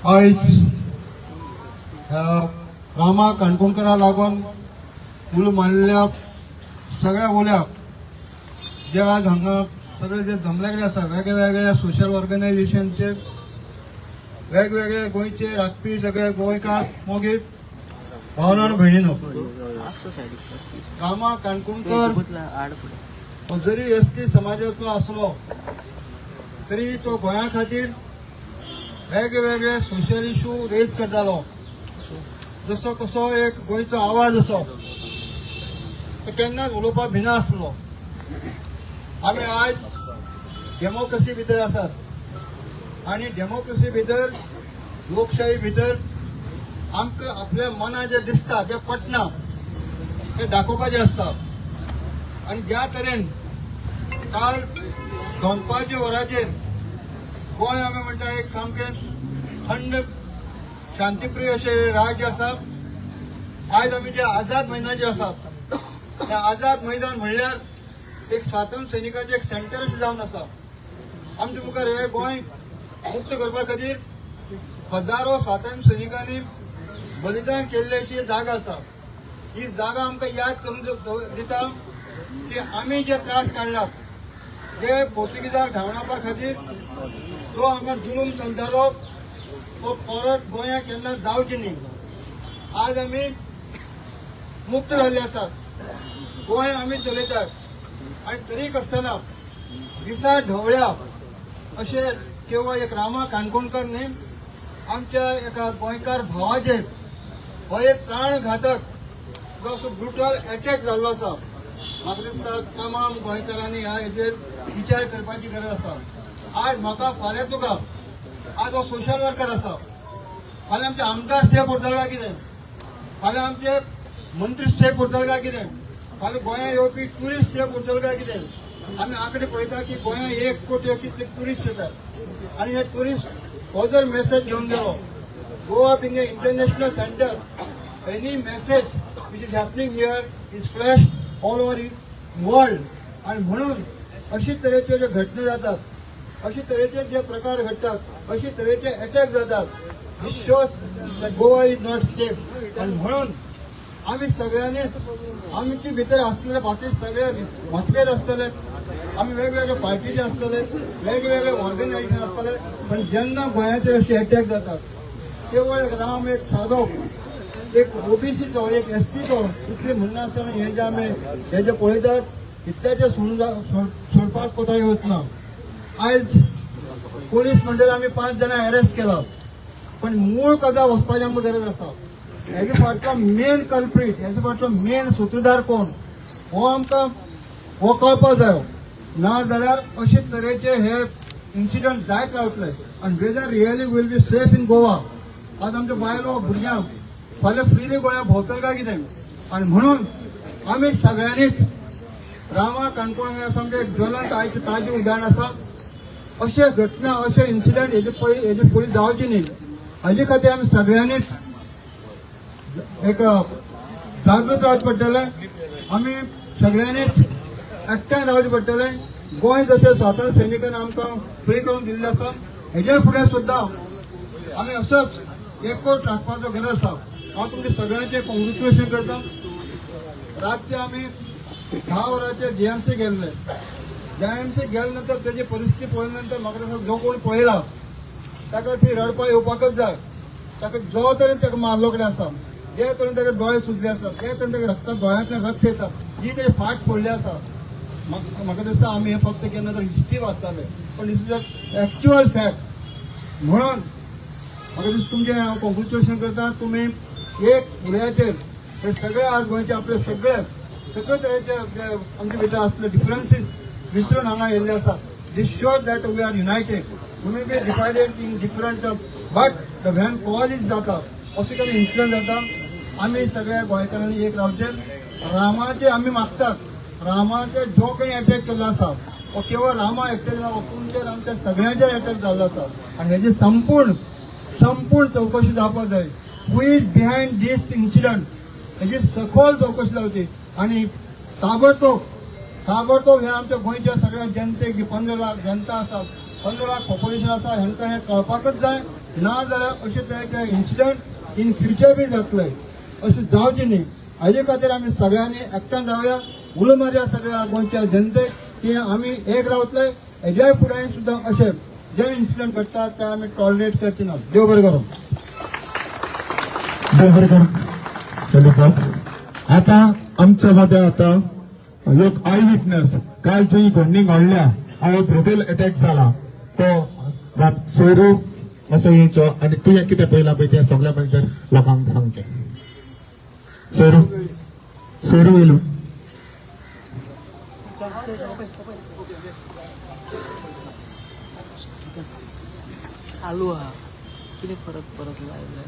आयज ह्या रामा काणकोणकरा लागून उलो मारलेल्या सगळ्या उल्याक जे आज हांगा सगळे जे जमलेले आसा, वेगळे वेगळे सोशल ऑर्गनायझेशनचे, वेगवेगळे गोंयचे राखपी सगळे गोंयकार मोगी भावना आनी भयणीनो, रामा काणकोणकर हो जरी एसटी समाजाचो आसलो तरी तो गोंया खातीर वेगवेगळे सोशल इशू रेज करतालो. जसो कसो एक गोंयचो आवाज असो तो केन्नाच उलोवपाक भिना आसलो. आमी आयज डेमोक्रेसी भितर आसात आनी डेमोक्रेसी भितर, लोकशाही भितर आमकां आपल्या मनां जें दिसता, जें पटना, तें दाखोवपाचें आसता. आनी ज्या तरेन काल दनपारच्या वराचेर गोंय, आमी म्हणटा, एक सामकें थंड शांतीप्रिय अशें राज्य आसा. आयज आमी जे आझाद मैदान जे आसा, त्या आझाद मैदान म्हणल्यार एक स्वातंत्र्य सैनिकांचें एक सेंटर अशें जावन आसा. आमच्या मुखार हे गोंय मुक्त करपा खातीर हजारो स्वातंत्र्य सैनिकांनी बलिदान केल्ले अशी जागा आसा. ही जागा आमकां याद करून दिता की आमी जे त्रास काडल्यात, जे पोर्तुगीजाक धांवडावपा खातीर जो हांगा जुलूम चलतालो, तो परत गोंयांत केन्ना जावचे न्ही. आज आमी मुक्त जाल्ले आसात, गोंय आमी चलयतात आनी तरीक आसतना दिसा ढवळ्या अशें केवळ एक रामा काणकोणकर न्ही, आमच्या एका गोंयकार भावाचेर हो एक प्राणघातक जो असो ब्रुटल अटॅक जाल्लो आसा. म्हाका दिसता तमाम गोंयकारांनी ह्या हेजेर विचार करपाची गरज आसा. आज म्हाका, फाल्यां तुका. आज हो सोशल वर्कर आसा, फाल्यां आमचे आमदार सेफ उरतले काय कितें? फाल्यां आमचे मंत्री सेफ उरतले काय कितें? फाल्यां गोंयांत येवपी ट्युरिस्ट सेफ उरतले काय कितें? आमी आंकडे पळयता की गोंयांत 1 कोटी अशी ट्युरिस्ट येतात आनी हे ट्युरिस्ट हो जर मेसेज घेवन गेलो, Goa being a international center, any message which is happening here is flash all over world. आणि म्हणून अशी तरेच्यो ज्यो घटना जातात, अशी तरेचे जे प्रकार घडटात, अशी तरेचे अटॅक जातात, this shows that Goa is not safe. आणि म्हणून आमी सगळ्यांनी आमचे भितर आसलेले बाकी सगळे मतभेद आसतले, आमी वेगवेगळे पार्टीचे आसतले, वेगवेगळे ऑर्गनायझेशन आसतले, पण जेन्ना गोंयाचेर अशे अटॅक जातात, केवळ एक राम एक सादो एक ओबीसीचो, एक एसटीचो इतले म्हणना आसतना हे जे आमी हे जे पळयतात, इतल्याचे सोडपाक कोताय वचना. आयज पोलीस म्हणटल्यार आमी पांच जाणां अरेस्ट केला, पण मूळ कजा वचपाची आमकां गरज आसा. हेजे फाटलो मेन कल्प्रीट, हेजे फाटलो मेन सुत्रधार कोण, हो आमकां हो कळपाक जायो. ना जाल्यार अशे तरेचे हे इन्सिडंट जायत रावतले आनी whether really we'll be safe in Goa? आज आमच्या बायलो भुरग्यांक फाल्यां फ्रिली गोंया भोंवतले काय कितें? आनी म्हणून आमी सगळ्यांनीच, रामा काणकोण हे सामकें एक ज्वलंत आयचें ताजें उदाहरण आसा. अशे घटना, अशे इन्सिडंट हेजे पयलीं, हेजे फुडें जावचे न्ही, हाजे खातीर आमी सगळ्यांनीच एक जागृत रावचें पडटलें. आमी सगळ्यांनीच एकठांय रावचें पडटलें. गोंय जशें स्वातंत्र्य सैनिकांनी आमकां फ्री करून दिल्लें आसा, हेजे फुडें सुद्दां आमी असोच एकवट राखपाचो गरज आसा. हांव तुमचे सगळ्यांचे कॉंग्रेच्युलेशन करता. रातचे आमी 10 वरांचेर जीएमसी गेल्ले. जीएमसी गेले नंतर तेजी परिस्थिती पळयल्या नंतर म्हाका दिसता जो कोण पळयला ताका ती रडपा येवपाकच जाय. ताका जो तरेन ताका मारलो कडेन आसा, जे तरेन ताका दोळे सुजले आसा, जे तरेन ताका रक्त, दोळ्यांतल्यान रक्त येता, जी ताची फाट फोडली आसा, म्हाका दिसता आमी हे फक्त केन्ना तर हिस्ट्री वाचताले, पण this is actual fact. म्हणून म्हाका दिसता तुमचें हांव कॉंग्रेच्युलेशन करता. तुमी एक उलयाचेर हे सगळे आज गोंयचे आपले सगळे सगळे तरेचे जे आमचे भितर आसले डिफरन्सीस विसरून हांगा येयल्ले आसा. This shows that we are united. We may be divided in different, but the when cause is जाता, अशें केन्ना इन्सिडंट जाता, आमी सगळ्या गोंयकारांनी एक रावचें. रामाचे आमी मागतात, रामाचे जो काही अटॅक केल्लो आसा, हो केवळ रामा एकट्याच्या, तुमचेर, आमच्या सगळ्यांचेर अटॅक जाल्लो आसा आनी हेजी संपूर्ण संपूर्ण चौकशी जावपाक जाय. Who is behind this incident, हेजी सखोल चौकशी जावची आणि ताबडतोब ताबडतोब हे आमच्या गोंयच्या सगळ्या जनतेक, जी 15 लाख जनता आसा, 15 लाख पॉप्युलेशन आसा, हेंकां हें कळपाकच जाय. ना जाल्यार अशे तरेचे इन्सिडंट इन फ्युचर बी जातले. अशें जावचें न्ही हाजे खातीर आमी सगळ्यांनी एकठांय रावया, उलो मारया सगळ्या गोंयच्या जनतेक की आमी एक रावतले. हेज्या फुडें सुद्दां अशें जे इन्सिडंट घडटा ते आमी टॉलरेट करचे ना. देव बरें करूं. देव बरें करूं चलो. आता आमच्या मध्ये आता एक I witness, काल जी घडणी घडल्या हांव ब्रुटल अटॅक जाला तो बाब सोयरू असो येवचो आनी तुवें कितें पळयलां पळय तें सगळ्या पळय लोकांक सांगचें. सोयरू, सोयरू येयलो. चालू आहा, कितें परत परत लायले?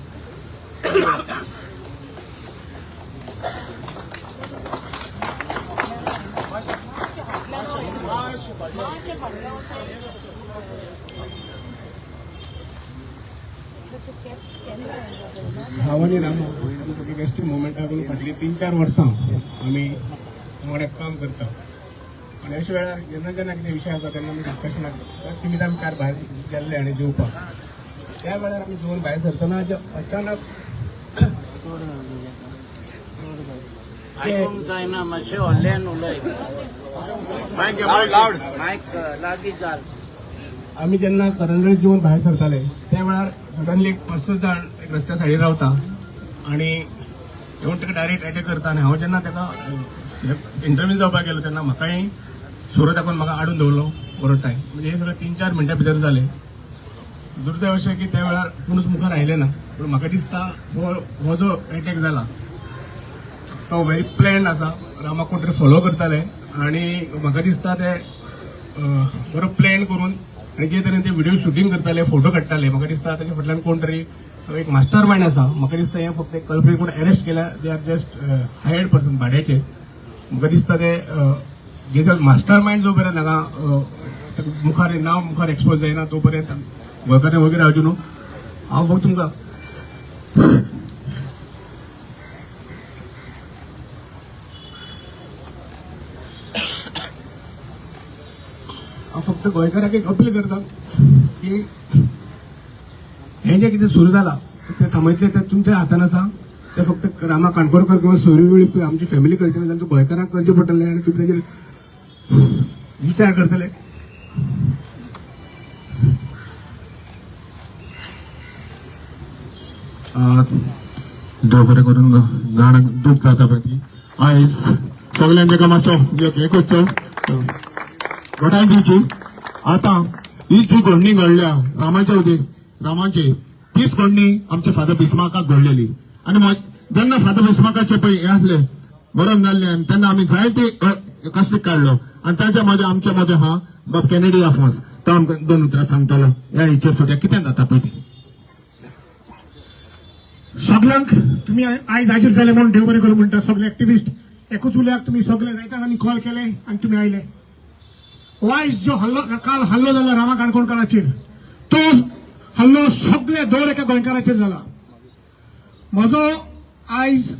हांव आनी रामू आमी एस टी मुवमेंटाक फाटलीं 3-4 वर्सां आमी वांगडा काम करता आनी अशा वेळार जेन्ना जेन्ना कितें विशय आसा तेन्ना आमी डिस्कशनाक करता. तिमीत आमी कार भायर गेल्ले आनी जेवपाक त्या वेळार आमी जेवन भायर सरतना जे अचानक चड घाल तुज्या, चड घाल. आयकूंक जायना, मातशें व्हडल्यान उलय. मायक लागीं घाल. आमी जेन्ना करंजळे जेवन भायर सरताले त्या वेळार सडनली एक पांच स जाण एक रस्त्या सायडीर रावता आनी येवन ताका डायरेक्ट अटॅक करता. आनी हांव जेन्ना ताका इंटरव्यू जावपाक गेलो तेन्ना म्हाकाय सुरो दाखोवन म्हाका आडून दवरलो बरो टायम. म्हणजे हे सगळें 3-4 मिनटां भितर जालें. दुर्दैव अशें की त्या वेळार कोणूच मुखार आयले ना. पूण म्हाका दिसता हो जो अटॅक जाला तो व्हेरी प्लॅन आसा. रामाक कोण तरी फॉलो करताले आनी म्हाका दिसता ते बरो प्लॅन करून आनी जे तरेन ते व्हिडिओ शुटींग करताले, फोटो काडटाले, म्हाका दिसता ताच्या फाटल्यान कोण तरी एक मास्टर मायंड आसा. म्हाका दिसता हें फक्त एक कल्प्रीट कोण अरेस्ट केल्या, they are just hired person भाड्याचे. म्हाका दिसता ते जेजो मास्टर मायंड जो पर्यंत हांगा ताका मुखार नांव मुखार एक्सपोज जायना तो पर्यंत गोंयकारांनी वगैरे रावचें न्हू. हांव फक्त तुमकां हांव फक्त गोंयकारांक एक अपील करता की हें जें कितें सुरू जालां तें थांबयतलें तें तुमच्या हातान आसा. तें फक्त रामा काणकोणकर किंवा सोयरू वेळीप आमची फॅमिली करचें ना, जाल्यार गोंयकारांक करचें पडटलें आनी तुमी ताजेर विचार करतले. देव बरें करून. जाणांक दूख जाता पळय ती. आयज सगल्यांक ताका मातसो हें करचो, घटाय दिवची. आतां ही जी घडणी घडल्या रामाच्या उदीक रामाची, तीच घडणी आमच्या फादर बिस्माकाक घडलेली. आनी जेन्ना फादर बिस्माकाचे पळय हें आसलें, मरण जाल्लें, आनी तेन्ना आमी जायते कसलीक काडलो आनी ताच्या मदें आमच्या मदें हा बाब कॅनेडी आफोन्स, तो आमकां दोन उतरां सांगतलो ह्या हेचेर सुद्दां कितें जाता पळय तें. सगल्यांक तुमी आयज हाजीर जाले म्हणून देव बरें करूं म्हणटा. सगळे एक्टिविस्ट एकूच उलयाक, तुमी सगळे जायत्या जाणांनी कॉल केले आनी तुमी आयले. हो आयज जो हल्लो काल हल्लो जाला रामा काणकोणकाराचेर, तो हल्लो सगळे दर एका गोंयकाराचेर जाला. म्हजो आयज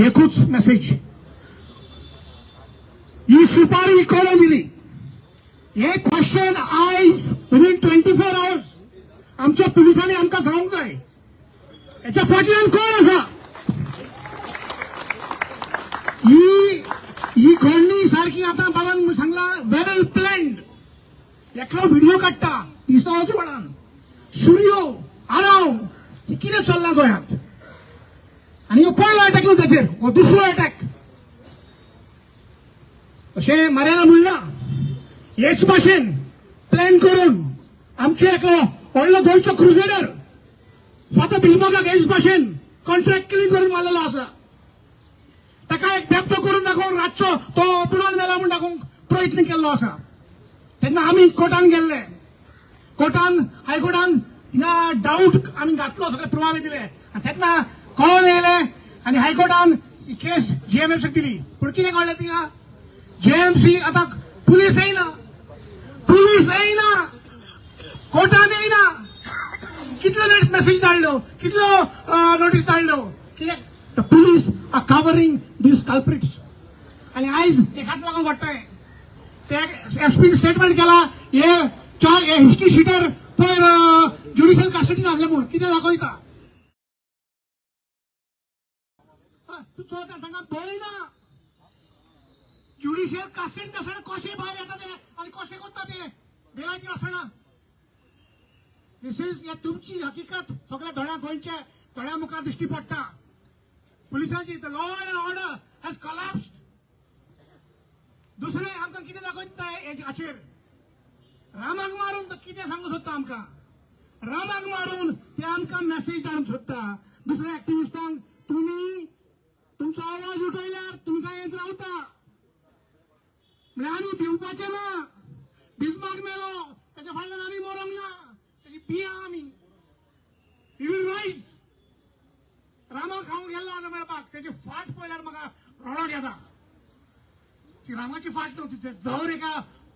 एकूच मेसेज, ही सुपारी कोणें दिली हे क्वेश्चन आयज विदीन 24 आवर्स आमच्या पुलिसांनी आमकां सांगूंक जाय. याच्या फाटल्यान कोण आसा? ही ही घडणी सारकी आतां बाबान सांगला, वेल प्लॅन्ड. एकलो व्हिडिओ काडटा दिसता कोणान सुरयो आराव, ही कितें चल्लां गोंयांत? आनी हो पयलो अटॅक न्हू ताचेर, हो दुसरो अटॅक. अशें मार्याना म्हणलां, हेच भाशेन प्लॅन करून आमचे एकलो व्हडलो गोंयचो क्रुजेडर फादर बिस्माकाक हेच भाशेन कॉन्ट्रॅक्ट किलिंग करून मारलेलो आसा. ताका एक बेबदो करून दाखोवन रातचो तो बुडोवन मेला म्हूण दाखोवंक प्रयत्न केल्लो आसा. तेन्ना आमी कोर्टान गेल्ले. कोर्टान, हायकोर्टान हिंगा डावट आमी घातलो, सगळे पुरावे दिले आनी तेन्ना कळोन येयले आनी हायकोर्टान ही केस जीएमएमसीक दिली. पूण कितें कळ्ळें थिंगा जीएमसी आतां पुलीस येयना, पुलीस येयना, कोर्टान येयना. कितलो मेसेज धाडलो, कितलो नोटीस धाडलो, कित्याक the police are covering these culprits? आनी आयज एकाच लागून घडटा. ते एसपीन स्टेटमेंट केला, हे चार हे हिस्ट्री शिटर. पयर ज्युडिशियल कस्टडीन आसले म्हूण कितें दाखयता? तूं चोयता, तांकां भंय ना. ज्युडिशियल कस्टडीन आसतना कशें भायर येता ते आनी कशें करता ते बेलाचेर आसना. दीस is हे तुमची हकीकत सगळ्या दोळ्या, गोंयच्या दोळ्या मुखार दिश्टी पडटा. पुलिसांची, the law and order has collapsed. दुसरें आमकां कितें दाखयता हाचेर? रामाक मारून तो कितें सांगूंक सोदता आमकां? रामाक मारून ते आमकां मेसेज धाडूंक सोदता दुसऱ्या एक्टिविस्टांक, तुमी तुमचो आवाज उठयल्यार तुमकां येत रावता. म्हळ्यार आमी भिवपाचें ना. बिस्मार्क मेलो, तेच्या फाटल्यान आमी मरोंक ना. तेजी बियां आमी. We will rise. रामाक हांव गेल्लो आतां मेळपाक. तेजी फाट पळयल्यार म्हाका रडोंक येता. ती रामाची फाट न्हू ती, दर एका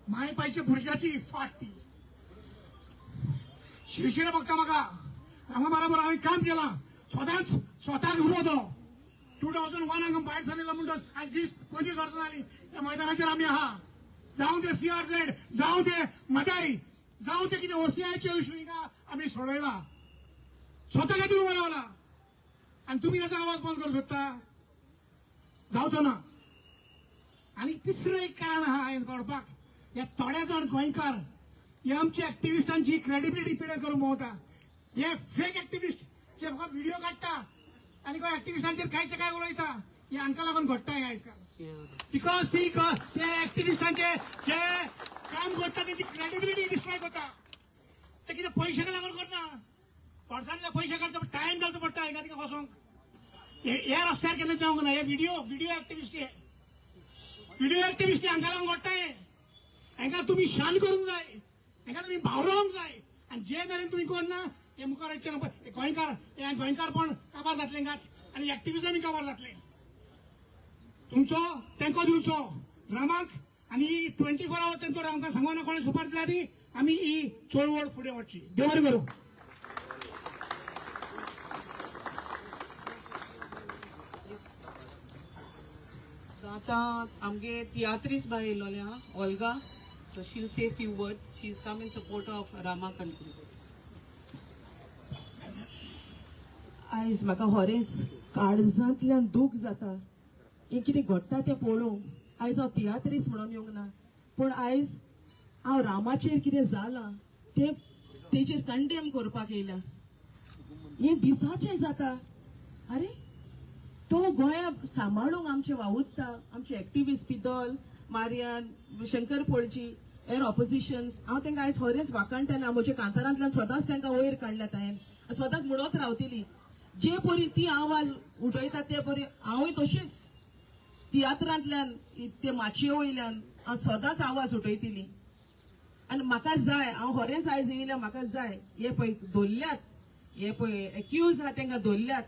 माय पायच्या भुरग्याची फाट ती. शिरशिरे बघता म्हाका. रामा बरोबर हांवें काम केलां. स्वताच स्वताक उबो तो 2001 हांगा भायर सरलेलो म्हणटच आयज 20-25 वर्सां जालीं ह्या मैदानाचेर आमी आहा. जावं ते सीआरझेड, जावं ते मदाई, जावं ते कितें, ओसीआयचे इशू हिंगा आमी सोडयला. स्वता खातीर उबो रावला आनी तुमी ताचो आवाज बंद करूंक सोदता? जावचो ना. आनी तिसरें एक कारण आहा हें कळपाक, हे थोडे जाण गोंयकार हे आमच्या एक्टिविस्टांची क्रेडिबिलिटी पिड्यार करूंक भोंवता. हे फेक एक्टिविस्ट जे फकत व्हिडिओ काडटा आनी कोण एक्टिविस्टांचेर कांयचे काय उलयता, हे हांकां लागून घडटा हें आयज काल, because ती ते एक्टिविस्टांचे जे काम करता तेची क्रेडिबिलिटी डिस्ट्रॉय करता. ते कितें पयशांक लागून करना, वर्सांतले पयशे काडचे, टायम घालचो पडटा हिंगा थिंगा वचोंक. ह्या रस्त्यार केन्ना जावंक ना. हे व्हिडिओ व्हिडिओ एक्टिविस्ट, हे व्हिडिओ एक्टिविस्ट, हांकां लागून घडटा हें. हांकां तुमी शांत करूंक जाय, हांकां तुमी भावरोवंक जाय. आनी जे मेरेन तुमी करना, हे मुखार वयचे ना. हे गोंयकार, हे गोंयकारपण काबार जातलें हांगाच आनी एक्टिविजमय काबार जातलें. तुमचो तेंको दिवचो रामाक आनी 24 our तेंचो. आमकां सांगना कोणें सुपार दिल्या ती आमी ही चळवळ फुडें व्हरची. देव बरें करूं. आतां आमगे तियात्रीस बाय येयलोले आहा, Olga. So she'll say few words. She is come in support of Rama Kankonkar. आयज म्हाका खरेंच काळजांतल्यान दूख जाता हें कितें घडटा तें पळोवंक. आयज हांव तियात्रीस म्हणून येवंक ना, पूण आयज हांव रामाचेर कितें जालां तें तेजेर कंडेम करपाक येयल्या. हें दिसाचें जाता. आरे, तो गोंया सांबाळूंक आमचे वावुरता, आमचे एक्टिविस्ट पिदोल, मारियान, शंकर पोळजी, हेर ऑपोजिशन्स. हांव तांकां आयज खरेंच वाखाणटना. म्हज्या कांतारांतल्यान सदांच तांकां वयर काडल्यात हांवें, सदांच म्हणत रावतली. जे परी ती आवाज उठयता ते परी हांवूय तशीच तियात्रांतल्यान, ते माचये वयल्यान हांव सदांच आवाज उठयतली. आनी म्हाका जाय, हांव खरेंच आयज येयल्या, म्हाका जाय हे पळय धरल्यात, हे पळय एक्यूज आहा तांकां धरल्यात,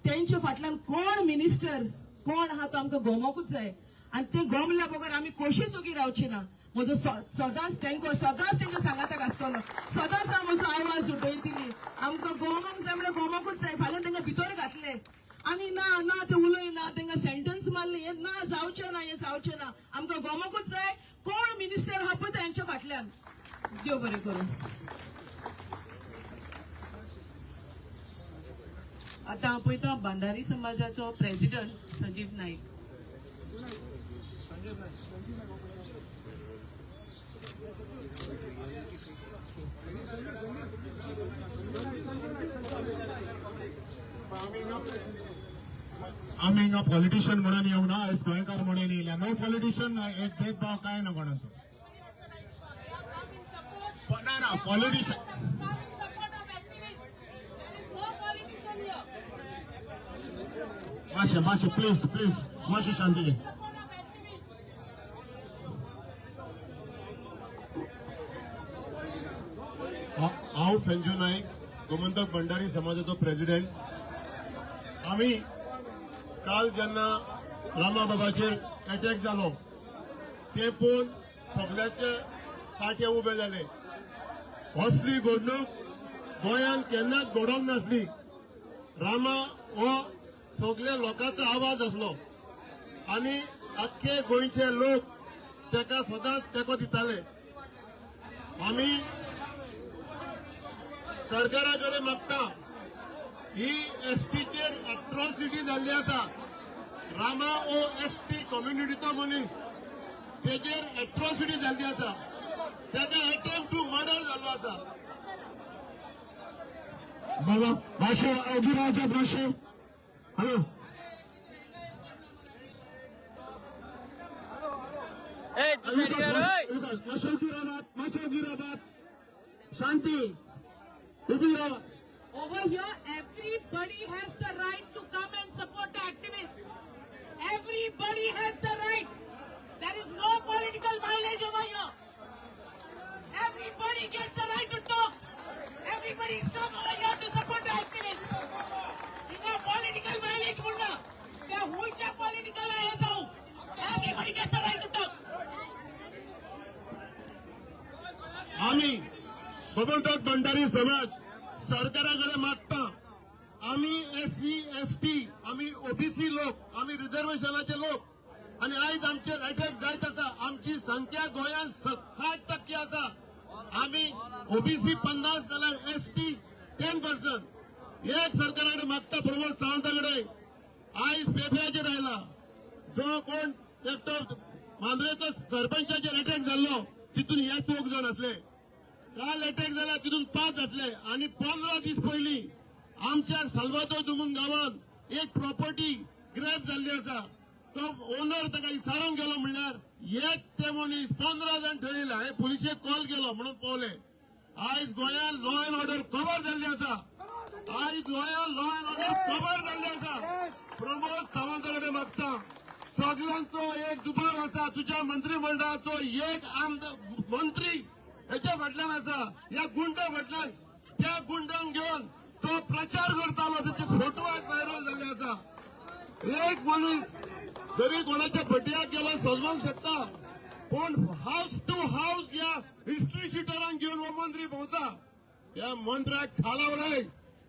तेंच्या फाटल्यान कोण मिनिस्टर कोण आहा तो आमकां गोमोकूच जाय. आनी ते गोमल्या बगर आमी कशीच ओगी रावची ना. म्हजो सदांच तेंको, सदांच तेंच्या सांगाताक आसतलो, सदांच हांव म्हजो आवाज उठयतली. आमकां गोमोक जाय म्हणल्यार गोमोकूच जाय. फाल्यां तांकां भितर घातले आनी ना ना ते उलय ना, तांकां सेंटन्स मारले, हें ना जावचें ना, हें जावचें ना. आमकां गोमोकूच जाय कोण मिनिस्टर आहा पळय तेंच्या फाटल्यान. देव बरें करूं. आतां हांव पळयता बांदारी समाजाचो प्रेसिडंट संजीव नाईक. आमी हिंगा पॉलिटिशियन म्हणून येवंक ना, आयज गोंयकार म्हणून येयल्या. नो पॉलिटिशियन, एक भेदभाव काय ना कोणाचो. ना ना पॉलिटिशियन. मातशें मातशें, प्लीज प्लीज, मातशें शांती घे. हांव संजू नाईक, गोमंतक भंडारी समाजाचो प्रेसिडेंट. आमी काल जेन्ना रामा बाबाचेर अटॅक जालो ते पळोवन सगळ्याचे कांटे उबे जाले. असली घडणूक गोंयांत केन्नाच घडोवंक नासली. रामा हो सगल्या लोकांचो आवाज आसलो आनी आख्खे गोंयचे लोक ताका सदांच तेंको दिताले. आमी सरकारा कडेन मागता, ही एसटीचेर एट्रॉसिटी जाल्ली आसा. रामा ओ एसटी कम्युनिटीचो मनीस, तेजेर एट्रॉसिटी जाल्ली आसा, तेका एटेम्प्ट टू मर्डर जाल्लो आसा. बाबा मातशें ओगी रावचें मातशें. हॅलो. ए तू सायडीर ओय. मातशें ओगी रावात, मातशें ओगी रावात, शांती, उबी रावात. Over here, everybody has the right to come and support the activists. Everybody has the right. There is no political mileage over here. Everybody gets the right to talk. Everybody is come over here to support the activists. हिंगा political mileage म्हणना. त्या हुंयच्या political हे जाऊ. Everybody gets the right to talk. आमी गोमंतक भंडारी समाज सरकारा कडेन मागता, आमी एससी एसटी, आमी ओबीसी लोक, आमी रिजर्वेशनाचे लोक आनी आयज आमचेर अटॅक जायत आसा. आमची संख्या गोंयांत 60% आसा. आमी ओबीसी 50 जाल्यार एसटी 10%. एक सरकारा कडेन मागता, प्रमोद सावंता कडेन, आयज पेपराचेर आयला जो कोण एकटो मांद्रेचो सरपंचाचेर अटॅक जाल्लो तितून हे 4 जाण आसले. काल अटॅक जाला तितून 5 जातले. आनी 15 दीस पयलीं आमच्या साल्वादोर दुमंग गांवांत एक प्रॉपर्टी ग्रॅब जाल्ली आसा. तो ओनर ताका इसारून गेलो म्हणल्यार एक ते मनीस 15 जाण थंय हांवें पुलिशेक कॉल केलो म्हणून पावले. आयज गोंयांत लॉ एन्ड ऑर्डर कवर जाल्ली आसा. आयज गोंयांत लॉ एन्ड ऑर्डर कवर जाल्ली आसा. प्रमोद सावंता कडेन मागता, सगळ्यांचो एक दुबाव आसा, तुज्या मंत्रिमंडळाचो एक आमदार मंत्री हेच्या फाटल्यान आसा, ह्या गुंडा फाटल्यान. त्या गुंडांक घेवन तो प्रचार करतालो, तेचे फोटो आज व्हायरल जाल्ले आसा. एक मनीस जरी कोणाच्या भटयाक गेलो सोदोवंक शकता, पूण हावस टू हावस ह्या हिस्ट्री शिटरांक घेवन हो मंत्री भोंवता. ह्या मंत्र्याक खाला उडय,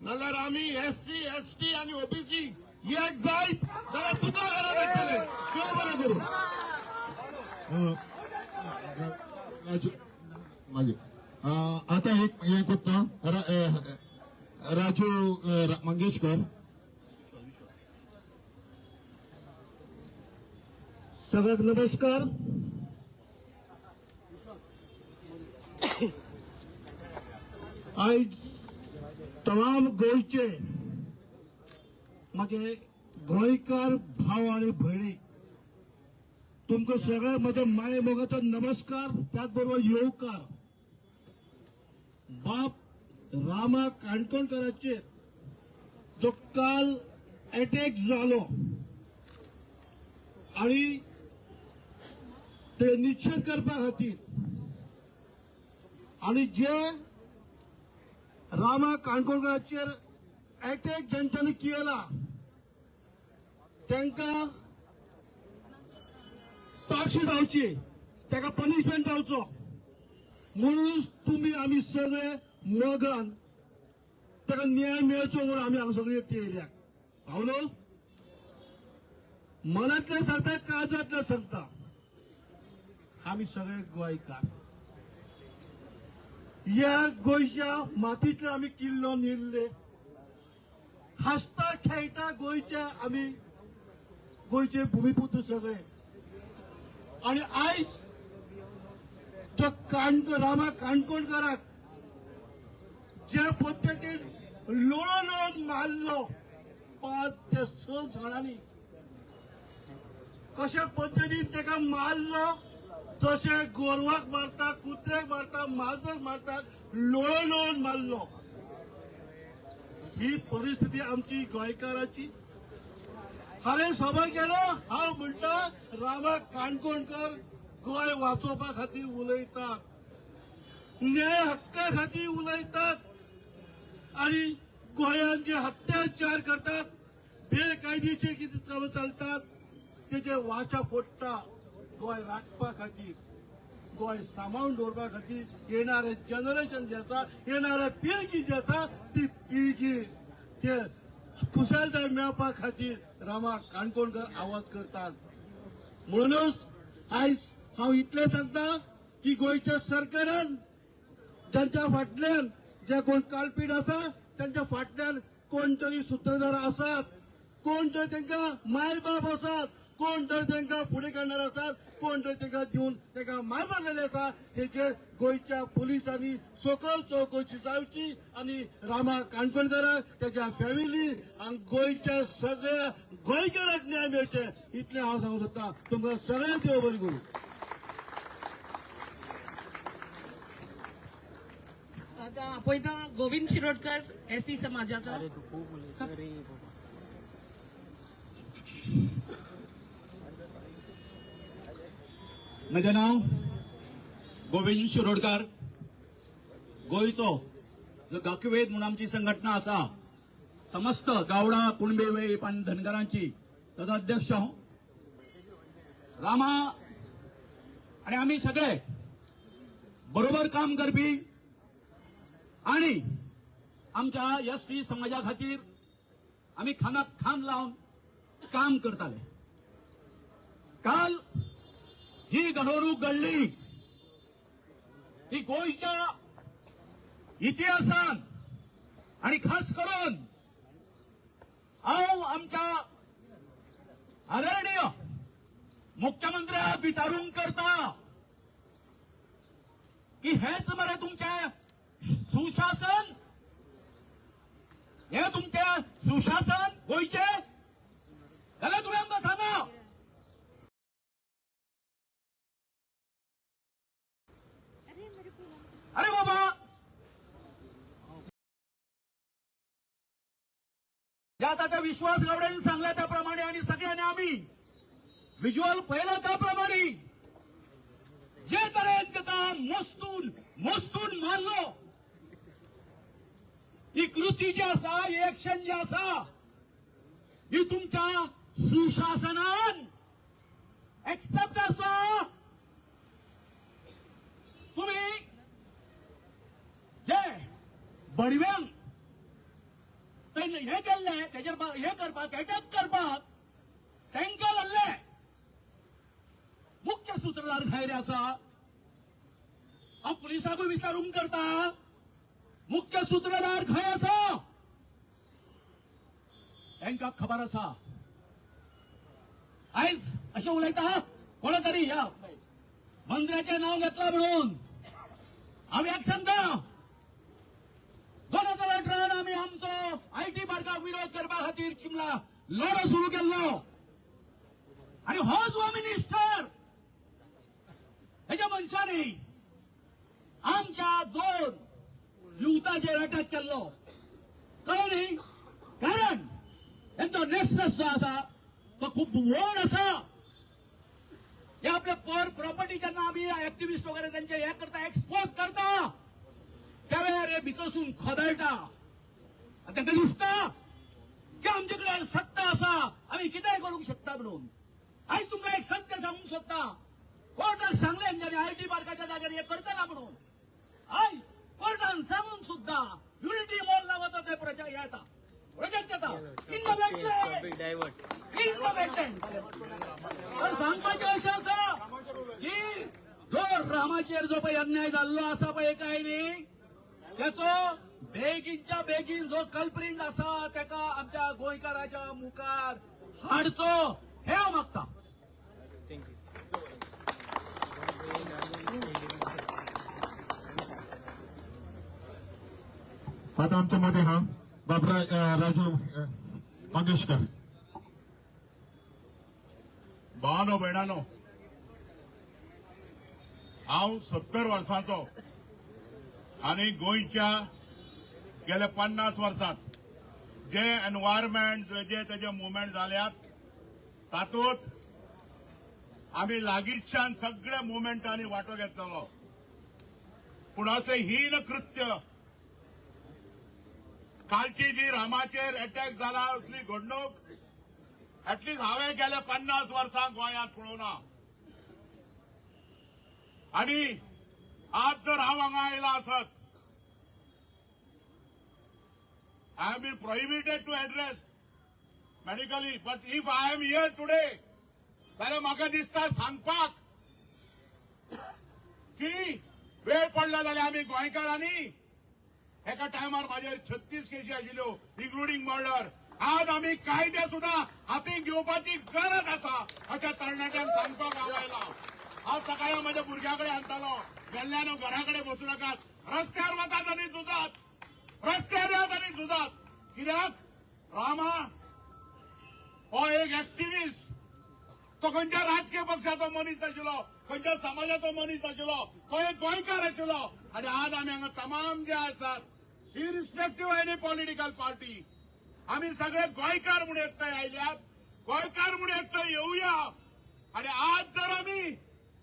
नाल्यार आमी एससी एसटी आनी ओबीसी एक जायत जाल्यार तुका घरा धाडटले. देव बरें करूं. मागीर आता एक हें करता, राजू मंगेशकर. सगळ्याक नमस्कार. आयज तमाम गोंयचे म्हजे गोंयकार भाव आनी भयणी, तुमकां सगळ्यांक म्हज्या माये मोगाचो नमस्कार, त्याच बरोबर येवकार. बाप रामा काणकोणकराचेर जो काल अटॅक जालो आनी ते निश्चय करपा खातीर आनी जे रामा काणकोणकराचेर अटॅक ज्यांच्यानी केला तांकां साक्षी जावची, ताका पनिशमेंट जावचो म्हणून तुमी आमी सगळे मोगान ताका न्याय मेळचो म्हणून आमी हांगा सगळे एकटे येयल्या. भावनो, मनांतल्यान सांगता, काळजांतल्यान सांगता, आमी सगळे गोंयकार. ह्या गोंयच्या मातींतल्यान आमी किल्लो निरले, हांसता खेळटा गोंयच्या आमी गोंयचे भुमीपुत्र सगळे. आनी आयज जो रामा काणकोणकराक ज्या पद्दतीन लोळोन लोळोन मारलो 5 ते 6 जाणांनी, कशा पद्दतीन ताका मारलो, जशें गोरवाक मारता, कुत्र्याक मारता, माजराक मारता, लोळोन लोळोन मारलो. ही परिस्थिती आमची गोंयकाराची. हांवें सभा केलो, हांव म्हणटा रामा काणकोणकर गोंय वाचोवपा खातीर उलयतात, न्याय हक्का खातीर उलयतात आनी गोंयांत जे अत्याचार करतात, बेकायदेशीर कितें कामां चलतात तेजे वाचा फोडटा. गोंय राखपा खातीर, गोंय सांबाळून दवरपा खातीर येणारे जनरेशन जे आसा, येणारे पिळगी जी आसा, ती पिळगी ते खुशालकाय मेळपा खातीर रामा काणकोणकर आवाज करतात. म्हणूनच आयज हांव इतलें सांगता की गोंयच्या सरकारान ज्यांच्या फाटल्यान जे कोण कालपीट आसा तांच्या फाटल्यान कोण तरी सुत्रधार आसात, कोण तरी तांकां मायबाप आसात, कोण तरी तांकां फुडें काडणार आसात, कोण तरी तांकां दिवन तांकां मार मारलेले आसा. हेचेर गोंयच्या पुलिसांनी सकयल चवकशी जावची आनी रामा काणकोणकाराक, ताच्या फॅमिली आनी गोंयच्या सगळ्या गोंयकाराक न्याय मेळचे इतलें हांव सांगूंक सोदता. तुमकां सगळ्यांक देव बरें करूं. आतां आपयता गोविंद शिरोडकर एसटी समाजाचो. अरे तू खूब उलयता रे बाबा. म्हजें नांव गोविंद शिरोडकर. गोंयचो जो गाकवेद म्हणून आमची संघटना आसा, समस्त गावडा कुणबे वेळीप आनी धनगरांची, ताजो अध्यक्ष हांव. रामा आनी आमी सगळे बरोबर काम करपी आनी आमच्या एस टी समाजा खातीर आमी खांदाक खांद लावन काम करताले. काल ही घडणूक घडली ती गोंयच्या इतिहासान आनी खास करून हांव आमच्या आदरणीय मुख्यमंत्र्याक विचारूंक करता की हेच मरे तुमचें सुशासन, हे तुमचें सुशासन गोंयचें, जाल्यार तुमी आमकां सांगा. अरे बाबा, ज्या ताच्या विश्वास गावड्यांनी सांगला त्याप्रमाणे आणि सगळ्यांनी आम्ही व्हिज्युअल पळयला त्याप्रमाणे जे तरेन ताका मोस्तून मोस्तून मारलो, ही कृती जी आसा, ही एक्शन जी आसा, ही तुमच्या सुशासनान एक्सेप्ट आसा. तुम्ही जे बडव्यांक हे केल्ले तेजेर हे करपाक, अटॅक करपाक तांकां घाल्ले मुख्य सूत्रधार खंय रे आसा? हांव पुलिसाकूय विचारूंक करता, मुख्य सूत्रधार खंय आसा? तांकां खबर आसा. आयज अशें उलयता कोणा तरी ह्या मंत्र्याचें नांव घेतलां म्हणून. हांव एक सांगता, 2018 आमी आमचो IT पार्काक विरोध करपा खातीर चिमला लढो सुरू केल्लो आनी होच हो मिनिस्टर हेच्या मनशांनी आमच्या 2 युवताचेर अटॅक केल्लो. कळ्ळें न्ही? कारण तेंचो नेक्सस जो आसा तो खूब व्हड आसा. हे आपले पर प्रॉपर्टी जेन्ना आमी एक्टिविस्ट वगैरे तेंचे हे करता, एक्सपोज करता, त्या वेळार हे भितरसून खोदळटा आनी तांकां दिसता की आमचे कडेन सत्ता आसा, आमी कितेंय करूंक शकता म्हणून. आयज तुमकां एक सत्य सांगूंक सोदता, कोर्टाक सांगलें तेंच्यांनी IT पार्काच्या जाग्यार हे करतना म्हणून. आयज कोर्टान सांगून सुद्दां युनिटी मॉल नांवाचो ते प्रोजेक्ट येता, प्रोजेक्ट येता इनोवेटेड. तर सांगपाचें अशें आसा की जो रामाचेर जो पळय अन्याय जाल्लो आसा पळय काय न्ही, त्याचो बेगीनच्या बेगीन जो कल्प्रीट आसा ताका आमच्या गोंयकाराच्या मुखार हाडचो हे हांव मागता. Thank you. आता आमच्या मध्ये हा बाबरा राजू मंगेशकर. भावानो भयणानो, हांव 70 वर्सांचो आनी गोंयच्या गेल्या 50 वर्सांत जे एनवायरमेंट जे तेजे मुवमेंट जाल्यात तातूंत आमी लागींच्यान सगळ्या मुवमेंटांनी वांटो घेतलो. पूण अशें हीन कृत्य कालची जी रामाचेर अटॅक जाला असली घडणूक एटलिस्ट हांवें गेल्या 50 वर्सां गोंयांत पळोवना. आनी आज जर हांव हांगा आयला आसत, I have been prohibited to address medically, but if I am here today जाल्यार म्हाका दिसता सांगपाक की वेळ पडला जाल्यार आमी गोंयकारांनी एका टायमार म्हाजेर 36 केशी आशिल्ल्यो, इन्क्लुडींग मर्डर. आज आमी कायदे सुद्धा हातीन घेवपाची गरज आसा अशा तरणाट्यांक सांगपाक हांव आयला. हांव सकाळी म्हज्या भुरग्या कडेन सांगतालो, गेल्ल्यानो घरा कडेन बसूं नाकात, रस्त्यार वतात आनी झुजात, रस्त्यार येतात आनी झुजात. कित्याक रामा हो एक एक्टिविस्ट, तो खंयच्या राजकीय पक्षाचो मनीस नाशिल्लो, खंयच्या समाजाचो मनीस नाशिल्लो, तो एक गोंयकार आशिल्लो. आनी आज आमी हांगा तमाम जे आसात इरिस्पेक्टिव्ह एनी पॉलिटिकल पार्टी, आमी सगळे गोंयकार म्हूण एकठांय आयल्यात, गोंयकार म्हूण एकठांय येवया. आनी आज जर आमी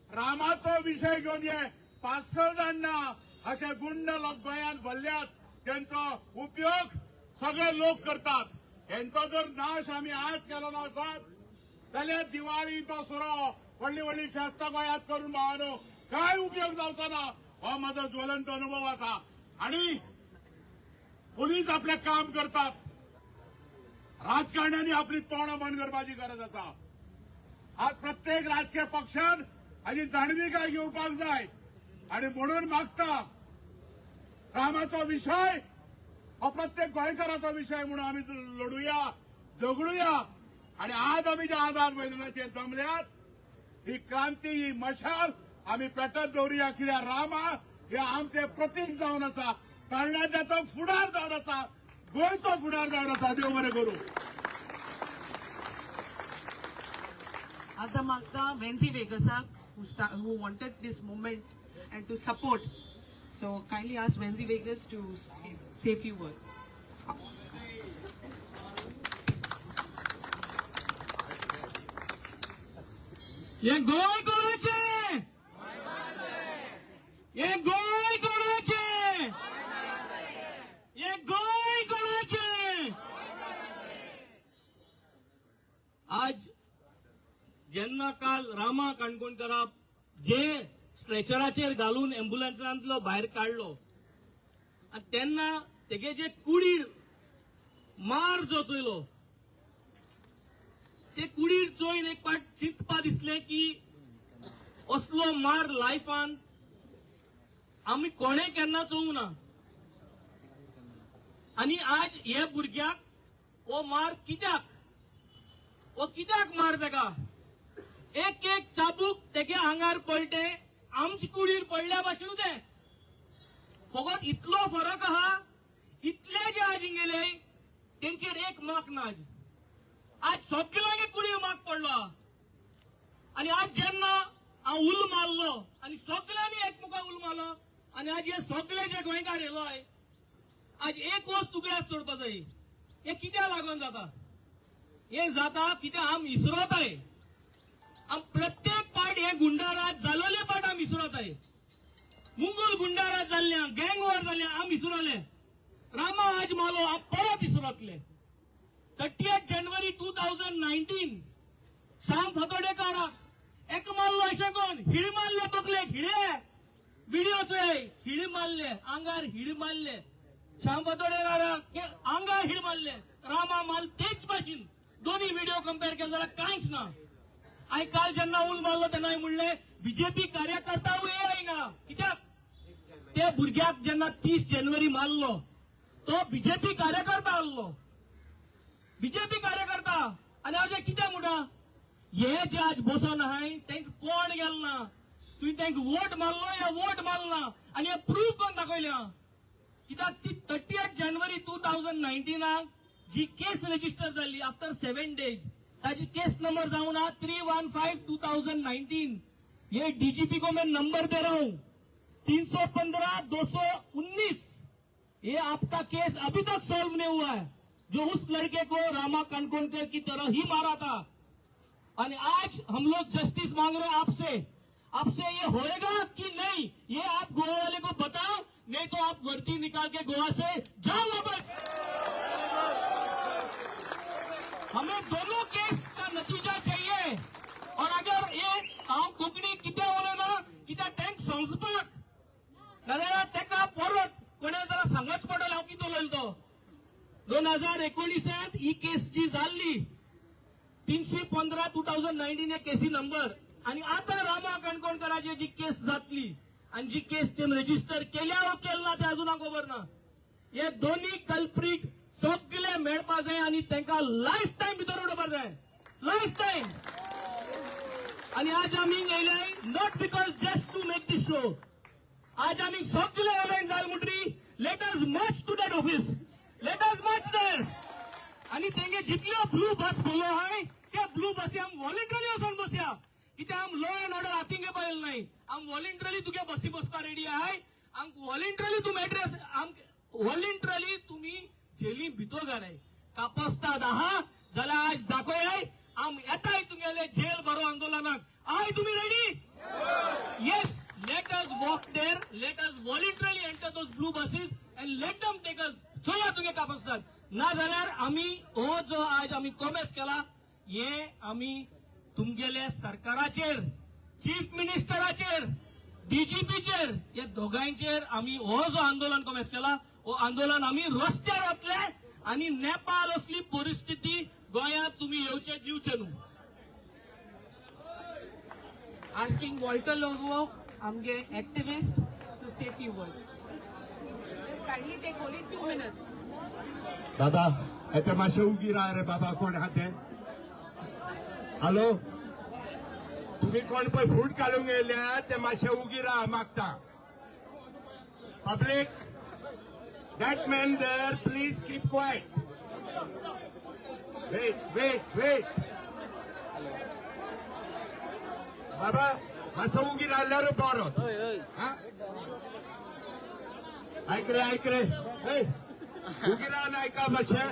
रामाचो विशय घेवन हे 5-6 जाण ना अशे गुंड लोक गोंयांत भरल्यात, तेंचो उपयोग सगळे लोक करतात, हेंचो जर नाश आमी आज केलो ना आसात जाल्यार दिवाळी दसरो व्हडली व्हडली फेस्तां गोंयांत करून भावानो काय उपयोग जावचो ना. हो म्हजो ज्वलंत अनुभव आसा. आनी पुलीस आपलें काम करतात, राजकारण्यांनी आपली तोंडां बंद करपाची गरज आसा. आज प्रत्येक राजकीय पक्षान हाजी जाणविकाय घेवपाक जाय. आनी म्हणून मागता रामाचो विशय हो प्रत्येक गोंयकाराचो विशय म्हणून आमी लढुया, झगडुया. आनी आज आमी जे आझाद मैदानाचेर जमल्यात, ही क्रांती, ही मशाल आमी पेटत दवरुया. कित्याक रामा हे आमचे प्रतीक जावन आसा, तरणाट्याचो फुडार जावन आसा, गोंयचो फुडार जावन आसा. देव बरें करूं. आतां मागता वेन्झी वेगसाक who wanted this movement and to support. So kindly ask Venzi Vegas to say few words. हे गोंय कोणाचें? हे गोंय कोणाचें? हे गोंय कोणाचें? आज जेन्ना काल रामा काणकोणकराक जे स्ट्रेचराचेर घालून एम्ब्युलन्सांतलो भायर काडलो आनी तेन्ना तेगे जे कुडीर मार जो चोयलो ते कुडीर चोयन एक पाट चिंतपा दिसलें की असलो मार लायफान आमी कोणें केन्ना चोवूं ना. आनी आज हे भुरग्याक हो मार कित्याक, हो कित्याक मार तेका? एक एक चाबूक तेगे आंगार पडटे, आमचे कुडीर पडल्या भाशेन तें. फकत इतलो फरक आहा, इतले जे आज हिंगेले तेंचेर एक माक ना. आज आज सगळ्यांक कुडीर माग पडलो. आनी आज जेन्ना हांव उल मारलो आनी सगळ्यांनी एकमुखाक उल मारलो आनी आज हे सगळे जे गोंयकार येयलो आज एक वस्त उगडास दवरपा जाय. हे कित्याक लागून जाता? हे जाता कित्याक आम इसरोताय. आम प्रत्येक पार्ट हे गुंडाराज जालोले पार्ट आम इसरोताय. मुंगूल गुंडाराज जाल्ले, गँग वॉर जाल्ले आम इसरोले. रामा आज मालो आम परत इसरोतले. 30 जानेवारी 2019 श्याम फातोडेकाराक एक मारलो अशें कोण हिळ मारले तकलेक, हिळे व्हिडिओ चोय, हिळ मारले आंगार, हिळ मारले श्याम फातोडेकाराक आंगार हिळ मारले. रामा माल तेच भाशेन दोन्ही व्हिडिओ कंपेर केले जाल्यार कांयच ना. आनी काल जेन्ना उल मारलो तेन्ना म्हणलें बीजेपी कार्यकर्ता येना. कित्याक ते भुरग्याक जेन्ना 30 जानेवारी मारलो तो बीजेपी कार्यकर्ता आहलो, बीजेपी कार्यकर्ता. आनी हांव जे कितें म्हणटा, हे जे आज बसोन आहाय तेंका कोण गेल ना, तुवें तेंका वोट मारलो या वोट मारला आनी हे प्रूफ करून दाखयल्या. कित्याक ती 30 जानेवारी 2019 जी केस रजिस्टर जाल्ली आफ्टर 7 डेज, ताजी केस नंबर जावन आहा 315/2019. ये डीजीपी को मैं नंबर दे रहा हूं 315-219. ये आपका केस अभी तक सॉल्व नहीं हुआ है, जो उस लड़के को रामा काणकोणकर की तरह ही मारा था. और आज हम लोग जस्टिस मांग रहे हैं आपसे. आपसे ये होएगा कि नहीं ये आप गोवा वाले को बताओ, नहीं तो आप वर्दी निकाल के गोवा से जाओ वापस. हमें दोनों केस का नतीजा चाहिए. और अगर ये हांव कोंकणी कितें उलयना कित्याक तेंक समजपाक, नाजाल्यार तेका परत कोणें जाल्यार सांगच पडटलें हांव कितें उलयलो तो. 2019 ही केस जी जाल्ली 315/2019 हे केसी नंबर. आनी आतां रामा काणकोणकराची जी केस जातली आनी जी केस तेम रजिस्टर केल्या वो केल ना ते अजून हांव खबर ना. हे दोन्ही कल्प्रीट सगळे मेळपा जाय आनी तांकां लायफ टायम भितर उडोवपा जाय, लायफ टायम. आनी आज आमी येयले not because just to make this show. आज आमी सगळे अलायन जाल म्हणटरी let us march to that office, let us march there. आनी तेंगे जितल्यो ब्लू बस बोलो आहाय त्या ब्लू बसी आम व्हॉलेंटरली वचोन बसया, कित्याक आम लॉ एंड ऑर्डर हातीन घेवपा येयले नाय. आम व्हॉलेंटरली तुगे बसी बसपा रेडी आहाय. आम व्हॉलेंटरली तुमी एड्रेस, आम व्हॉलेंटरली तुमी जेली भितर घालाय. कापस्ताद आहा जाल्यार आज दाखयाय, आम येताय तुगेले जेल भरो आंदोलनाक. आहाय तुमी ready? Yes, let us walk there, let us voluntarily enter those blue buses and let them take us. चोया तुगे कापस्ताद ना जाल्यार आमी हो जो आज आमी कॉमेस केला हे आमी तुमगेले सरकाराचेर, चीफ मिनिस्टराचेर, डीजीपीचेर, हे दोगांयचेर आमी हो जो आंदोलन कॉमेस केला हो आंदोलन आमी रस्त्यार वतले आनी नेपाळ असली परिस्थिती गोंयांत तुमी येवचे दिवचे न्हू. Asking Walter Lobo, आमगे activist, to say few words. Just kindly take only 2 minutes. बाबा येते मातशें उगी राव रे बाबा, कोण आहा ते? हॅलो, तुमी कोण पळय फूट घालूंक येयल्या ते मातशें उगी राव मागता. Public, that man there, please keep quiet. Wait wait wait बाबा, मातसो उगी रावल्यार बरो. ऐक रे, ऐक रे, उगी रावन आयका मातशें.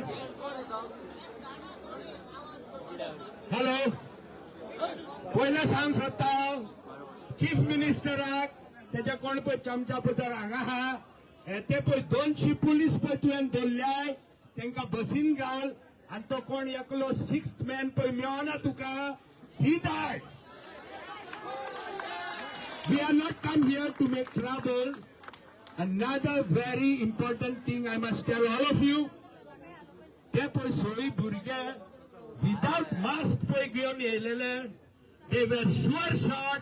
हॅलो, पयलें सांग सोदता हांव चीफ मिनिस्टराक, तेजे कोण पळय चमचा पतर हांगा आहा ते पळय 200 पुलीस पळय तुवें दवरल्याय, तांकां बसीन घाल आनी तो कोण एकलो सिक्स्थ मॅन पळय मेळना तुका, ही धाड. We are not come here to make trouble. Another very important thing I must tell all of you, ते पळय सगळी भुरगे विदाउट मास्क पळय घेवन येयलेले, they were sure shot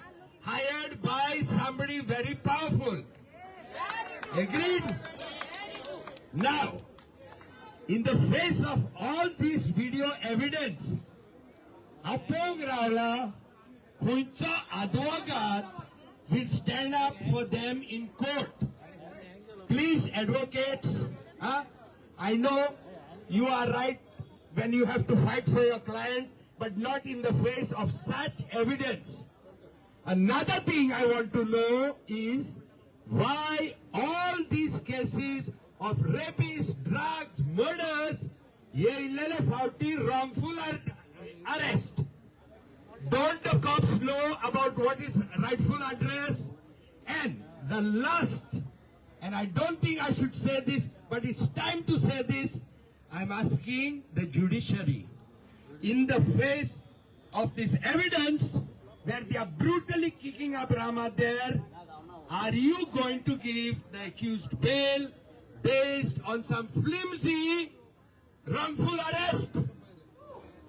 hired by somebody very powerful. Agreed? Now, in the face of all this video evidence, हांव पळोवंक रावला खंयचो आदवोगाद will stand up for them in court. Please, advocates, I know you are right when you have to fight for your client, but not in the face of such evidence. Another thing I want to know is why all these cases of rapists, drugs, murders, येयलेले फावटी wrongful arrest. Don't the cops know about what is rightful address? And the last, and I don't think I should say this, but it's time to say this, I'm asking the judiciary, in the face of this evidence where they are brutally kicking up Rama there, are you going to give the accused bail based on some flimsy wrongful arrest?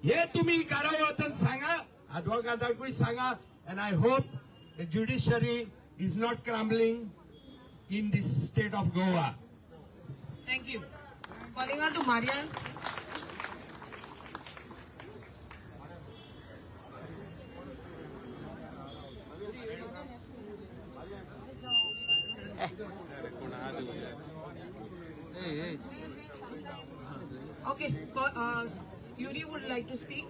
हे तुम्ही घरा वचून सांगा, आदवोगादाकूय सांगा. And I hope the judiciary is not crumbling in this state of Goa. Thank you. Calling on to Marian. Okay, Yuri would like to speak,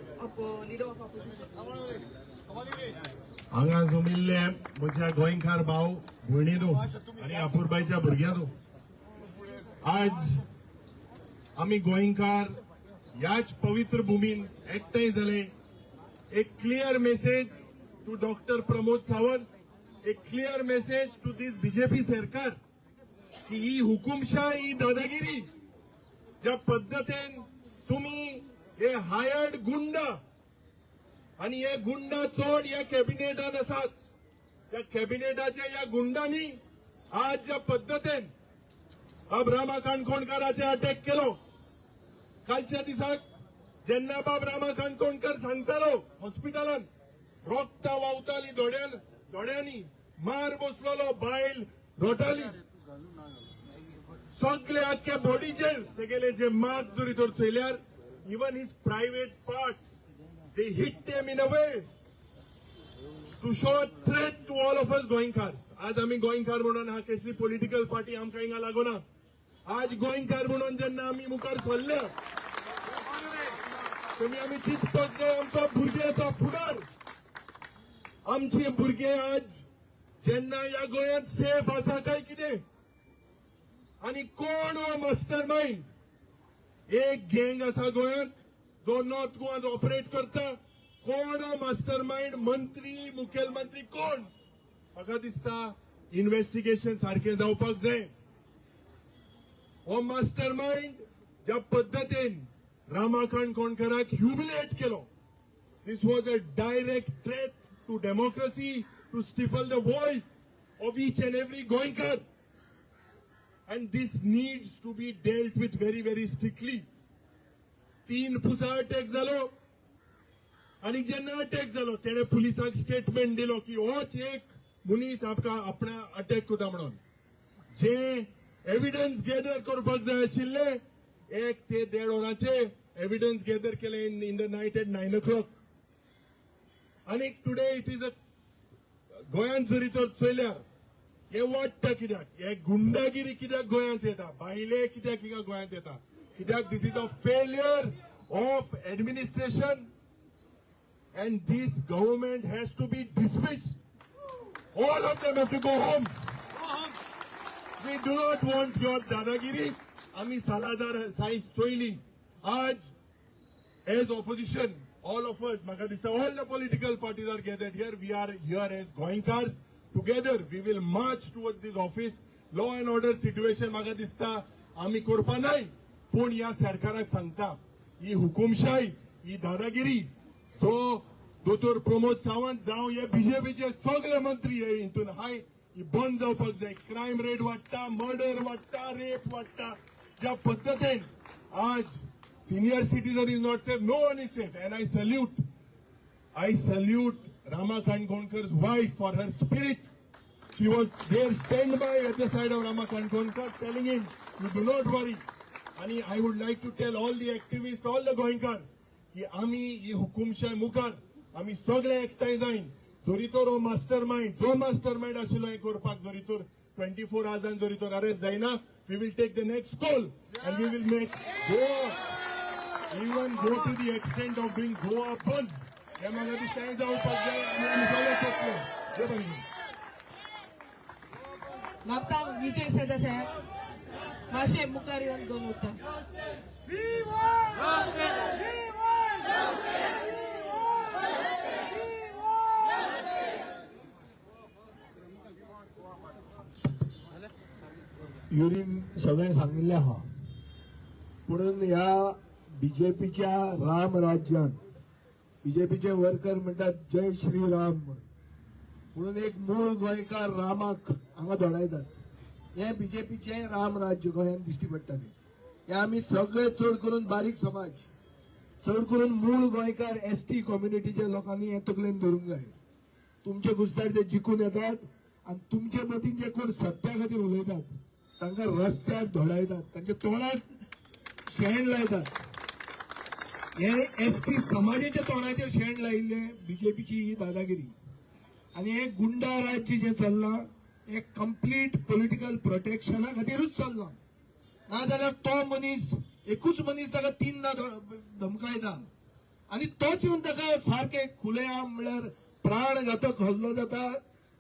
leader of opposition. हांगा जमिल्ले म्हज्या गोंयकार भाव भयणीनो आनी अपुरबायच्या भुरग्यांनो, आज आमी गोंयकार ह्याच पवित्र भूमीन एकठांय जाले. एक clear message to doctor Pramod Sawant, एक clear message to this BJP सरकार की ही हुकुमशाही, ही दादागिरी ज्या पद्दतीन तुमी हे हायर्ड गुंड आणि हे गुंड चड ह्या कॅबिनेटान आसात, त्या कॅबिनेटाच्या ह्या गुंडांनी आज ज्या पद्दतीन बाब रामा काणकोणकाराचे अटॅक केलो, कालच्या दिसाक जेन्ना बाब रामा काणकोणकर सांगतालो हॉस्पिटलान रोगता व्हांवताली दोळ्यांनी, मार बसलेलो, बायल रोटाली. सगळे आख्या बॉडीचेर तेगेले जे मार्क जरी तर चोयल्यार, even his private parts, they hit them in a way to show a threat to all of us Goenkars. आज आमी गोंयकार म्हणून हा कसली पॉलिटिकल पार्टी आमकां हिंगा लागना. आज गोंयकार म्हणून जेन्ना आमी मुखार सरले, तुमी आमी चिंतपाक जाय आमचो भुरग्याचो फुडार. आमचे भुरगे आज जेन्ना ह्या गोंयांत सेफ आसा काय कितें? आनी कोण हो मास्टर मायंड? एक गँग आसा गोंयांत जो नॉर्थ गोवान ऑपरेट करता. कोण हो मास्टर मायंड? मंत्री, मुखेलमंत्री, कोण? म्हाका दिसता इन्व्हेस्टिगेशन सारकें जावपाक जाय. हो मास्टर मायंड ज्या पद्दतीन रामा काणकोणकराक ह्युमिलेट केलो, this was a direct threat to democracy, to stifle the voice of each and every Goenkar, and this needs to be dealt with very, very strictly. तीन पुसा अटॅक जालो आनी जेन्ना अटॅक जालो, तेणे पुलिसांक स्टेटमेंट दिलो की होच एक मनीस आपका आपणा अटॅक करता म्हणून. जे एविडन्स गॅदर करपाक जाय आशिल्ले 1 ते 1.5 वरांचे, एविडन्स गॅदर केले in the night at 9 o'clock. आनी टुडे it is a गोंयांत जरी तर चोयल्यार हे वाडटा कित्याक? हे गुंडागिरी कित्याक गोंयांत येता? भायले कित्याक हिंगा गोंयांत येता? कित्याक this is a failure of administration and this government has to be dismissed. All of them have to go home. We do not want your दादागिरी. आमी सालाजार सायज चोयली. आज as opposition, all of us, म्हाका दिसता all the political parties are gathered here. We are here as Goenkars. Together we will march towards this office. Law and order situation म्हाका दिसता आमी करपा नाय, पूण ह्या सरकाराक सांगता, ही हुकुमशाही, ही दादागिरी, जो दोतोर प्रमोद सावंत जावं हे बीजेपीचे सगळे मंत्री हे हितून हाय, ही बंद जावपाक जाय. क्रायम रेट वाडटा, मर्डर वाडटा, रेप वाडटा. ज्या पद्दतीन आज senior citizen is not safe, no one is safe. And I salute Rama Kankonkar's wife for her spirit. She was there, stand by at the side of Rama Kankonkar, telling him, "You do not worry." आणि I would like to tell all the activists, all the Goenkars, की आमी ही हुकुमशाय मुखार आमी सगळे एकठांय जायन. जरी तर हो मास्टर मायंड, जो मास्टर मायंड आशिल्लो हें करपाक, जरी तर 24 आवर्सान जरी तर अरेस्ट जायना, we will take the next call and we will make Goa, even go to the extent of doing Goa bandh. हे म्हाका दिसता हें जावपाक जाय आनी आमी सगळे करतले. जय भीम. मागता विजय सदा साहेब मातशे मुखार येवन दोन उरता. We want justice! We want justice! We want justice! We want justice! Urine सगळें सांगिल्लें आहा, पुणून ह्या बीजेपीच्या राम राज्यान बीजेपीचे वर्कर म्हणटात जय श्री राम म्हणून, म्हणून एक मूळ गोंयकार रामाक हांगा धोडायतात. हें बीजेपीचें राम राज्य गोंयांत दिश्टी पडटा. तें हे आमी सगळे, चड करून बारीक समाज, चड करून मूळ गोंयकार, एसटी कम्युनिटीच्या लोकांनी हें तकलेन धरूंक जाय. तुमचे कुस्तार ते जिखून येतात आनी तुमचे मतीन जे कोण सत्या खातीर उलयतात तांकां रस्त्यार धोडायतात, तांच्या तोंडाक शेण लायतात. हे एसटी समाजाच्या तोंडाचेर शेण लायिल्ले बीजेपीची ही दादागिरी आनी हे गुंडा राज्य जें चल्लां हें कंप्लीट पॉलिटिकल प्रोटेक्शना खातीरूच चल्लां. नाजाल्यार तो मनीस, एकूच मनीस ताका तीनदा धमकायता आनी तोच येवन ताका सारकें खुलेआम, म्हणल्यार प्राणघातक हल्लो जाता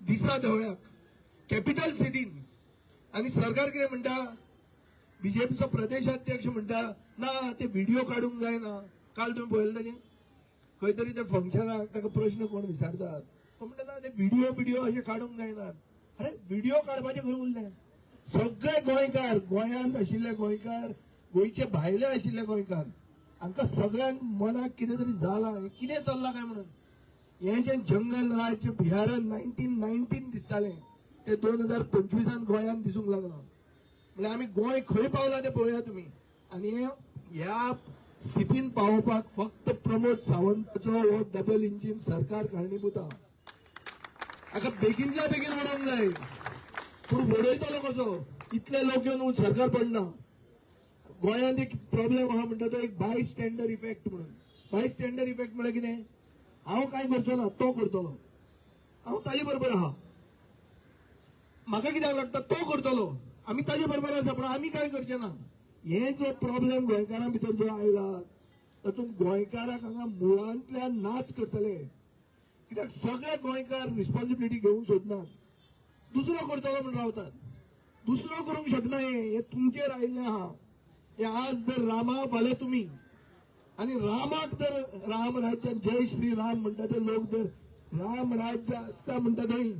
दिसा धवळ्याक कॅपिटल सिटीन. आनी सरकार कितें म्हणटा? बीजेपीचो प्रदेशाध्यक्ष म्हणटा, ना, ते व्हिडिओ काडूंक जायना. काल तुमी पळयलें ताजें खंय तरी ते फंक्शनाक ताका प्रश्न कोण विचारतात, तो म्हणटा, ना, ते व्हिडिओ बिडिओ अशे काडूंक जायनात. अरे, व्हिडिओ काडपाचे खंय उरले? सगळे गोंयकार, गोंयांत आशिल्ले गोंयकार, गोंयचे भायले आशिल्ले गोंयकार, हांकां सगळ्यांक मनाक कितें तरी जालां, हें कितें चल्लां काय म्हणून. हें जें जंगल राज्य बिहारान 1919 दिसतालें ते 2025 गोंयांत दिसूंक लागलां. म्हणल्यार आमी गोंय खंय पावलां तें पळोवया तुमी. आनी हे ह्या स्थितीन पावोवपाक फक्त प्रमोद सावंताचो हो डबल इंजीन सरकार कारणीभूत आहा. हाका बेगीनच्या बेगीन उडोवंक जाय, पूण उडयतलो कसो? इतले लोक येवन सरकार पडना. गोंयांत एक प्रॉब्लेम आहा म्हणटा तो एक बाय स्टँडर इफेक्ट म्हणून. बाय स्टँडर इफेक्ट म्हळ्यार कितें, हांव कांय करचो ना, तो करतलो, हांव ताजे बरोबर आहा, म्हाका कित्याक लागता, तो करतलो, आमी ताजे बरोबर आसा, पूण आमी कांय करचे ना. हे जो प्रॉब्लेम गोंयकारां भितर जो आयला तातूंत गोंयकाराक हांगा मुळांतल्यान नाच करतले. कित्याक सगळे गोंयकार रिस्पॉन्सिबिलिटी घेवंक सोदनात, दुसरो करतलो म्हूण रावतात, दुसरो करूंक शकना. हें तुमचेर आयिल्लें आहा. हे आज जर रामा फाल्यां तुमी, आनी रामाक जर राम राज्य जय श्री राम म्हणटा ते लोक जर राम राज्य आसता म्हणटा थंय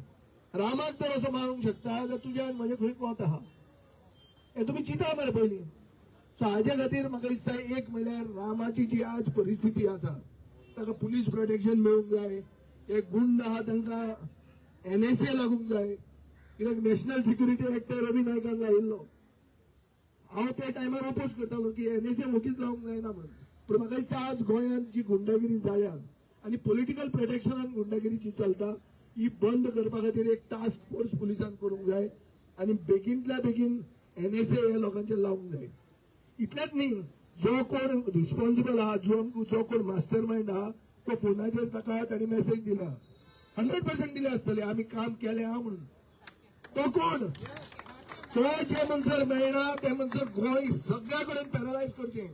रामाक जर असो मारूंक शकता जाल्यार तुज्या आनी म्हजें खंय कोत आहा हें तुमी चिंता मरे पयलीं. सो हाजे खातीर म्हाका दिसता एक म्हणल्यार रामाची जी आज परिस्थिती आसा ताका पुलीस प्रोटेक्शन मेळूंक जाय, एक गुंड आहा तांकां एनएसए लागूंक जाय, कित्याक नॅशनल सिक्युरिटी एक्ट रवी नायकान लायिल्लो. हांव त्या टायमार अपोज करतालो की एनएसए वोगीच लावंक जायना म्हणून, पूण म्हाका दिसता आज गोंयांत जी गुंडागिरी जाल्या आनी पॉलिटिकल प्रोटेक्शनान गुंडागिरी जी चलता ही बंद करपा खातीर एक टास्क फोर्स पुलिसान करूंक जाय आनी बेगीनतल्या बेगीन एनएसए हे लोकांचेर लावंक जाय. इतलेंच न्ही, जो कोण रिस्पॉन्सिबल आहा, जो कोण मास्टर मायंड आहा तो फोनाचेर ताका ताणी मॅसेज दिला, 100% दिले आसतले आमी काम केलें आहा म्हणून. तो कोण तो जे म्हणसर मेळना ते म्हणसर गोंय सगळ्या कडेन पॅरलायज करचें.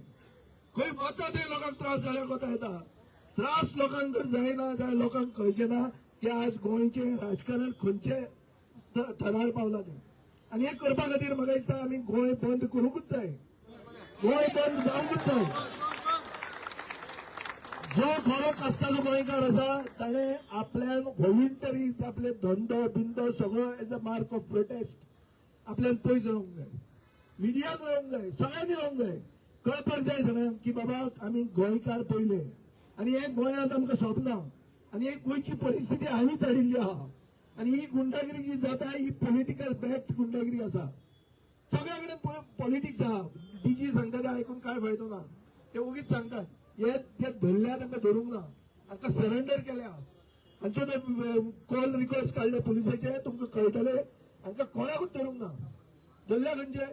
खंय वता थंय लोकांक त्रास जाल्यार कोता येता, त्रास लोकांक जर जायना जाल्यार लोकांक कळचें ना की आज गोंयचें राजकारण खंयचे थरार पावला तें. आनी हें करपा खातीर म्हाका दिसता आमी गोंय बंद करूंकूच जाय, गोंय बंद जावंकूच जाय. जो खरो कास्ताचो गोंयकार आसा ताणें आपल्यान व्हॉलंटरी आपले धंदो बिंदो सगळो as a mark of protest आपल्यान पयस रावंक जाय, मिडियान रावंक जाय, सगळ्यांनी रावंक जाय, कळपाक जाय सगळ्यांक की बाबा आमी गोंयकार पयले आनी हे गोंयांत आमकां सोंपना आनी ही गोंयची परिस्थिती हांवेंच हाडिल्ली आहा. आनी ही गुंडागिरी जी जाता ही पॉलिटिकल बॅक्ड गुंडागिरी आसा, सगळ्या कडेन पॉलिटिक्स आहा. डीजी सांगता ते आयकून कांय फायदो ना, ते ओगीच सांगतात. हे जे धरल्या तांकां धरूंक ना, तांकां सरेंडर केल्या. हांचे ते कॉल रिकॉर्ड्स काडले पुलिसाचे, तुमकां कळटले हांकां कोणाकूच धरूंक ना. धरल्या खंयचे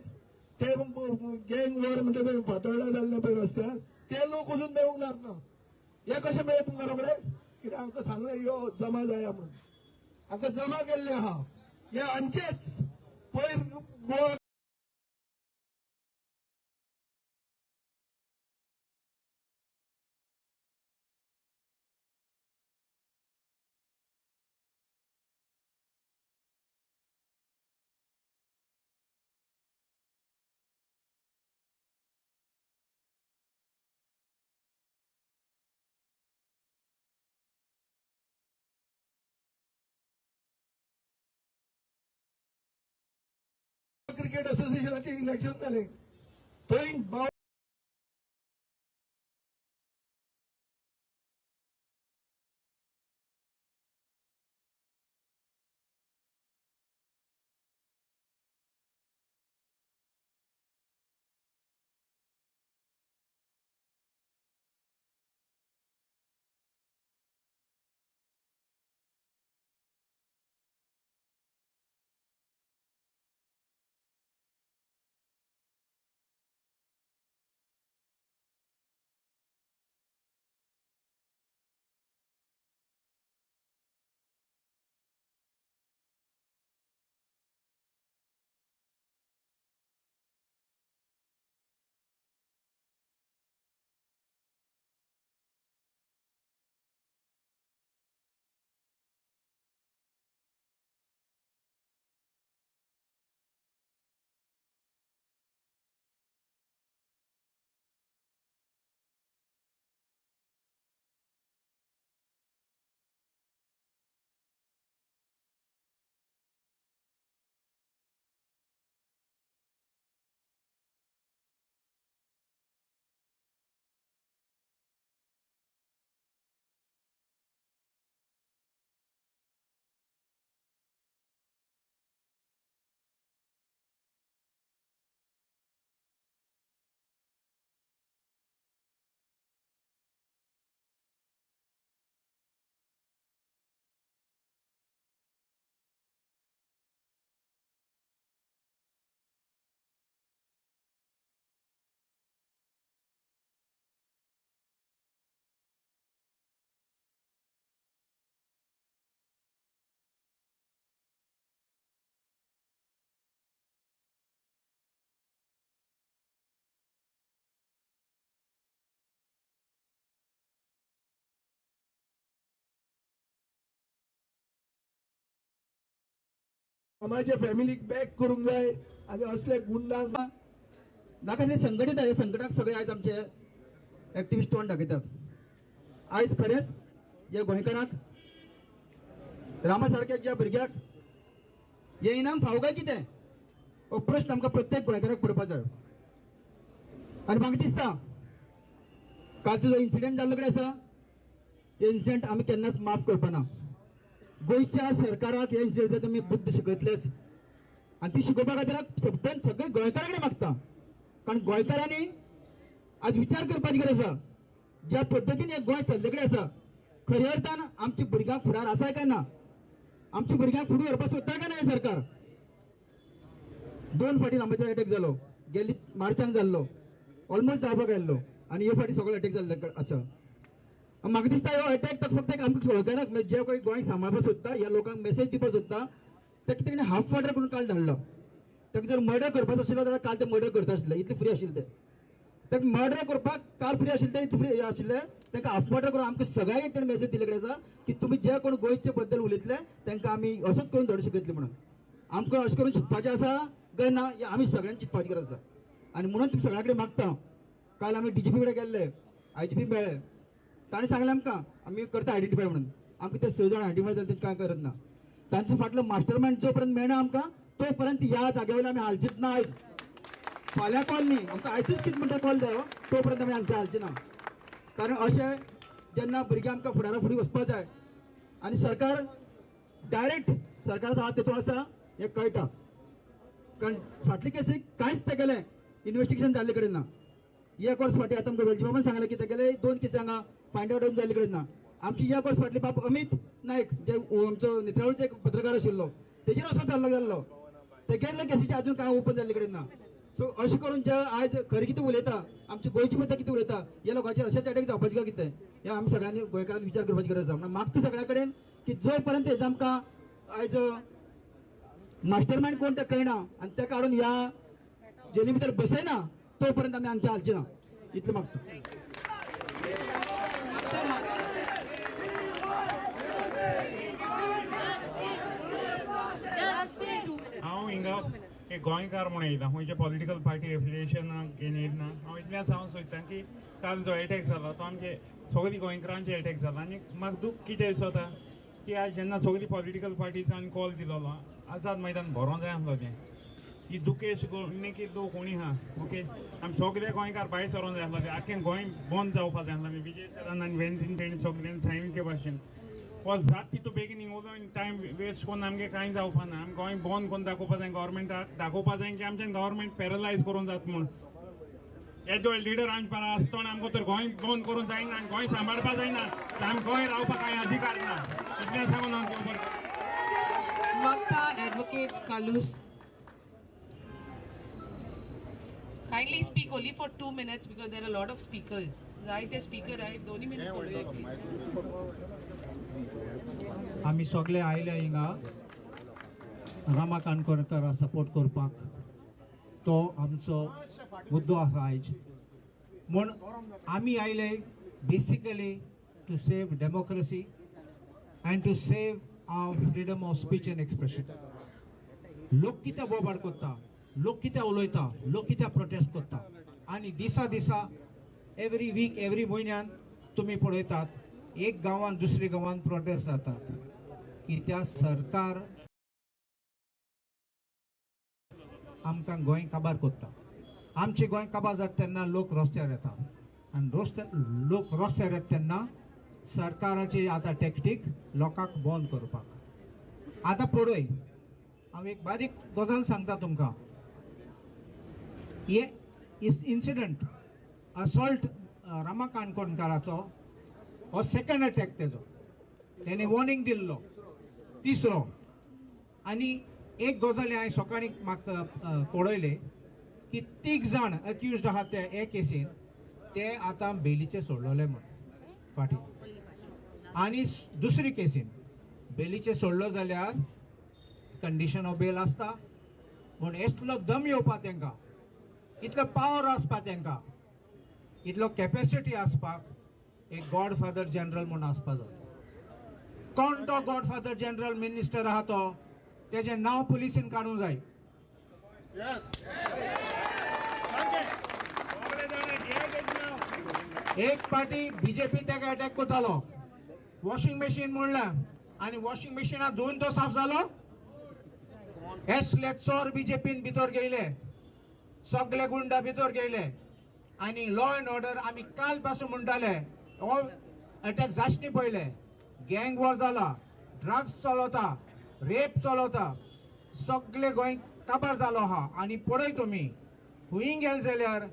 ते गँग वॉर म्हणटा ते फातोर्डा जाल्ले पळय रस्त्यार, ते लोक वचून मेळूंक नात ना. हे कशें मेळ्ळे तुमकां रोखडे? कित्याक हांकां सांगलें यो जमा जाया म्हणून, हांकां जमा केल्ले आहा. हे हांचेच पयर गोवा क्रिकेट असोसिएशनाचे इलेक्शन जालें थंय रामाच्या फॅमिलीक बॅक करूंक जाय आनी असले गुंडांक नाका. संघटीत आहे संकटाक सगळे आयज आमचे एक्टिविस्ट तोंड दाखयतात. आयज खरेंच ह्या गोंयकारांक रामा सारक्या ज्या भुरग्याक हे इनाम फावो काय कितें हो प्रश्न आमकां प्रत्येक गोंयकाराक पडपा जाय. आनी म्हाका दिसता कालचो जो इन्सिडंट जाल्लो कडेन आसा हे इन्सिडंट आमी केन्नाच माफ करपा ना. गोंयच्या सरकाराक हे इन्सिडंट तुमी बुद्द शिकयतलेच आनी ती शिकोवपा खातीर सगळ्यान सगळे गोंयकारा कडेन मागता, कारण गोंयकारांनी आज विचार करपाची गरज आसा. ज्या पद्दतीन हे गोंय चल्ले कडेन आसा खऱ्या अर्थान आमच्या भुरग्यांक फुडार आसा काय ना, आमच्या भुरग्यांक फुडें व्हरपाक सोदता काय ना हे सरकार. 2 फावटी रामाचेर अटॅक जालो, गेल्ली मार्चाक जाल्लो, ऑलमोस्ट जावपाक आयिल्लो आनी हे फावटी सगळो अटॅक जाल्लो आसा. म्हाका दिसता हो अटॅक तर फक्त आमकां गोंयकारांक जे कोण गोंय सांबाळपाक सोदता ह्या लोकांक मेसेज दिवपाक सोदता ताका तेणी हाफ मर्डर करून काल धाडलो. ताका जर मर्डर करपाचो आशिल्लो जाल्यार काल ते मर्डर करता आशिल्ले, इतले फ्री आशिल्ले ते. ताका मर्डर करपाक काल फ्री आशिल्ले ते, इतले फ्री आशिल्ले ताका हाफ मर्डर करून आमकां सगळ्यांक ताणें मेसेज दिल्ले कडेन आसा की तुमी जे कोण गोंयचे बद्दल उलयतले तांकां आमी असोच करून धडो शिकयतले म्हणून. आमकां अशें करून शिकपाचें आसा काय ना हें आमी सगळ्यांनी चिंतपाची गरज आसा. आनी म्हणून तुमी सगळ्यां कडेन मागता, काल आमी डीजीपी कडेन गेल्ले, आयजीपी मेळ्ळे, ताणें सांगलें आमकां आमी करता आयडेंटिफाय म्हणून. आमकां ते 6 जाण आयडेंटिफाय जाले कांय करत ना. तांचो फाटलो मास्टर मायंड जो पर्यंत मेळना आमकां तो पर्यंत ह्या जाग्या वयल्यान आमी हालचीच ना. आयज फाल्यां कॉल न्ही, आमकां आयजूच कितें म्हणटा कॉल जायो तो पर्यंत आमी हांगचे हालचे ना. कारण अशें जेन्ना भुरगीं आमकां फुडारा फुडें वचपाक जाय आनी सरकार डायरेक्ट सरकाराचो हात तेतून आसा हें कळटा. कारण फाटले केसीक कांयच तेगेलें इन्वेस्टिगेशन जाल्ले कडेन ना. एक वर्स फाटीं आतां आमकां वेलची बाबान सांगलें की तेगेले 2 केसी हांगा फायंड आवट जाल्ले कडेन ना. आमची एक वर्स फाटली बाब अमीत नायक जे आमचो नेत्रावळीचो एक पत्रकार आशिल्लो तेजेर असो जाल्लो तेगेले केसीचे अजून कांय ओपन जाल्ले कडेन ना. सो अशें करून जे आयज खरें कितें उलयता आमची गोंयची बद्दल कितें उलयता ह्या लोकांचेर अशेंच अटॅक जावपाचें काय कितें हें आमी सगळ्यांनी गोंयकारांनी विचार करपाची गरज आसा. म्हणून मागता सगळ्या कडेन की जो पर्यंत हेज आमकां आयज मास्टर मायंड कोण तें कळना आनी तेका हाडून ह्या जेली भितर बसयना तो पर्यंत आमी हांगचे हालचे ना, इतलें मागता. हांव हिंगा एक गोंयकार म्हूण येयला, खंयच्या पॉलिटिकल पार्टी एफिलिएशनाक घेवन येयना. हांव इतलें सांगूंक सोदता की काल जो एटॅक जालो तो आमचे सगळी गोंयकारांचे एटॅक जाला. आनी म्हाका दूख कितें दिसता की आज जेन्ना सगळी पॉलिटिकल पार्टीसान कॉल दिलोलो आझाद मैदान भरोंक जाय आसलो तें ही दुकेश न्ही की लोक कोणी आहा ओके आमी सगळे गोंयकार भायर सरोंक जाय आसलो, आख्खें गोंय बंद जावपाक जाय आसलें. विजय सरान आनी वेन्झीन तेणी सगळ्यांनी सायन के भाशेन हो जात तितू बेगीन उलोवन टायम वेस्ट करून आमगे कांय जावपा ना. आमी गोंय बंद करून दाखोवपा जाय, गव्हर्मेंटाक दाखोवपा जाय की आमच्यान गव्हर्मेंट पॅरलायज करूंक जाता म्हूण. येदो लिडर आमचे पारा आसतना आमकां तर गोंय बंद करूंक जायना आनी गोंय सांबाळपा जायना, आमी गोंय रावपाक कांय अधिकार ना, इतलें सांगून हांव. वक्ता advocate Kalus. Kindly speak only for 2 minutes because there are a lot of speakers. जायते स्पीकर आहेत, 2 मिनिट करूया प्लीज. आमी सगळे आयले हिंगा रामा काणकोणकारा सपोर्ट करपाक, तो आमचो मुद्दो आसा आयज. म्हूण आमी आयले basically to save democracy and to save our freedom of speech and expression. लोक कितें बोबाड करता, लोक कितें उलयता, लोक कितें प्रोटेस्ट करता आनी दिसा दिसा एवरी वीक एवरी म्हयन्यान तुमी पळयतात एक गांवान दुसरे गांवान प्रोटेस्ट जातात की त्या सरकार आमकां गोंय काबार करता. आमचें गोंय काबार जाता तेन्ना लोक रस्त्यार येता आनी लोक रस्त्यार येता तेन्ना सरकाराची आतां टॅक्टीक लोकांक बंद करपाक. आतां पळय हांव एक बारीक गजाल सांगता तुमकां. हे इन्सिडंट असॉल्ट रामा काणकोणकाराचो हो सेकंड अटॅक तेजो, तेणे वॉर्निंग दिल्लो तिसरो. आनी एक गजाल हांवें सकाळीं म्हाका पळयलें की 3 जाण अक्युज्ड आहा ते हे केसीन, ते आतां बेलीचे सोडलेले म्हूण फाटीं. आनी दुसरी केसीन बेलीचे सोडलो जाल्यार कंडिशन ऑफ बेल आसता म्हूण इतलो दम येवपा तेंकां, इतलो पावर आसपा तेंकां, इतलो कॅपेसिटी आसपाक एक गॉडफादर जनरल म्हूण आसपा जाय. कोण तो गॉडफादर जनरल मिनिस्टर आहा तो तेजें नांव पुलिसीन काडूंक जाय. एक पार्टी बीजेपी ताका अटॅक करतालो, वॉशिंग मशीन म्हणलां आनी वॉशिंग मशिना धुवन तो साफ जालो. असले चोर बीजेपीन भितर गेले, सगळे गुंडा भितर गेले आनी लॉ एंड ऑर्डर आमी काल पासून म्हणटाले हो अटॅक जाशनी पयले. गँग वॉर जाला, ड्रग्स चलता, रेप चलता, सगळे गोंय काबार जालो आहा. आनी पळय तुमी खंय गेले जाल्यार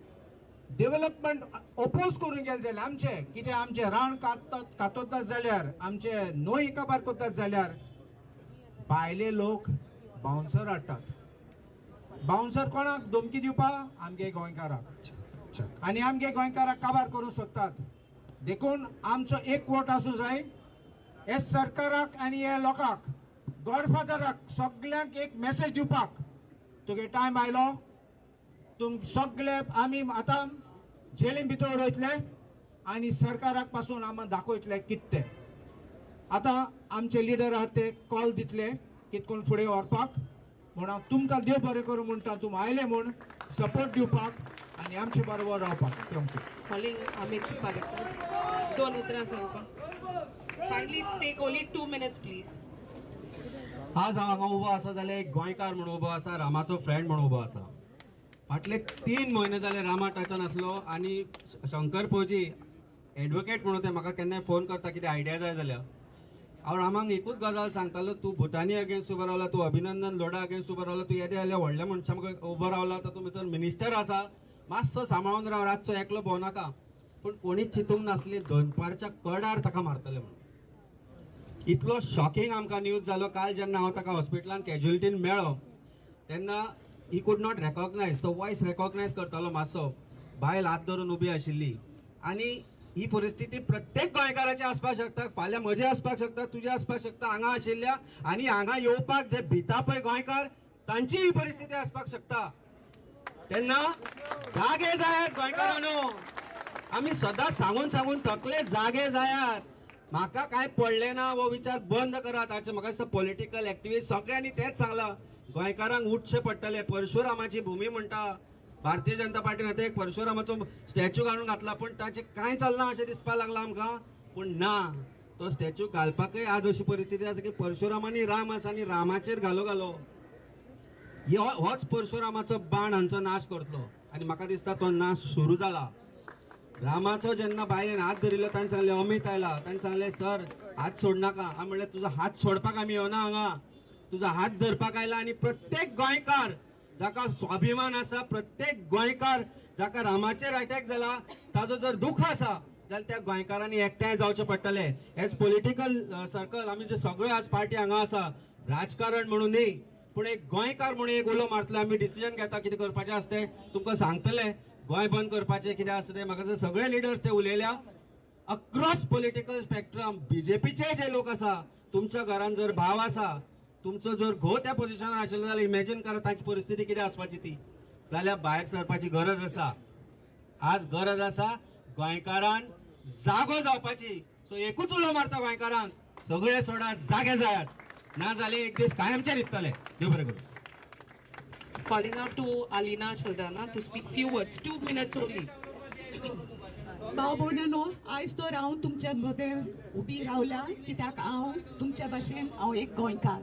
डेव्हलपमेंट ओपोज करूंक गेले जाल्यार आमचे कितें आमचें रान काततात जाल्यार, आमचे न्हंय काबार करतात जाल्यार भायले लोक बाउन्सर हाडटात. बाउन्सर कोणाक धमकी दिवपाक? आमगे गोंयकाराक. आनी आमगे गोंयकाराक काबार करूंक सोदतात. देखून आमचो एक वोट आसूं जाय हे सरकाराक आनी हे लोकांक, गॉडफादराक, सगल्यांक एक मेसेज दिवपाक तुगे टायम आयलो. तुम सगळे आमी आतां जेलीन भितर उडयतले आनी सरकाराक पासून आमी दाखयतले कितें तें. आतां आमचे लिडर आहात ते कॉल दितले कितें करून फुडें व्हरपाक. म्हूण हांव तुमकां देव बरें करूं म्हणटा, तुमी आयले म्हूण सपोर्ट दिवपाक आनी आमचे बरोबर रावपाक. Thank you. Calling Amit Palekar दोन उतरां सांगपाक. Kindly take only 2 minutes please. आज हांव हांगा उबो आसा जाल्यार एक गोंयकार म्हणून उबो आसा, रामाचो फ्रेंड म्हणून उबो आसा. फाटले 3 म्हयने जाले रामा टचान आसलो आनी शंकर पोजी एडवोकेट म्हणून ते म्हाका केन्नाय फोन करता कितें आयडिया जाय जाल्यार. हांव रामाक एकूच गजाल सांगतालो, तूं भुटानी अगेन्स्ट उबो रावला, तूं अभिनंदन लोढा अगेन्स्ट उबो रावला, तूं येदे जाल्यार व्हडल्या मनशा उबो रावला, तातूंत भितर मिनिस्टर आसा, मातसो सांबाळून राव, रातचो एकलो भोंवनाका. पूण कोणीच चिंतूंक नासली दनपारच्या कडार ताका मारतले म्हणून. इतलो शॉकिंग आमकां न्यूज जालो काल जेन्ना हांव ताका हॉस्पिटलान कॅज्युअलिटीन मेळ्ळो तेन्ना he could not recognise, तो वॉयस रेकॉग्नायज करतालो मातसो, बायल हात धरून उबी आशिल्ली. आनी ही परिस्थिती प्रत्येक गोंयकाराची आसपाक शकता, फाल्यां म्हजे आसपाक शकता, तुजे आसपाक शकता, हांगा आशिल्ल्या आनी हांगा येवपाक जे भिता पळय गोंयकार तांची ही परिस्थिती आसपाक शकता. तेन्ना जागे जायात गोंयकारांनो, आमी सदांच सांगून सांगून थकले, जागे जायात. म्हाका कांय पडलें ना हो विचार बंद करात. आतां म्हाका दिसता पॉलिटिकल एक्टिविस्ट सगळ्यांनी तेंच सांगलां, गोंयकारांक उठचें पडटलें. परशुरामाची भुमी म्हणटा भारतीय जनता पार्टीन आतां एक परशुरामाचो स्टॅच्यू घालून घातला, पूण ताचें कांय चलना अशें दिसपाक लागलां आमकां. पूण ना, तो स्टॅच्यू घालपाकय आज अशी परिस्थिती आसा की परशुरामानी राम आसा आनी रामाचेर घालो घालो. होच परशुरामाचो बाण हांचो नाश करतलो आनी म्हाका दिसता तो नाश सुरू जाला. रामाचो जेन्ना बायलेन हात धरिल्लो ताणें सांगलें, अमीत आयला, ताणें सांगलें सर हात सोडनाका. हांवें म्हणलें तुजो हात सोडपाक आमी येवना हांगा, तुजो हात धरपाक आयला. आनी प्रत्येक गोंयकार जाका स्वाभिमान आसा, प्रत्येक गोंयकार जाका रामाचेर अटॅक जाला ताजो जर दुख्ख आसा जाल्यार त्या गोंयकारांनी एकठांय जावचें पडटलें. एज पॉलिटिकल सर्कल आमी जे सगळे आज पार्टी हांगा आसा, राजकारण म्हणून न्ही पूण एक गोंयकार म्हणून एक उलो मारतले, आमी डिसिजन घेता कितें करपाचें आसता तें तुमकां सांगतले. गोंय बंद करपाचें कितें आसता तें म्हाका सगळे लिडर्स ते उलयल्या अक्रॉस पॉलिटिकल स्पेक्ट्रम. बीजेपीचे जे लोक आसा, तुमच्या घरान जर भाव आसा, तुमचो जर घोव त्या पोजिशनार आशिल्लो जाल्यार इमेजीन करा तांची परिस्थिती कितें आसपाची ती. जाल्यार भायर सरपाची गरज आसा, आज गरज आसा गोंयकारान जागो जावपाची. सो एकूच उलो मारता गोंयकारांक, सगळे सोडात, जागे जायात, ना जाल्यार एक दीस कायमचे न्हिदतले. देव बरें करूं. Calling out to Alina Shaldana to speak few words, 2 minutes only. भाव भयणींनो, आयज तर हांव तुमच्या मदें उबी रावल्या कित्याक हांव तुमच्या भाशेन हांव एक गोंयकार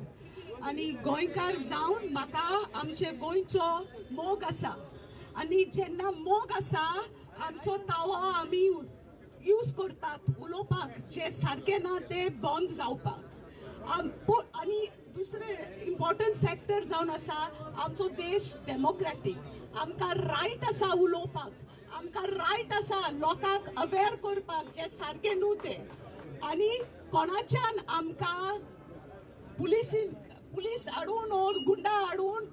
आनी गोंयकार जावन म्हाका आमचे गोंयचो मोग आसा आनी जेन्ना मोग आसा आमचो तावो आमी यूज करतात उलोवपाक, जे सारकें ना तें बंद जावपाक. आनी दुसरें इम्पॉर्टंट फॅक्टर जावन आसा आमचो देश डेमोक्रॅटीक, आमकां रायट आसा उलोवपाक, आमकां रायट आसा लोकांक अवेर करपाक जे सारकें न्हू तें. आनी कोणाच्यान आमकां पुलीस हाडून ओर गुंडा हाडून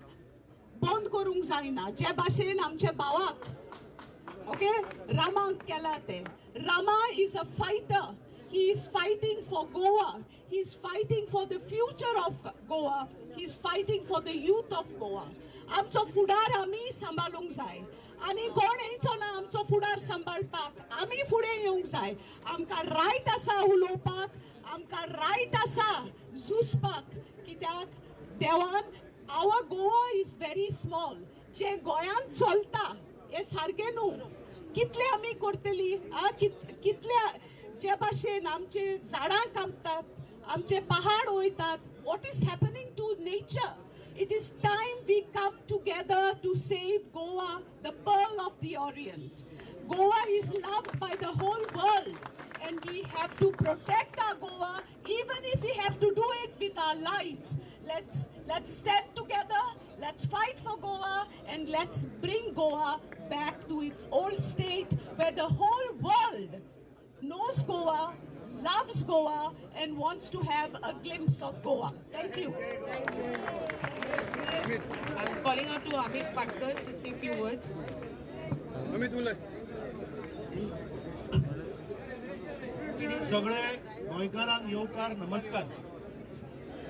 बंद करूंक जायना. जे भाशेन आमच्या भावाक ओके रामाक केला तें. Rama is a fighter. He is fighting for Goa. He is fighting for the future of Goa. He is fighting for the youth of Goa. आमचो फुडार आमी सांबाळूंक जाय आनी कोण येयचो ना आमचो फुडार सांबाळपाक, आमी फुडें येवंक जाय. आमकां रायट आसा उलोवपाक, आमकां रायट आसा झुजपाक, कित्याक देवान our Goa is very small. जे गोंयांत चलता हें सारकें न्हू. कितले आमी करतली आ, कितले जे भाशेन आमचे झाडां कापतात, आमचे पहाड वयतात. What is happening to nature? It is time we come together to save Goa, the pearl of the Orient. Goa is loved by the whole world and we have to protect our Goa, even if we have to do it with our lives. Let's stand together, let's fight for Goa, and let's bring Goa back to its old state where the whole world knows Goa, loves Goa, and wants to have a glimpse of Goa. Thank you. I'm calling out to Amit Patkar to say a few words. Amit Ulay. सगळे गोंयकारांक येवकार नमस्कार.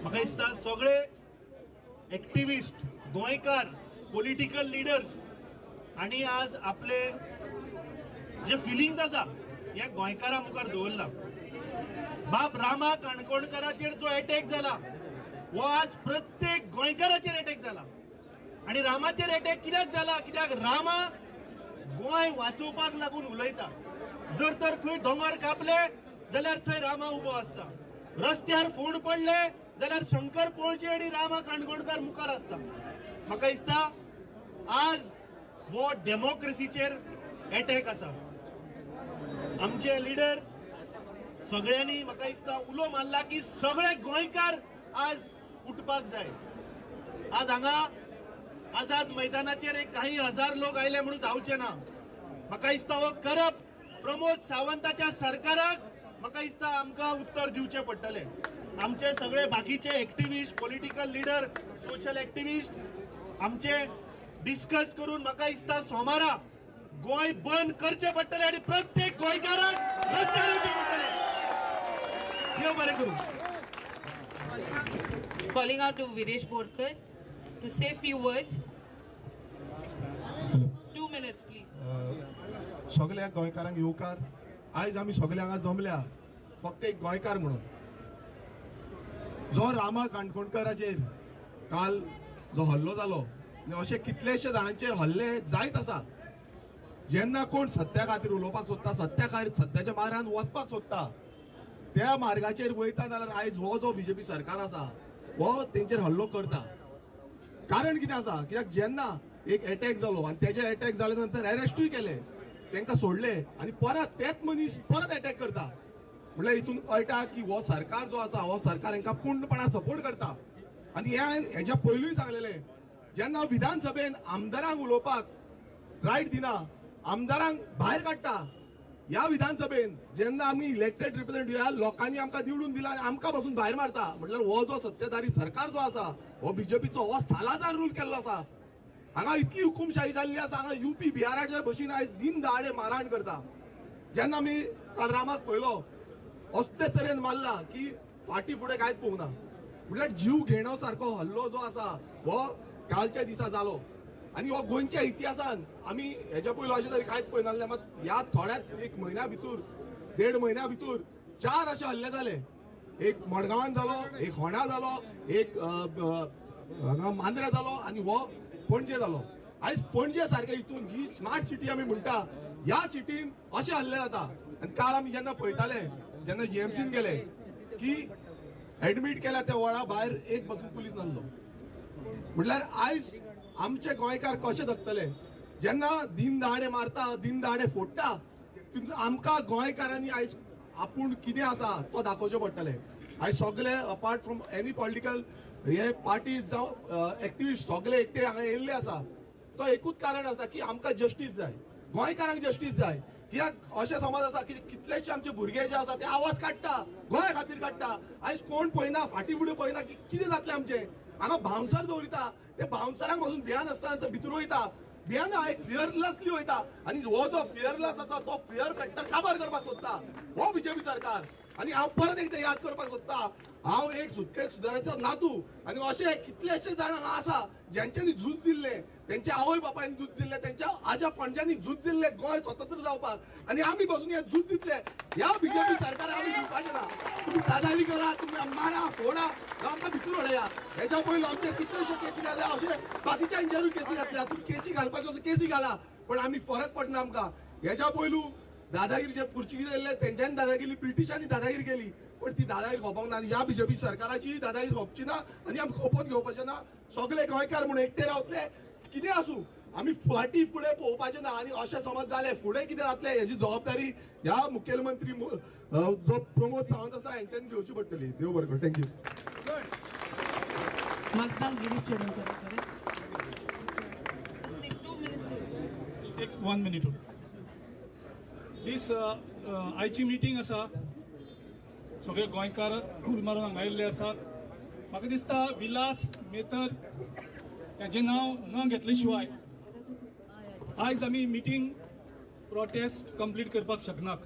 म्हाका दिसता सगळे activist गोंयकार political leaders आनी आज आपले जे फिलिंग्स आसा ह्या गोंयकारां मुखार दवरला. बाब रामा काणकोणकाराचेर जो एटॅक जाला हो आज प्रत्येक गोंयकाराचेर एटॅक जाला. आनी रामाचेर एटॅक कित्याक जाला? कित्याक रामा गोंय वाचोवपाक लागून उलयता. जर तर खंय दोंगर कापले जाल्यार थंय रामा उबो आसता, रस्त्यार फोण पडले जाल्यार शंकर पोळजी आनी रामा काणकोणकार मुखार आसता. म्हाका दिसता आज हो डेमोक्रेसीचेर एटॅक आसा. आमचे लिडर सगळ्यांनी म्हाका दिसता उलो मारला की सगळे गोंयकार आज उठपाक जाय. आज हांगा आझाद मैदानाचेर एक काही हजार लोक आयले म्हणून जावचे ना. म्हाका दिसता हो करप प्रमोद सावंताच्या सरकाराक म्हाका दिसता आमकां उत्तर दिवचें पडटलें. आमचे सगळे बाकीचे activist, political leader, social activist आमचे डिस्कस करून म्हाका दिसता सोमारा गोंय बंद करचें पडटलें आनी प्रत्येक गोंयकाराक रस्त्यार येवचें पडटलें. देव बरें करूं. Calling out to Viresh Borkar to say few words. 2 minutes please. सगळ्या गोंयकारांक येवकार. आयज आमी सगळे हांगा जमल्या फक्त एक गोंयकार म्हणून. जो रामा काणकोणकाराचेर काल जो हल्लो जालो अशे कितलेशे जाणांचेर हल्ले जायत आसा. जेन्ना कोण सत्या खातीर उलोवपाक सोदता, सत्या खातीर सत्याच्या मार्गान वचपाक सोदता, त्या मार्गाचेर वयता जाल्यार आयज हो जो बीजेपी सरकार आसा हो तेंचेर हल्लो करता. कारण कितें आसा, कित्याक जेन्ना एक एटॅक जालो आनी तेजे एटॅक जाले नंतर अरेस्टूय केले, तांकां सोडले आनी परत तेच मनीस परत एटॅक करता. म्हणल्यार हितून कळटा की हो सरकार जो आसा हो सरकार हांकां पूर्णपणान सपोर्ट करता. आनी हेज्या पयलूय सांगलेलें, जेन्ना विधानसभेन आमदारांक उलोवपाक रायट दिना, आमदारांक भायर काडटा ह्या विधानसभेन, जेन्ना आमी इलेक्टेड रिप्रेझेंटेटिव्ह लोकांनी आमकां निवडून दिला आनी आमकां पासून भायर मारता, म्हणल्यार हो जो सत्तेधारी सरकार जो आसा हो बीजेपीचो हो सालाजार रूल केल्लो आसा. हांगा इतली हुकुमशाही जाल्ली आसा, हांगा युपी बिहाराच्या भशेन आयज दिन दहाडे मारहाण करता. जेन्ना आमी काल रामाक पळयलो असले तरेन मारला की फाटी फुडें कांयच पळोवंक ना. म्हणल्यार जीव घेणो सारको हल्लो जो आसा हो कालच्या दिसा जालो. आनी हो गोंयच्या इतिहासान आमी हेज्या पयलो अशें तरी कांयच पळयनासलें. मात ह्या थोड्या एक म्हयन्या भितर, देड म्हयन्या भितर 4 अशे हल्ले जाले. एक मडगांवान जालो, एक होण्या जालो, एक हांगा मांद्रे जालो आनी हो पणजे जालो. आयज पणजे सारके हितून जी स्मार्ट सिटी आमी म्हणटा ह्या सिटीन अशे हल्ले जाता. आनी काल आमी जेन्ना पळयताले, जेन्ना जीएमसीन गेले की एडमीट केल्या त्या वळा भायर एक बसून पुलीस नासलो. म्हणल्यार आयज आमचे गोंयकार कशे जगतले जेन्ना दिन दहाडे मारता, दिन दहाडे फोडटा. आमकां गोंयकारांनी आयज आपूण कितें आसा तो दाखोवचें पडटलें. आयज सगळे अपार्ट फ्रॉम एनी पॉलिटिकल हे पार्टीज जावं एक्टिविस्ट सगळे एकटे हांगा येयल्ले आसा. तो एकूच कारण आसा की आमकां जस्टीस जाय, गोंयकारांक जस्टीस जाय. कित्याक अशें समज आसा की कितलेशे आमचे भुरगे जे आसा ते आवाज काडटा, गोंया खातीर काडटा. आयज कोण पळयना, फाटीं फुडें पळयना की कितें जातलें आमचें. हांगा बाउन्सर दवरिता, ते बाउन्सरांक पासून भियान आसतना भितर वयता, भियाना एक फियरलेसली वयता. आनी हो जो फियरलेस आसा तो फियर फॅक्टर काबार करपाक सोदता हो बीजेपी सरकार. आनी हांव परत एकदां याद करपाक सोदता, हांव एक सुटके सुदाराचो नातू आनी अशे कितलेशे जाण हांगा आसा ज्यांच्यांनी झूज दिल्लें, तेंच्या आवय बापायन झूज दिल्लें, तेंच्या आजा पणज्यांनी झूज दिल्लें गोंय स्वतंत्र जावपाक, आनी आमी बसून हें झूज दितले. ह्या बीजेपी सरकार आमी दिवपाचें ना. तुमी दादागिरी करा, तुमी मारा फोडा, आमकां भितर उडया. हेच्या पयलो आमचे कितलेशे केसी घातल्या, अशे बाकीच्यांचेरूय केसी घातल्या. तुमी केसी घालपाच्यो असो केसी घाला, पण आमी फरक पडना आमकां. हेच्या पयलू दादागिरी जे पुर्तुगीज आयिल्ले तेंच्यांनी दादागिरी, ब्रिटिशांनी दादागिरी केली, पण ती दादागिरी खोपोंक ना. आनी ह्या बीजेपी सरकाराची दादागिरी खोपची ना आनी आमी खोपोवन घेवपाचें ना. सगळे गोंयकार म्हूण एकटे रावतले, कितें आसूं आमी फाटीं फुडें पळोवपाचें ना. आनी अशें समज जालें फुडें कितें जातलें हेजी जबाबदारी ह्या मुखेलमंत्री जो प्रमोद सावंत आसा हेंच्यांनी घेवची पडटली. देव बरें करूं. Thank you. एक 1 मिनीट दीस आयची मिटींग आसा, सगळे गोंयकार उल मारून हांगा आयिल्ले आसात. म्हाका दिसता विलास मेथर हेजें नांव न घेतले शिवाय आयज आमी मिटींग प्रोटेस्ट कंप्लीट करपाक शकनात.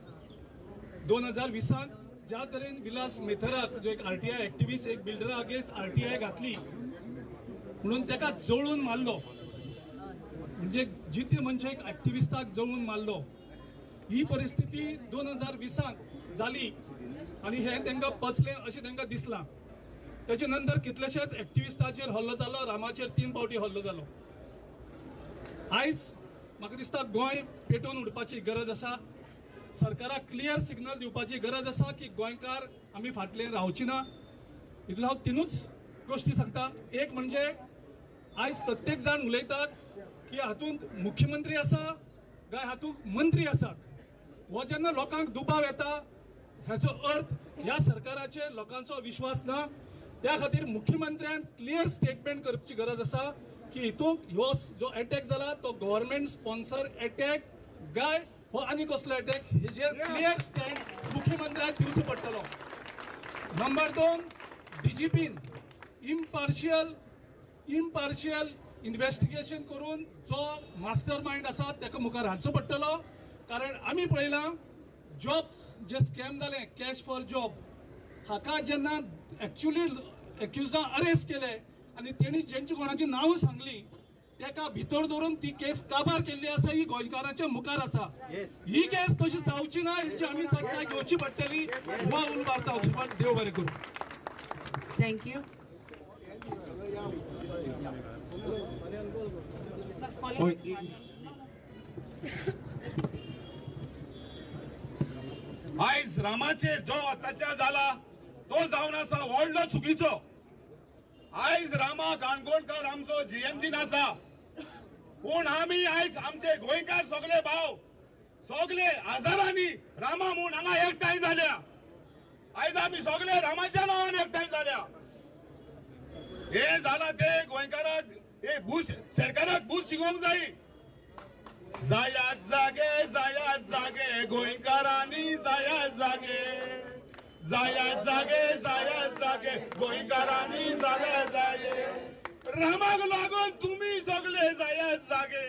2020 ज्या तरेन विलास मेथराक जो एक RTI activist, एक बिल्डरा अगेन्स्ट RTI घातली म्हणून ताका जळून मारलो, म्हणजे जिते मनशाक एक एक्टिविस्टाक जळून मारलो, ही परिस्थिती 2020 जाली आनी हें तांकां पचलें अशें तांकां दिसलां. ताचे नंतर कितलेशेच एक्टिविस्टाचेर हल्लो जालो, रामाचेर 3 फावटी हल्लो जालो. आयज म्हाका दिसता गोंय पेटोवन उडपाची गरज आसा. सरकाराक क्लियर सिग्नल दिवपाची गरज आसा की गोंयकार आमी फाटले रावची ना. हितून हांव 3 गोश्टी सांगता. एक म्हणजे आयज प्रत्येक जाण उलयतात की हातूंत मुख्यमंत्री आसा काय हातूंत मंत्री आसात. हो जेन्ना लोकांक दुबाव येता हेचो अर्थ ह्या सरकाराचेर लोकांचो विश्वास ना. त्या खातीर मुख्यमंत्र्यान क्लियर स्टेटमेंट करची गरज आसा की हितूंत ह्यो जो अटॅक जाला तो गव्हर्मेंट स्पॉन्सर अटॅक काय हो आनी कसलो अटॅक हेजेर क्लियर स्टँड मुख्यमंत्र्याक दिवचो पडटलो. नंबर 2, डीजीपीन इम्पार्शियल इन्व्हेस्टिगेशन करून जो मास्टर मायंड आसा ताका मुखार हाडचो पडटलो. कारण आमी पळयलां जॉब जे स्कॅम जालें कॅश फॉर जॉब, हाका जेन्ना एक्च्युअली एक्युजां अरेस्ट केले आनी तेणी जेंची कोणाची नांवां सांगली ताका भितर दवरून ती केस काबार केल्ली आसा. ही गोंयकारांच्या मुखार आसा. ही केस तशी जावची ना हेची आमी चर्चा घेवची पडटली. हो उलो मारता. देव बरें करूं. Thank you. आयज रामाचेर जो अत्याचार जाला तो जावन आसा व्हडलो चुकीचो. आयज रामा काणकोणकर आमचो GMC आसा, पूण आमी आयज आमचे गोंयकार सगळे भाव सगळे हजारांनी रामा म्हूण हांगा एकठांय जाल्या. आयज आमी सगळे रामाच्या नांवान एकठांय जाल्या. हे जाला ते गोंयकाराक हे बूस सरकाराक बूस शिकोवंक जाय. जायात जागे, जायात जागे गोंयकारांनी, जायात जागे, जायात जागे, जायात जागे गोंयकारांनी, जायात जागे. रामाक लागून तुमी सगळे जायात जागे,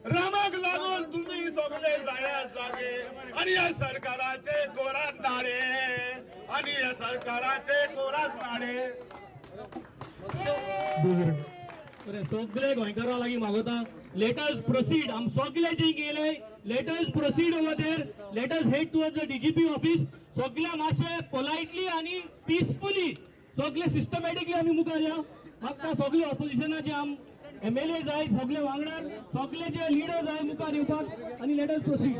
रामाक लागून तुमी सगळे जायात जागे. आनी ह्या सरकाराचे कोरात नाडे, आनी ह्या सरकाराचे कोरात नाडे. सगळे गोंयकारां लागीं मागोता, let us proceed. आम सगळे जे गेले, let us proceed over there, let us head towards the DGP office. सगळे मातशे पोलायटली आनी पिसफुली सगळे सिस्टमॅटिकली आमी मुखार या. म्हाका सगळे ऑपोजिशनाचे आम MLA जाय, सगळे वांगडार सगळे जे लिडर जाय मुखार येवपाक आनी let us proceed.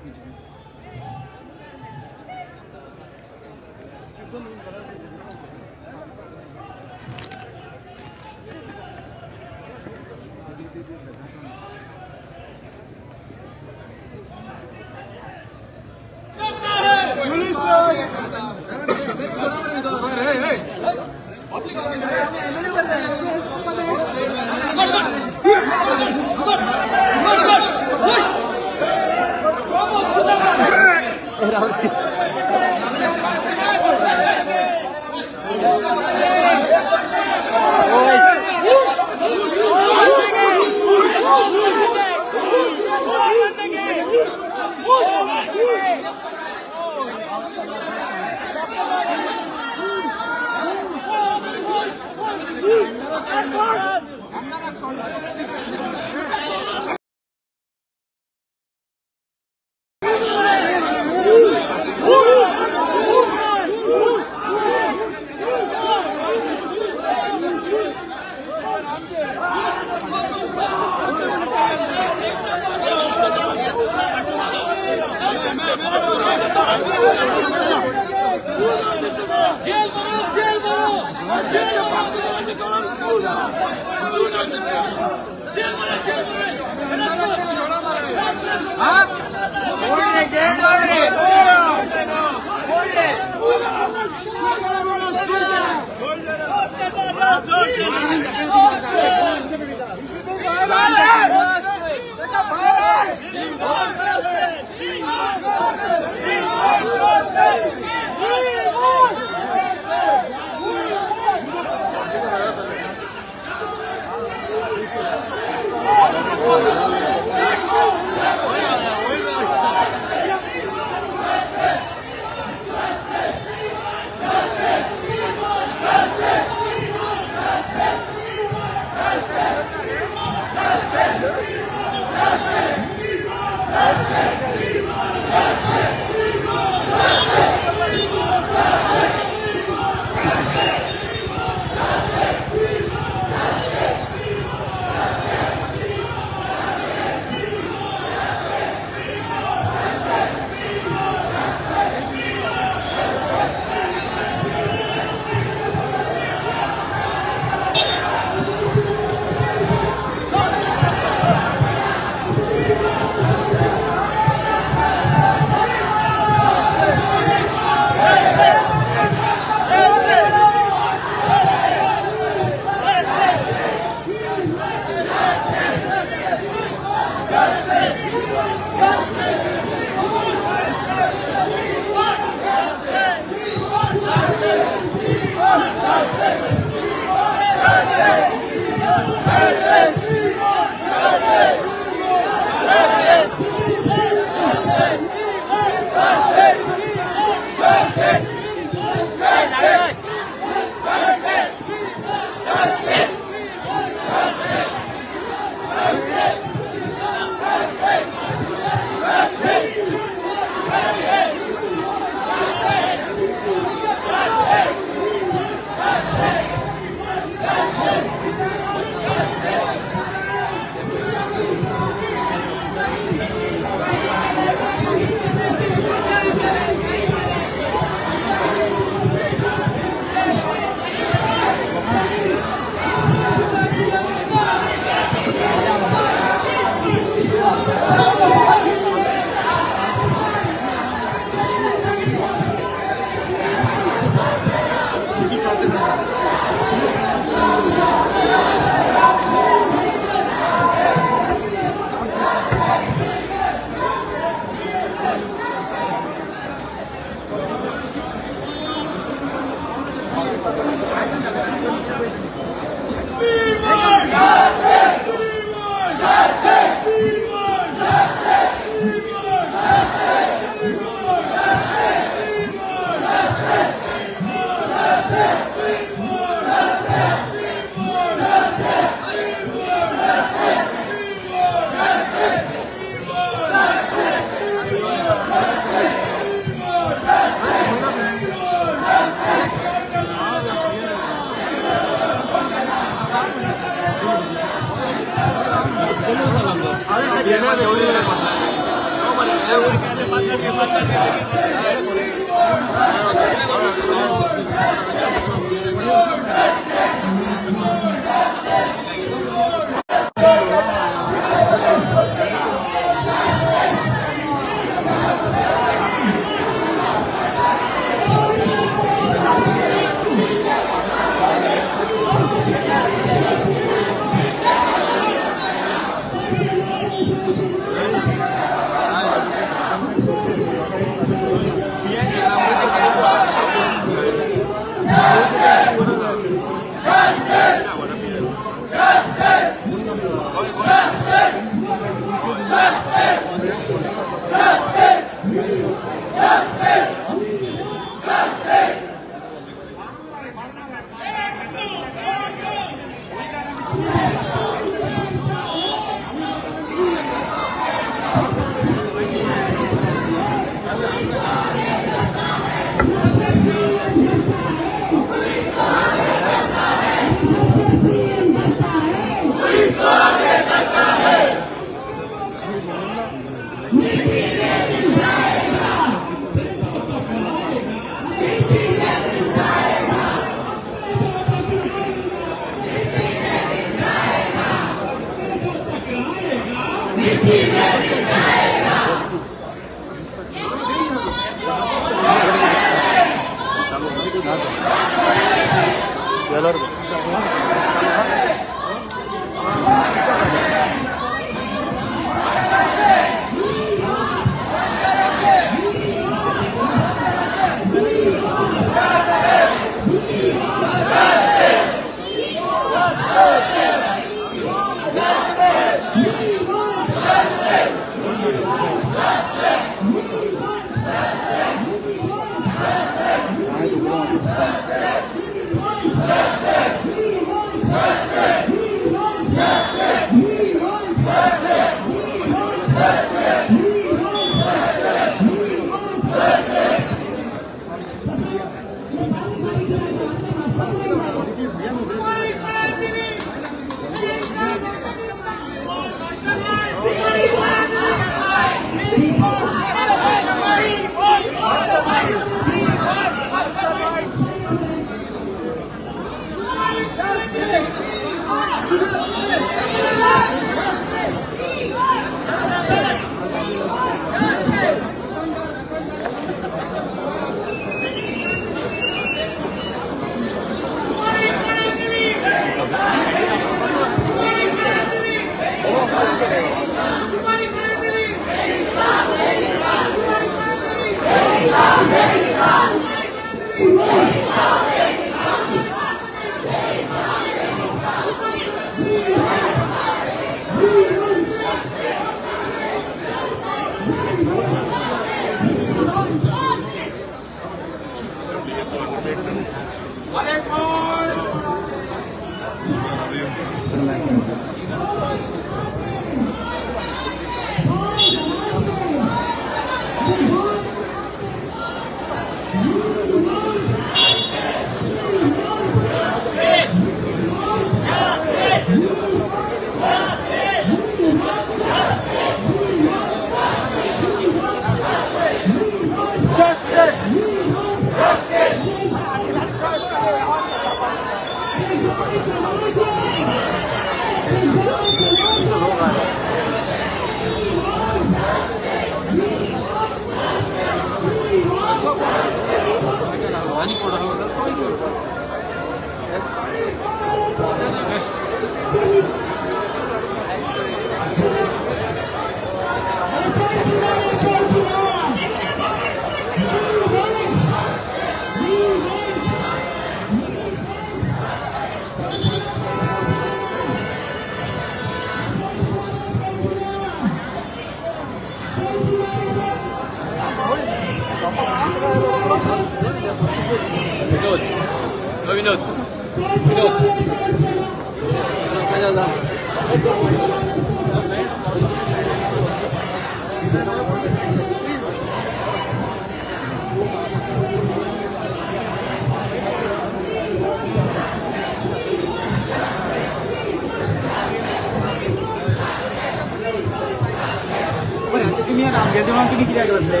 तुमी आमगे दिवंक तुमी कित्याक बसले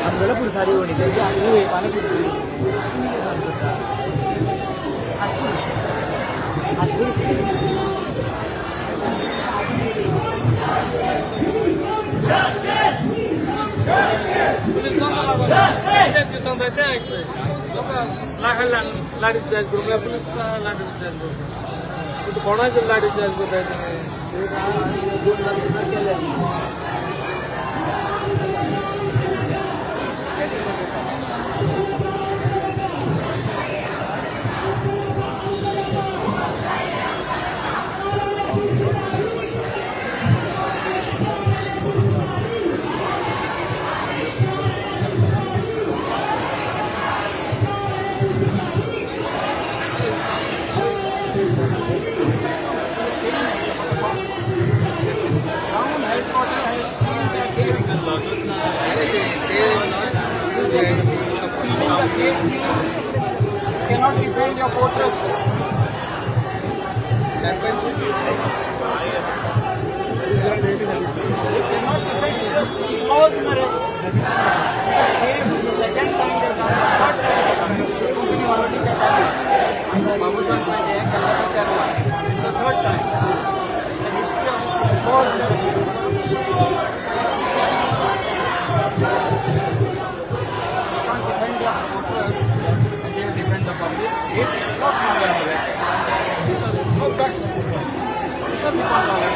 आमगेलो पुरसारी कोणी तेजी आमगे वयपाना पुरसरी लाठी चार्ज करूं पुलीस लाठी चार्ज करूं कोणाचेर लाठी चार्ज करताय तुमी 2 लाख रुपया केले. Town headquarter has sealed the gate. Sealing the gate means cannot defend your fortress. You cannot defend the laws मरे. Shame. The second time they have done, the third time they have done. Company वालों ने क्या बाबूसाहेब पाहिजे the third time. The history of laws You can't defend your fortress and they will defend the public. It not No guts. Because we can't tolerate it.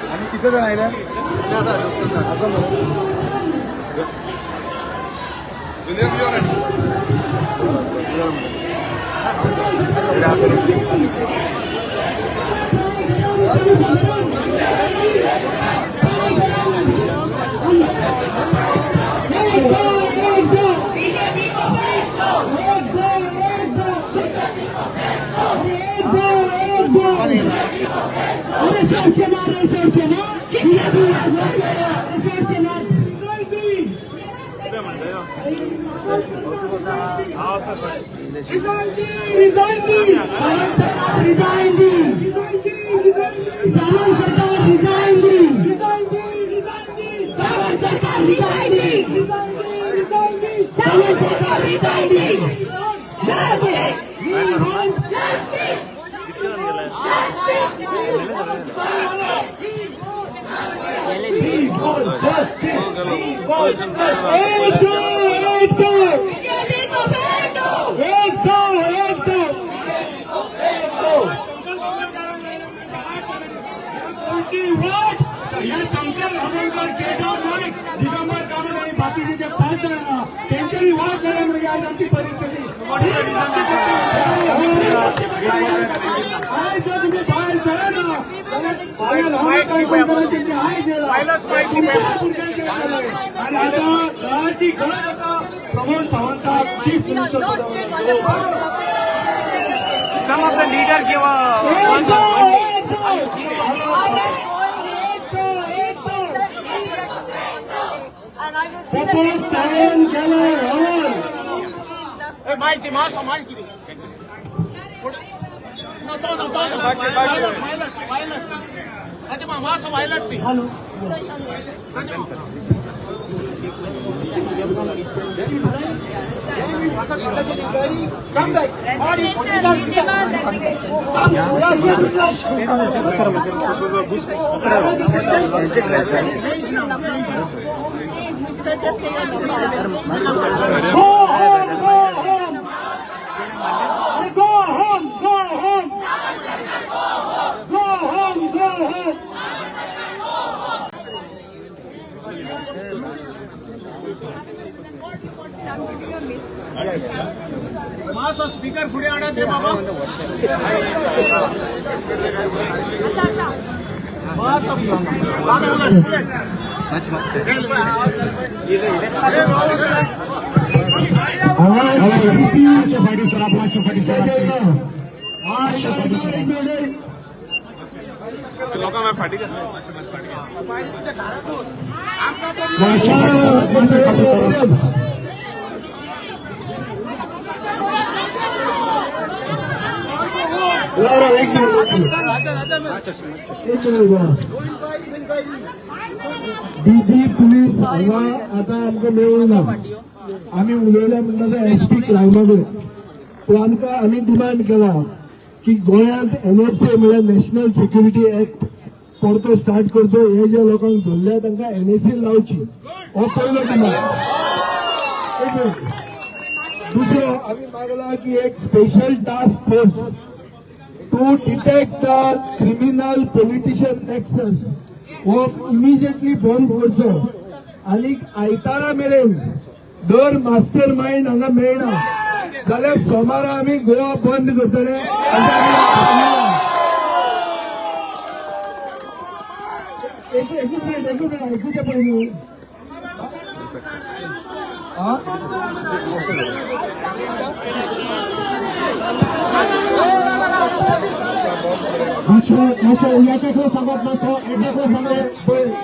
आणि किती जण आयले असं एक दो, एक दो, एक दो, एक दो, एक दो, एक दो. अरे सोडचे ना रे, सोडचे ना. सोडचे ना. Resign the. Sawant सरकार रिझाईन दी. सावंत सरकार रिझाईन दी. सावंत सरकार रिझाईन दी. सावंत सरकार resign the. Justice! We want justice! Justice! We want justice! We want justice! एक दो, एक दो, एक दो, एक दो. तुमची वाट या शंकर आमोणकर, केदार नाईक, दिगंबर कामत आणि बाकीचे जे पाच जण आहा, त्यांच्यानी वाट झाल्या म्हणजे आज आमची परिस्थिती ही आमची परिस्थिती. आज जर तुम्ही बाहेर सरला ना जाल्यार आमोणकर आयज तुमच्या भुरग्यांचेर जालां. आणि आता काळाची गरज आसा Pramod सावंताक chief minister. Some of the leader give a एक दो, एक दो, एक दो, एक दो. प्रमोद सावंत गेलो रावण. माहिती मासो माहिती व्हायलस व्हायलस मासो व्हायलस ती. Hello. Come back. Go home, go home. Go home, go home. Go home, go home. मासो स्पीकर फुडें हाडात रे बाबा. लोकांक फाटी डीजी पुलीस हांगा आतां आमकां मेळूंक ना. आमी उलयले म्हणटा ते एसपी क्रायमा कडेन. पूण आमकां आमी डिमांड केला की गोंयांत एनएसए म्हळ्यार नॅशनल सिक्युरिटी एक्ट परतो स्टार्ट करचो. हे जे लोकांक धरल्या तांकां एनएसए लावची, हो पयलो डिमांड. दुसरो आमी मागला की एक special task force to detect the criminal politician nexus हो इमिजिएटली फॉर्म करचो. आनी आयतारा मेरेन दर मास्टर मायंड हांगा मेळना जाल्यार सोमारा आमी गोवा बंद करतले. एकूच मिनिट, एकूच मिनिट आयकुचें पयलीं.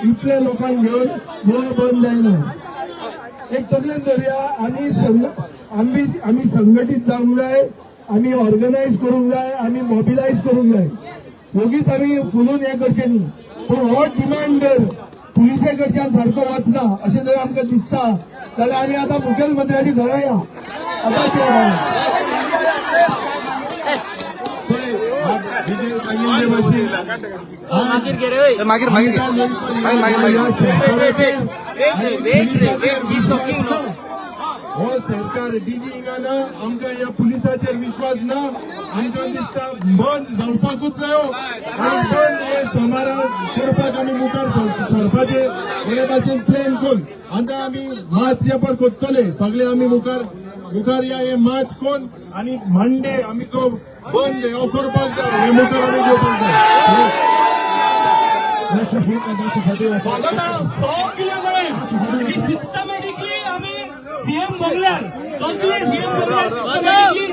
इतले लोकांक घेवन गोवा बंद जायना. एक तकलेन धरुया. आनी आमी संघटीत जावंक जाय, आमी ऑर्गनायज करूंक जाय, आमी मोबिलायज करूंक जाय. वगीच आमी फुलून हें करचें न्ही. पूण हो डिमांड जर पुलिसे कडच्यान सारको वचना अशें जर आमकां दिसता जाल्यार आमी आतां मुखेलमंत्र्याच्या घरा या. आतां मागीर मागीर मागीर हो सरकार डीजी हिंगा ना, आमकां ह्या पुलिसाचेर विश्वास ना. आमकां दिसता बंद जावपाकूच जायो आनी बंद हे सोमारा करपाक आमी मुखार सरपाचे बरे भाशेन प्लॅन करून आतां आमी मार्च हे पर करतले. सगळे आमी मुखार मुखार या हे मार्च कोण आनी मंडे आमी जो बंद हो करपाक जाय, हे मुखार आमी घेवपाक जाय. सिस्टमॅटिकली आमी सीएम बघल्यार सगळे सीएम बघल्यार सिस्टमॅटिकली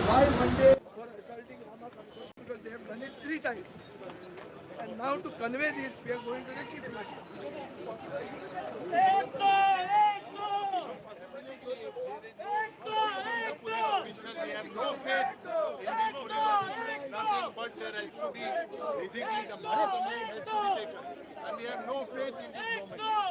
Why Monday for assaulting Rama Kankonkar? Because they have done it 3 times. And now to convey this, we are going to the chief minister. We have no faith in this police official, nothing but there has to be basically the mastermind has to be taken. And we have no faith in this government.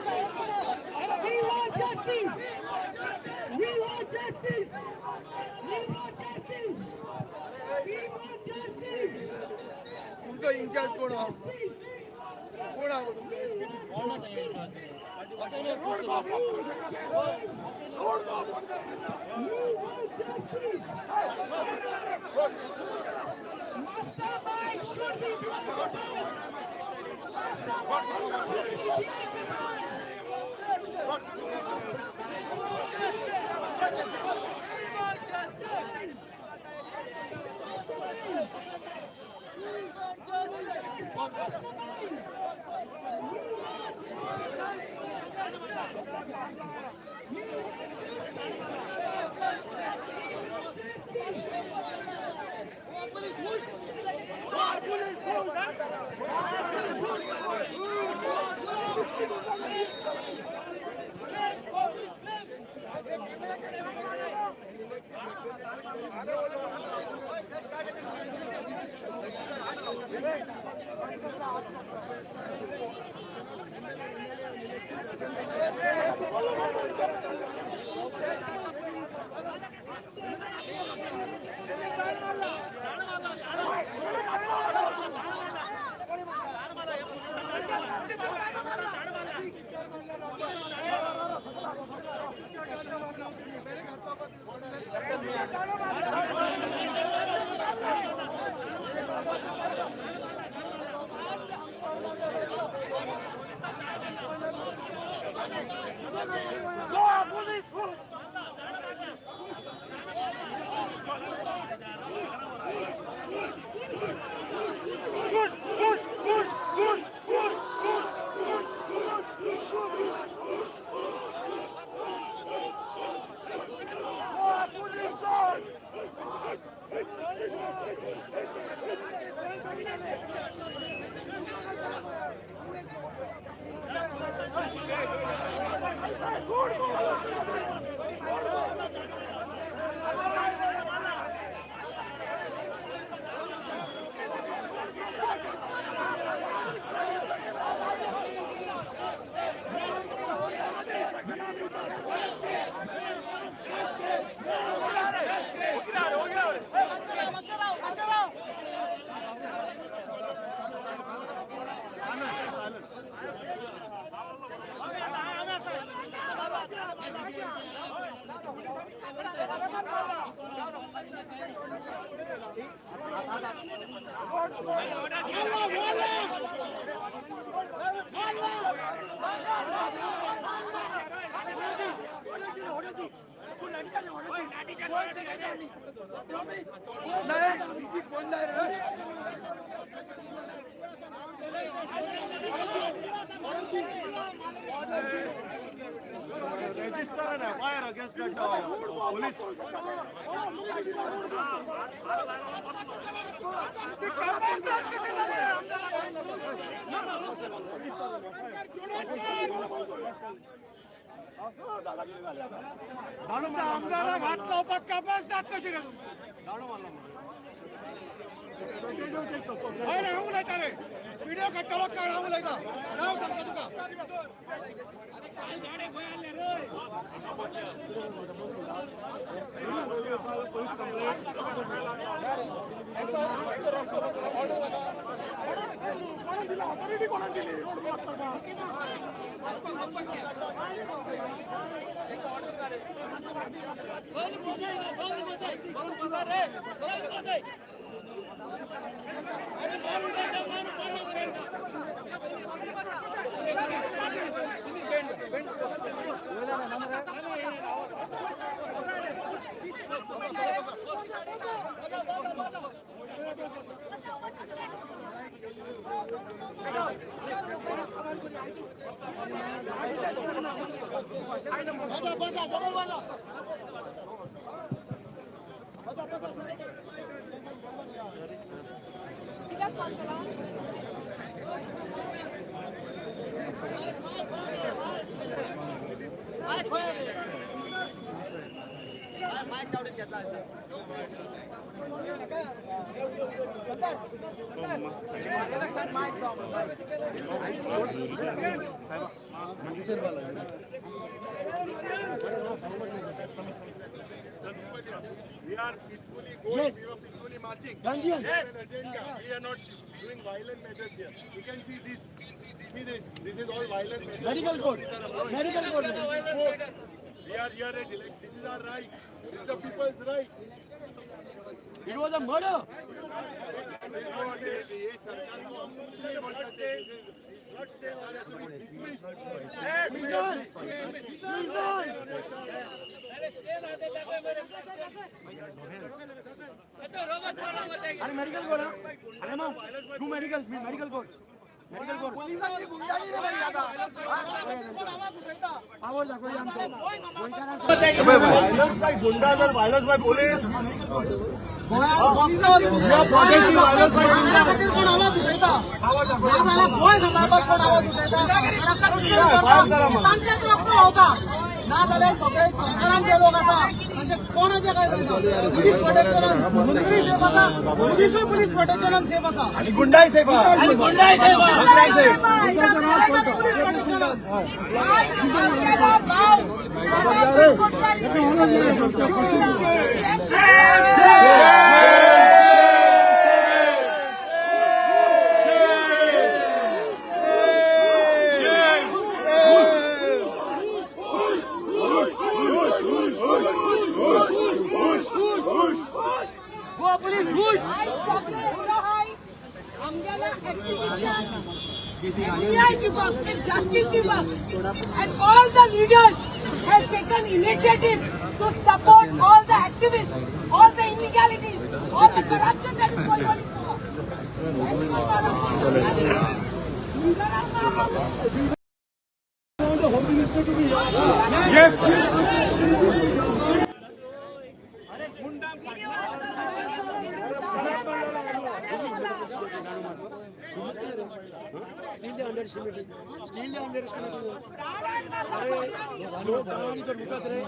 We want justice! We want justice! We want justice! We want justice! तुमचो in-charge कोण आहा? कोण आहा तुमचो? Road को block करू शकता, road को block करू शकता. Mastermind should be behind. Mastermind should be behind. Register an FIR against that police. आमदाराक हात लावपाक कापासतात कशी रे? हय रे, हांव उलयता रे, व्हिडिओ काडटलो काय? हांव उलयता, नांव सांगता तुका. ऑथॉरिटी कोणाक दिली रोड ब्लॉक करपाक? We are peacefully going, Yes. we are peacefully marching. Gandhian. Yes. We are not doing violent measures here. You can see this. See this. This is all violent measures. Medical code. Medical code. We are here as elect. This is our right. This is the people's right. It was a murder. Resign. Resign. अरे medical code अरे मग तू medical medical code medical code power दाखवली आमचो Violence by goondas or violence by police. ना जाल्यार सगळे सरकारान जे लोक आसा म्हणजे कोणाचे काय जायना पुलीस प्रोटेक्शनान मंत्री सेफ आसा, पुलिसूय पुलीस प्रोटेक्शनान सेफ आसा आणि गुंडाय सेफ आणि गुंडाय सेफ पुलीस प्रोटेक्शनान. Justice Deepak and all the leaders has taken initiative to support all the activists, all the illegalities, all the corruption that is going on in Goa. Yes. Still they underestimating. Still they underestimating us. अरे लोक गांवांनी तर उठत रे,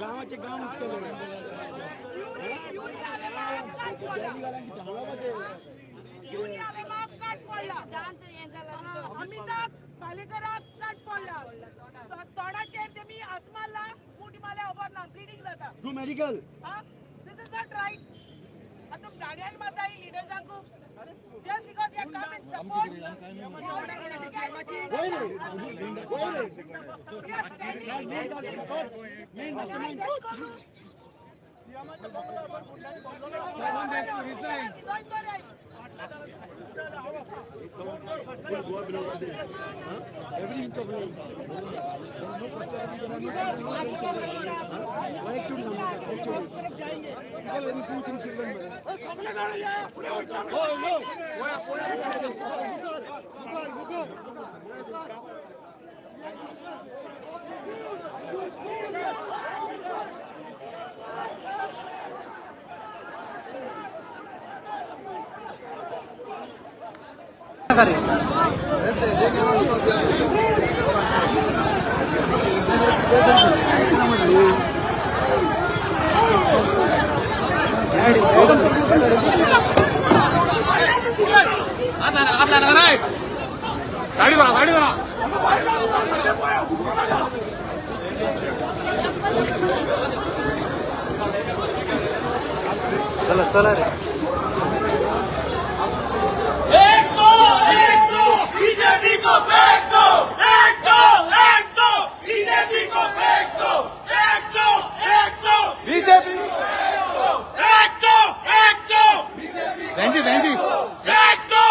गांवाचे गांव उठतले. अमिताभ पालेकराक चड पडला तोंडाचेर तेमी हात मारला, मूठ मारल्या खबर ना, ब्लिडींग जाता. Do medical. This is not right. आतां गाडयान मारता ही लिडर्सांकू just because they come and support. Every inch of land. No posterity, there are no 2-3 children. Oh no! चला चला रे. एक दो बीजेपी को फेंक दो, एक दो बीजेपी को फेंक दो, एक दो बीजेपी को फेंक दो, एक दो बीजेपी भेंजी भेंजी एक दो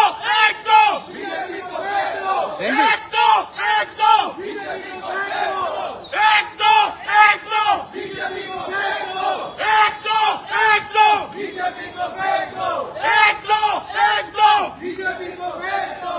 बीजेपी को फेंक दो, एक दो बीजेपी को फेंक दो, एक दो बीजेपी को फेंक दो, एक दो बीजेपी को फेंक दो, एक दो बीजेपी को फेंक दो,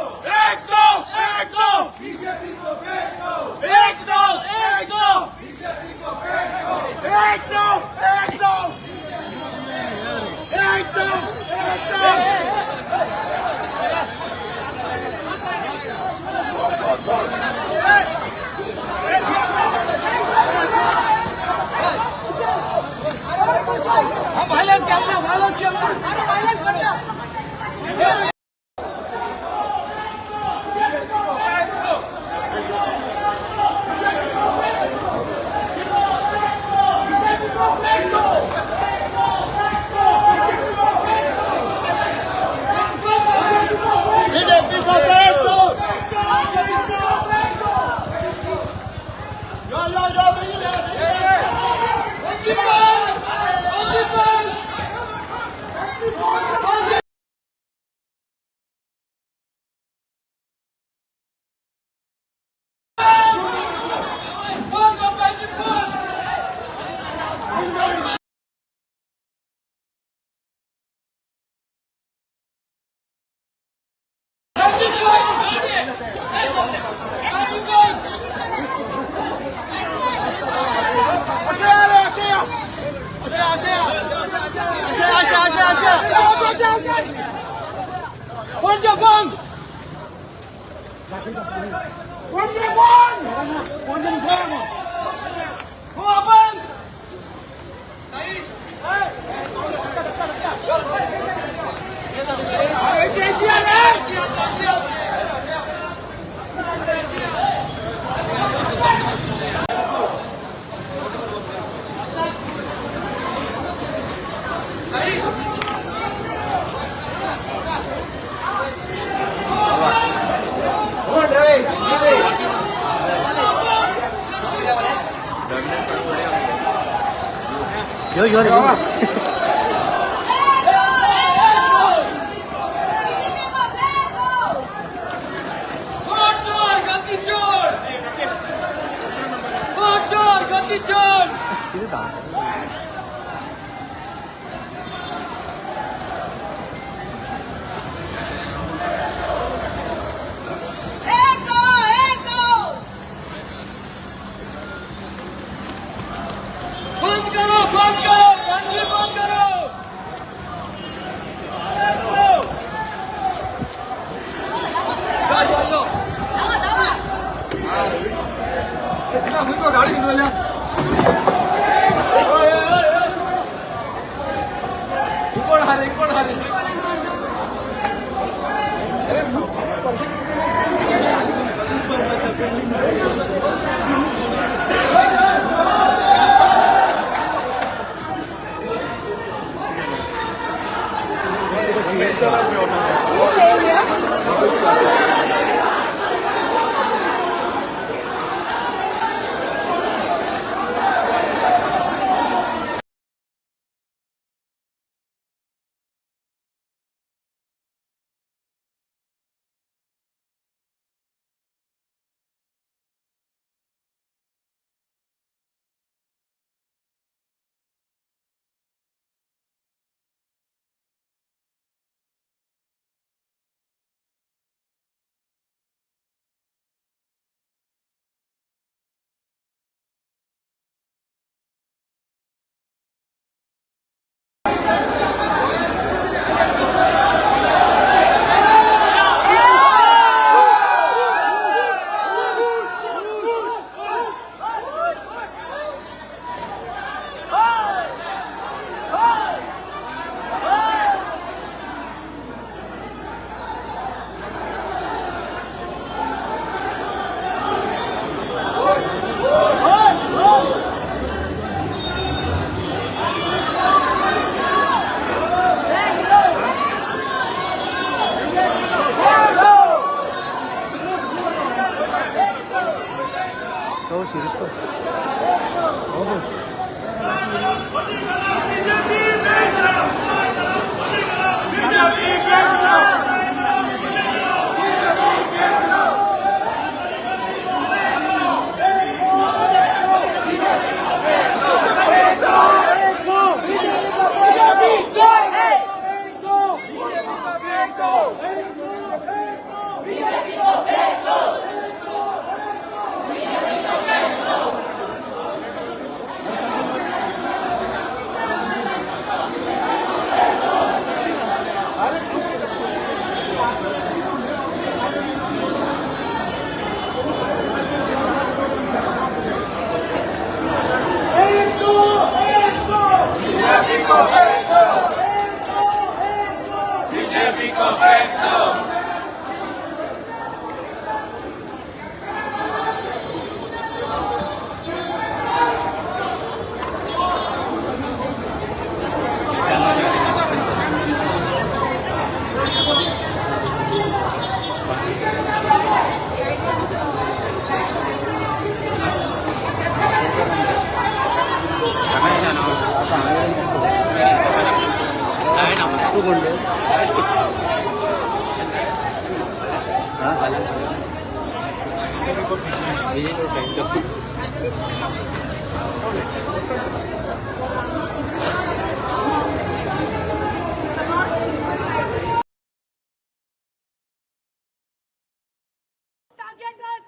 forget us.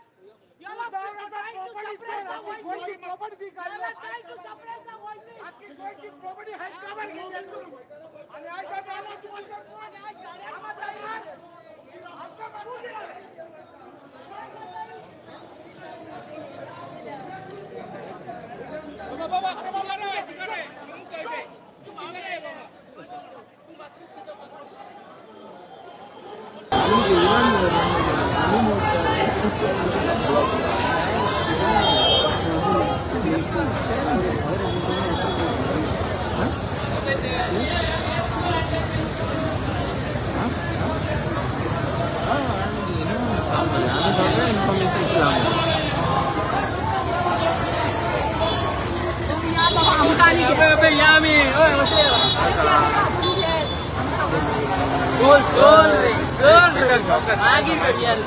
You all are trying to suppress our voices. You all are trying to suppress our voices. चल चल रे चल रे मागीर भेटया रे.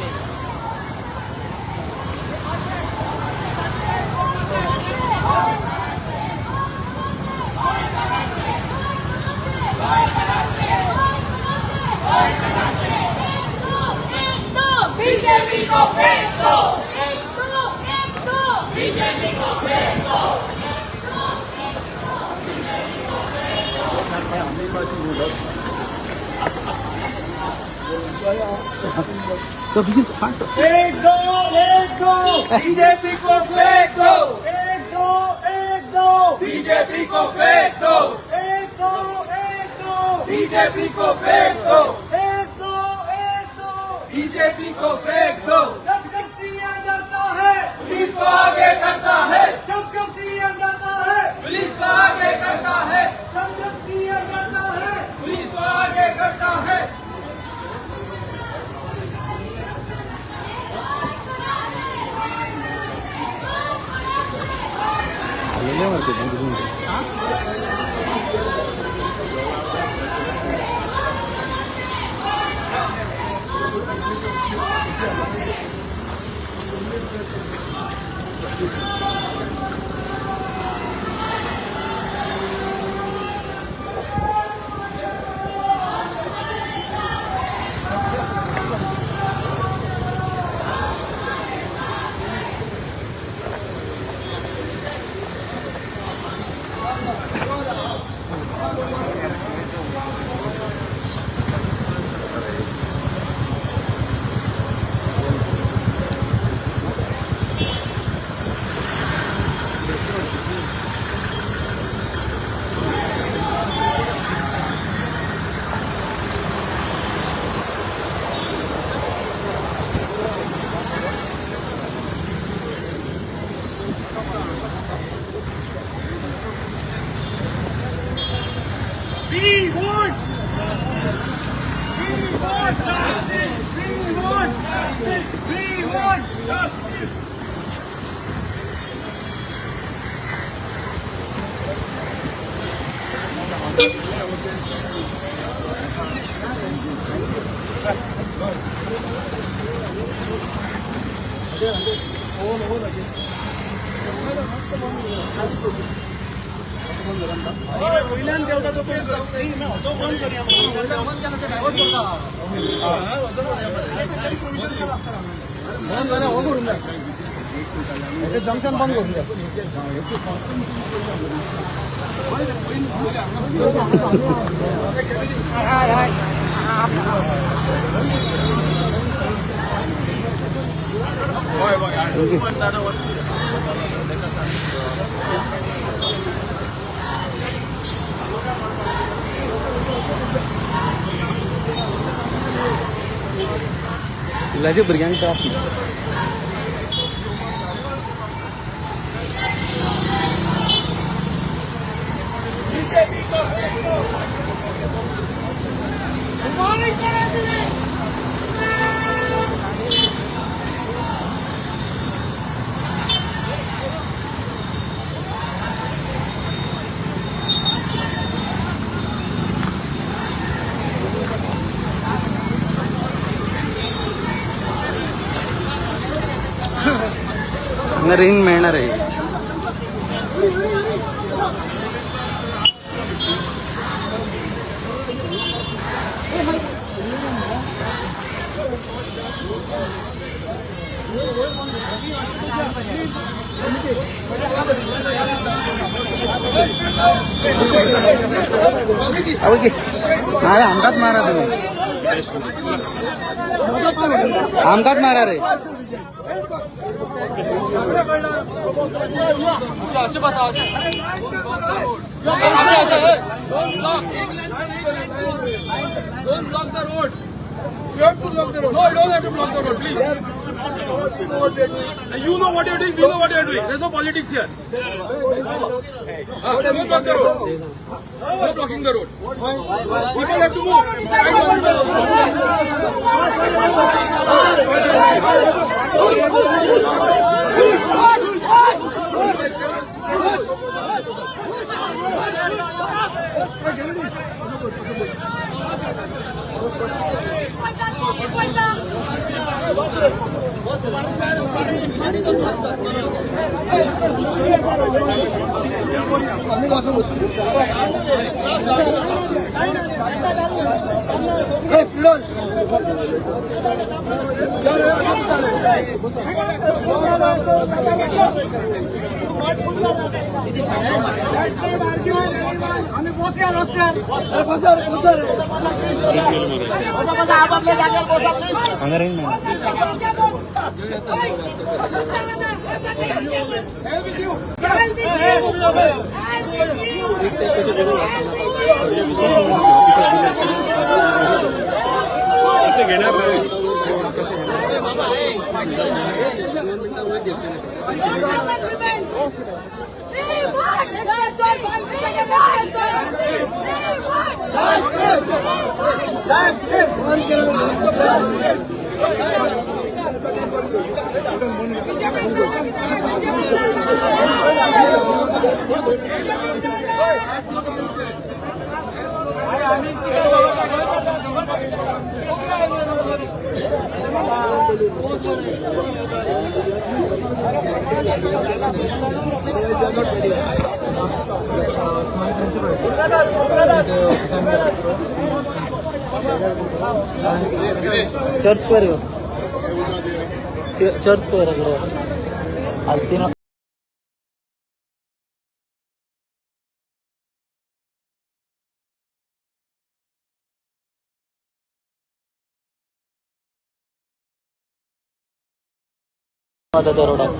बीजेपी को फेंक दो, एक दो, बीजेपी को फेंक दो. एक दो बीजेपी को फेंक दो, एक दो बीजेपी को फेंक दो, एक दो बीजेपी को फेंक दो, एक दो बीजेपी को फेंक दो. जब जब सीएम डरता है पुलिस को आगे करता है, जब जब सीएम डरता है पुलिस को आगे करता है, जब जब सीएम डरता है पुलिस को आगे करता है. We want justice. We want justice. We want justice. वयल्यान देंवता तो तो बंद करया, बंद जाल्यार हो करून जाय, जंक्शन बंद करून जाय. स्कुलाच्या भुरग्यांक त्रास ना. हांगा रेंज मेळणार आहे. आमकांच मारा तुम्ही, आमकांच मारा रे. Don't block the road. You have to block the road. No, you don't have to block the road, please. You know what you're doing, we know what you're doing. There's no politics here. Don't block the road. No blocking the road. People have to move. Church square, church square Altino. रोडाक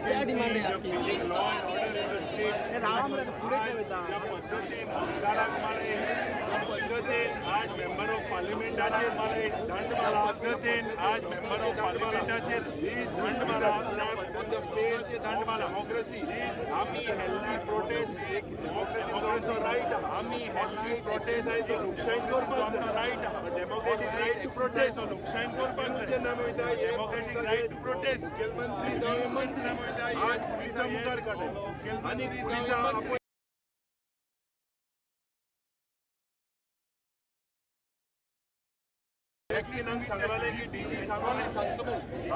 क्या demand है आपकी? in the state. ज्या पद्दतीन आमदाराक मारले, ज्या पद्दतीन आज member of पार्लिमेंटाचेर दंड मारला, पद्दतीन आज मेंबर ऑफ पार्लिमेंटाचेर दंड मारला, ऑन the face दंड मारला. डेमोक्रेसी आमी हेल्दी प्रोटेस्ट एक डेमोक्रेसीचो रायट. आमी हेल्दी प्रोटेस्ट आयज लोकशायेन करपाक आमचो right, democratic right to protest. लोकशायेन करपाक जेन्ना आमी वयता, डेमोक्रेटीक रायट टू प्रोटेस्ट. मुखेलमंत्री जावं मंत्री आज पुलिसां मुखार काडले आनी पुलिसां एसपी नांक सांगलें की डीजी सांगोले,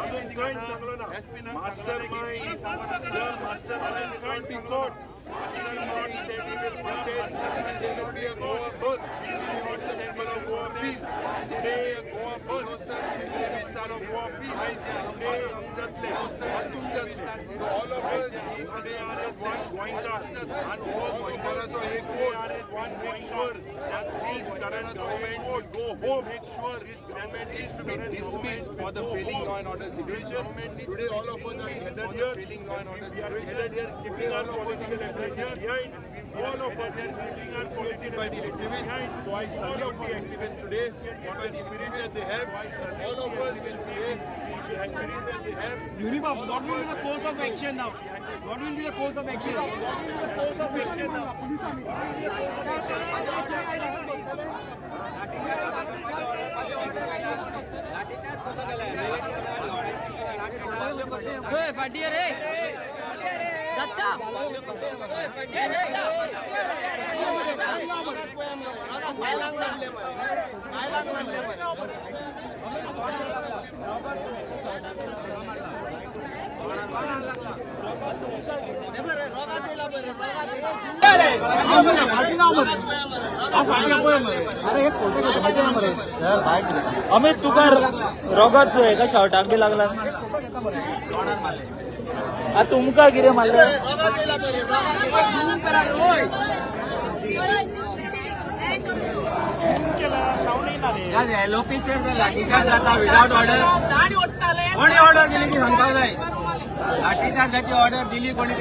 अजून कांयच सांगलो ना. Master mind, master mind can't be caught. Master mind said he will protest and there will be a Goa birth. He will not stand for a Goa peace. Today Goa birth, every star of Goa peace. Today Amjatle, all of us today are as one Goinkar and all Goinkaracho एक vote. One make sure that this current government will go home. Make sure this government is to be dismissed for the failing law and order situation. Today all of us are gathered here, failing law and order situation. We are gathered here, keeping our political affiliation behind. All of us are keeping our political by the activists. So I salute the activists today for the spirit that they have. All of us will be the spirit that they have. Yuribab, what will be the course of action now? What will be the course of action? What will be the course of action now? ओए फाटिए रे दत्ता, ओए फाटिए रे अमित तुका रोगात एका शॉर्टाक बी लागला, तुमका कितें मारलें? एलओपीचेर लाठीचार्ज जाता विदाउट ऑर्डर. कोणी ऑर्डर दिली ती सांगपाक जाय. लाठीचार्जाची ऑर्डर दिली कोणी?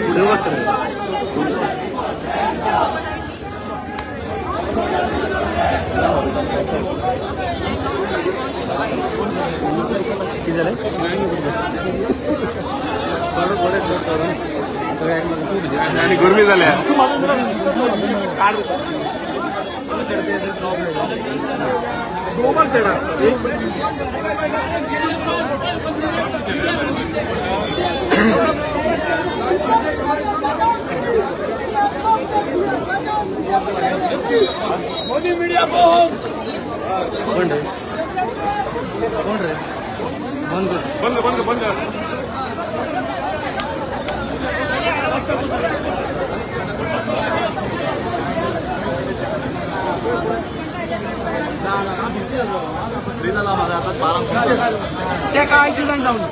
फुडें वच रे. कितें जालें? आनी गरमी जाल्या. मोदी मीडिया को कोण रे? कोण रे? बंद कर. बंद बंद बंद. तेका आयज जावन जावनी,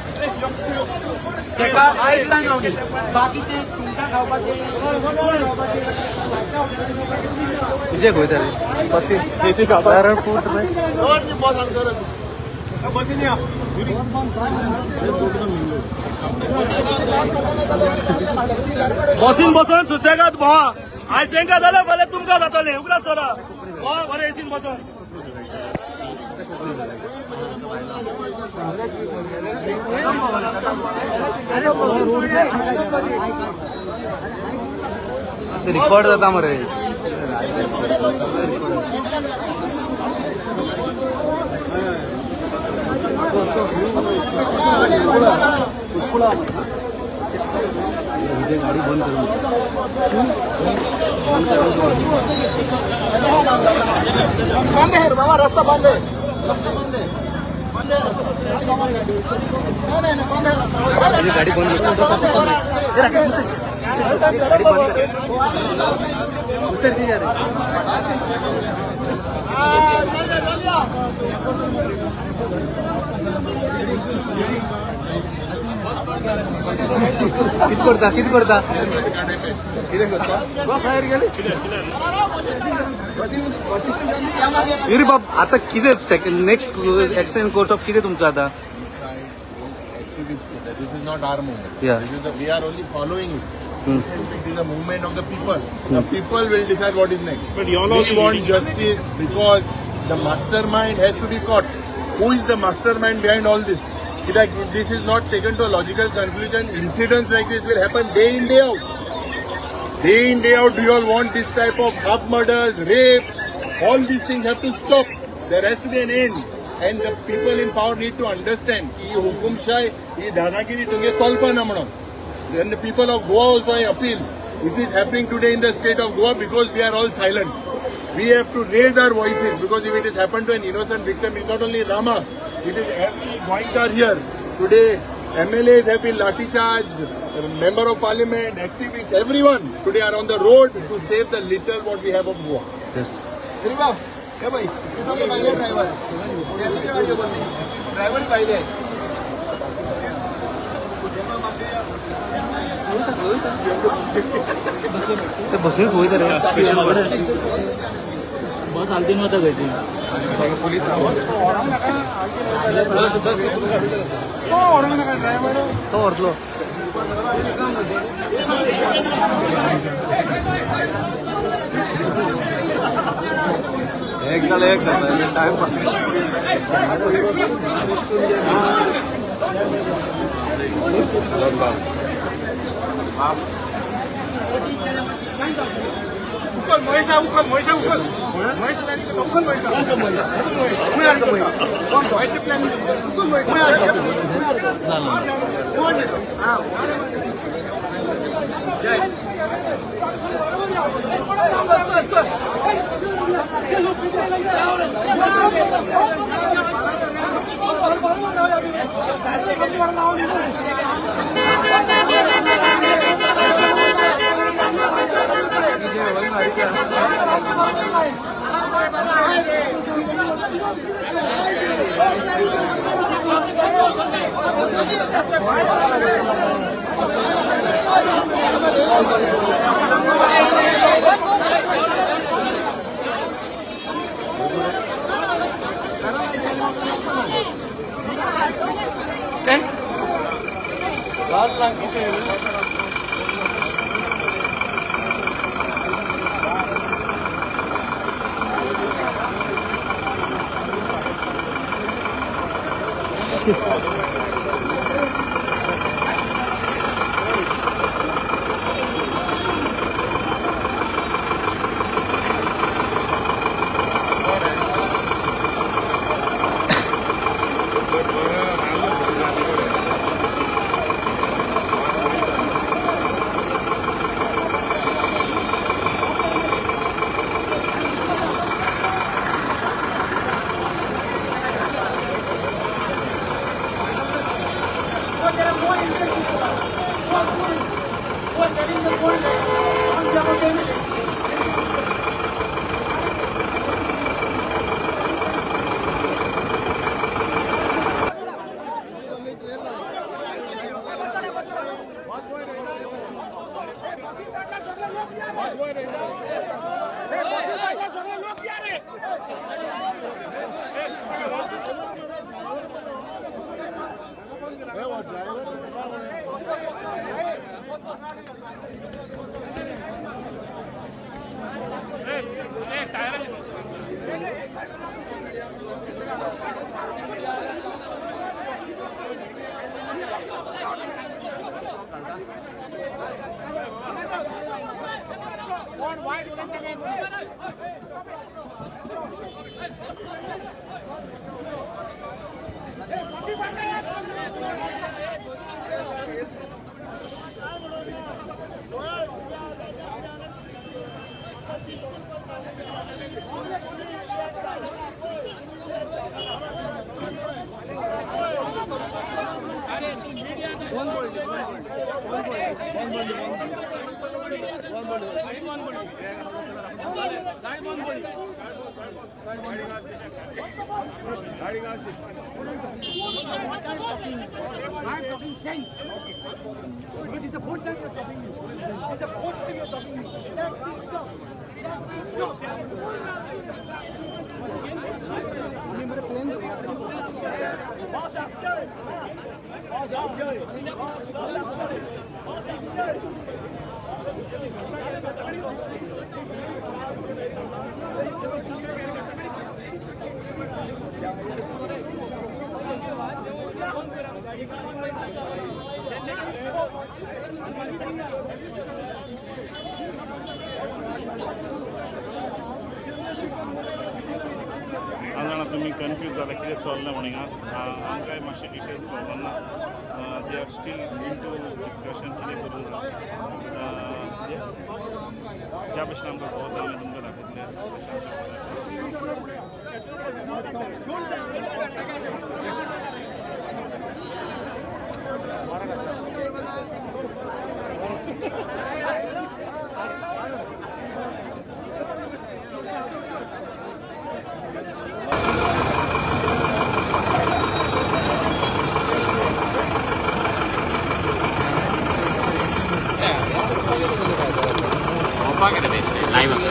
तेका आयज जावन जावनी, बाकीचे सुंगटां खावपाचे. तुजे खंय रे? बसी कारण पूत रे. बस हांगसर बसीन या. बसीन बसून सुसेगाद भोवा. आयज तेंकां जालें फाल्यां तुमकां जातलें. उगडास दवरा, भोवा बरें एसीन बसून. रिकॉर्ड जाता मरे. गाडी बंद करून बंद है बाबा, रस्ता बंद है, रस्ता बंद है, बंद है. गाडी बंद कर. गाडी बंद कर. कित करता? कित करता? कितें करता? अरे बाब, आता कितें second next action course of कितें तुमचो आता? This is not our movement. Yeah. This is the, we are only following it. It is a movement of the people. The people will decide what is next. But you all we want justice because the mastermind has to be caught. Who is the mastermind behind all this? If this is not taken to a logical conclusion, incidents like this will happen day in, day out. Day in, day out, do you all want this type of half murders, rapes? All these things have to stop. There has to be an end. And the people in power need to understand ki hukumshahi, ही दादागिरी तुमगे चलपा ना म्हणून. And the people of Goa also I appeal. It is happening today in the state of Goa because we are all silent. We have to raise our voices because if it has happened to an innocent victim, it's not only Rama, it is every Goinkar here. Today, MLAs have been lathi charged, member of parliament, activists, everyone today are on the road to save the little what we have of Goa. Yes. हे भाई, हे सगळे भायले driver, गाडयो बसी driver भायले. ते बसीन खंय रे? बस आलतीन वता खंय ती. तो व्हरतलो. एक जाल्यार एक जाता, टायमपास. उकल महेशा, उकल महेशा, उकल महेश, उकल महेशा, चल्लां कितें. I'm talking sense. Because it's the fourth time you're stopping me. It's the fourth time you're stopping me. Let me stop. Let me stop. हांव जाणा तुमी कन्फ्यूज जाला कितें चल्लां म्हणून आमकांय मातशे डिटेल्स खबर ना. They are still into discussion कितें करूंक जाय. ज्या भशेन आमकां कळटा आमी तुमकां दाखयतले. लाइव आसा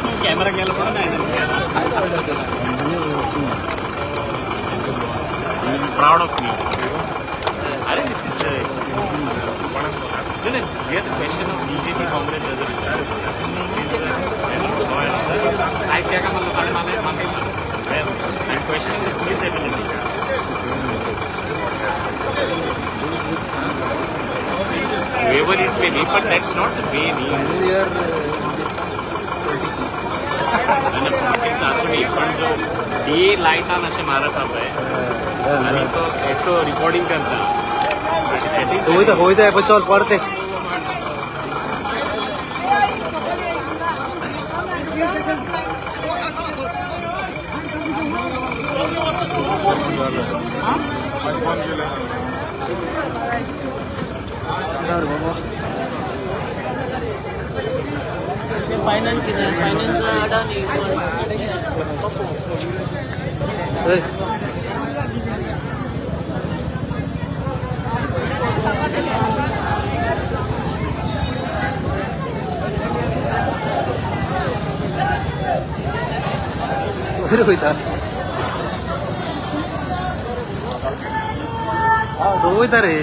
तूं कॅमेरा गेलो म्हणून प्राउड ऑफ मी. अरे this is here the question of BJP Congress doesn't I ताका मारलो आनी म्हाका I am questioning the police ability. Whoever it may be, but that's not the way we. Politics आसूनी पण जो day लायटान अशें मारप हा पळय आनी तो एकटो रिकॉर्डिंग करता. वयता वयता पळय चल परते. Finance finance Adani. वयर वयता. वयता रे.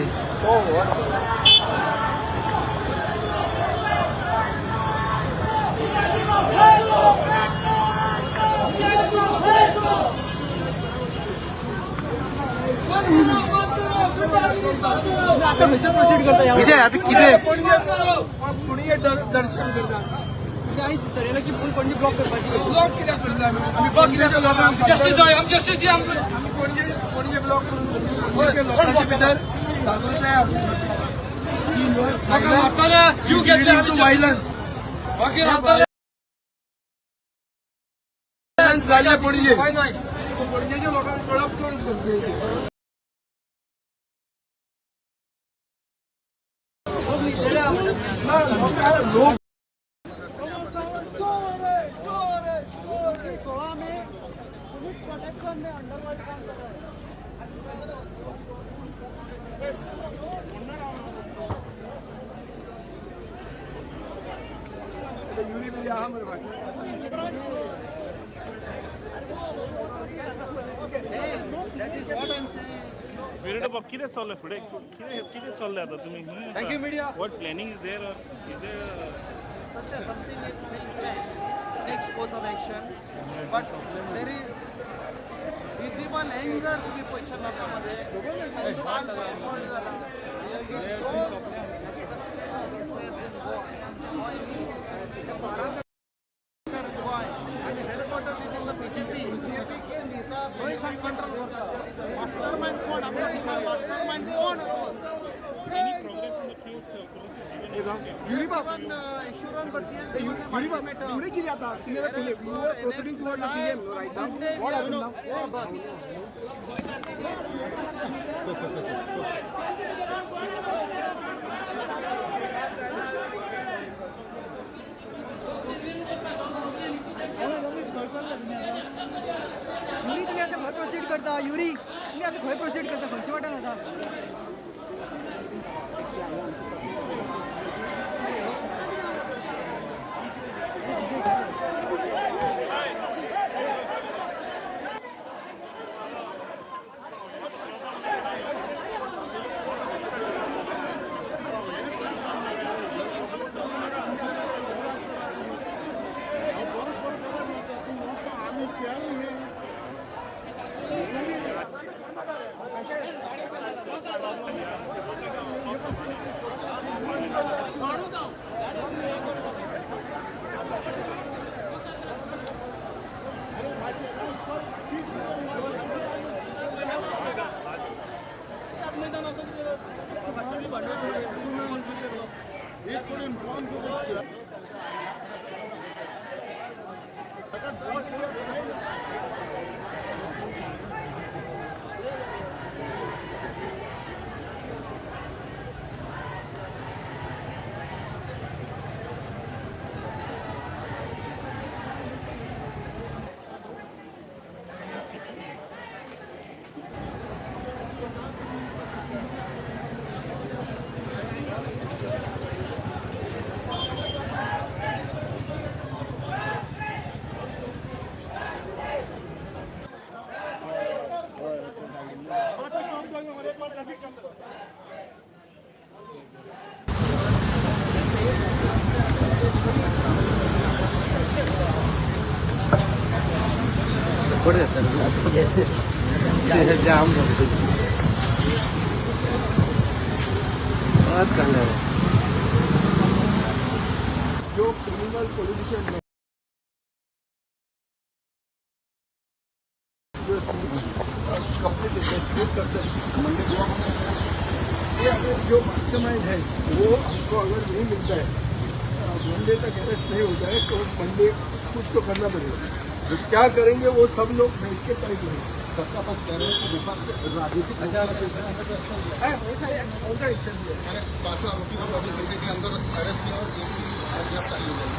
आता खंयसर प्रोसीड करता? विजय आता कितें पणजे दर्शन करता. आयज थरयलां की फूल पणजी ब्लॉक करपाची. ब्लॉक कित्याक करता आमी? आमी पणजेच्या लोकांक जस्टीस जाय, आम जस्टीस दी आमकां. आमी पणजे पणजे ब्लॉक करून पणजेच्या लोकांच्या भितर सांगूंक जाय मारताले जीव घेतले टू वायलन्स. बाकी रावताले जाल्ले पणजे पणजेच्या लोकांक कळप चड गरजेचें. लोक गोवा में पुलिस प्रोटेक्शन में अंडरवर्ल्ड काम कर रहा है. युरी बिरी आहा मरे फाटल्यान. विरेड बाब कितें चल्लें फुडें? कितें कितें चल्लें आतां तुमी? Thank you media. What planning is there? Is there Such a something is being planned, next course of action, but there is visible anger तुम्ही पयशा लोकांमध्ये. काल assault झाला. It shows the state of affairs in Goa. Goa न्ही, गोंय आनी headquarters is in the BJP. थंय सावन control करता. मास्टर मायंड कोण? आमकां मास्टर मायंड कोण? Any progress in the case? Police has given Yuri Bab, assurance, but Yuri Bab, फुडें कितें जाता? तुमी आतां you are proceeding toward the CM right now. What happen now? Yuri, तुम्ही आता खंय प्रोसीड करता? युरी, तुम्ही आता खंय प्रोसीड करता? खंयच्या वाटेन वता? सपोर्ट जाता जाम बात करना है. जो क्रिमिनल पॉलिटिशियन है जो कंप्लीट इन्वेस्टिगेट करते हैं ये, अगर जो मास्टरमाइंड है वो हमको अगर नहीं मिलता है, मंडे तक अरेस्ट नहीं होता है, तो मंडे कुछ तो करना पड़ेगा. तो क्या करेंगे वो सब लोग बैठ के तय करेंगे. सत्ता पक्ष कह रहे हैं कि विपक्ष राजनीतिक ऐसा कौन सा एक्शन लिया? पांचों आरोपी को 24 घंटे के अंदर अरेस्ट किया और गिरफ्तारी हो जाएगी.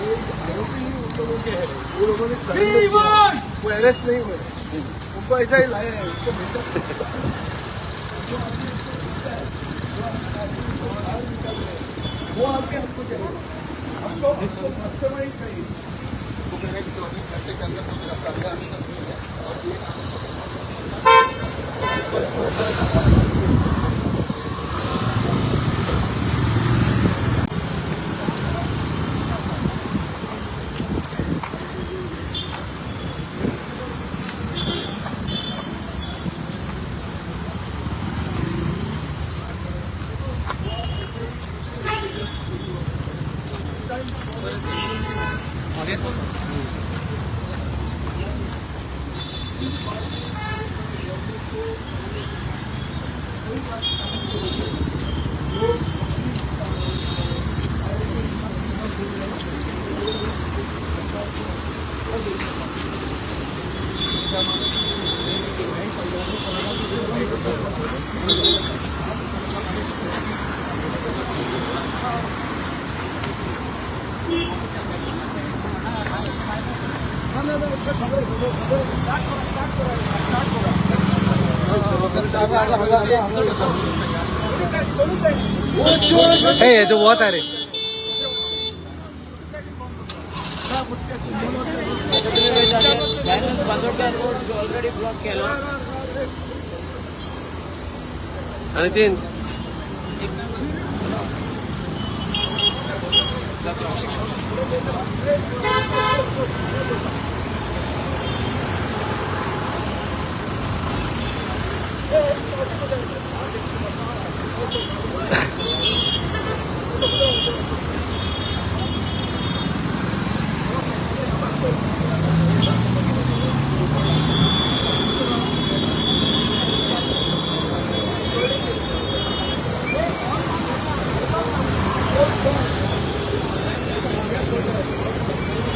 ये आरोपी ही उन लोगों के हैं, वो लोगों ने सरेंडर किया, वो अरेस्ट नहीं हुए, उनको ऐसा ही लाया है, उनको भेजा. जो आदमी उसको मिलता है, जो आदमी उसको बाहर निकाल रहे हैं, वो आदमी हमको चाहिए. हमको हमको मास्टरमाइंड चाहिए. वो कह रहे हैं कि 24 घंटे के अंदर तो गिरफ्तारियां अभी तक हुई है और ये हे जो बहुत आहे रे. ऑलरेडी ब्लॉक केलो आणि तीन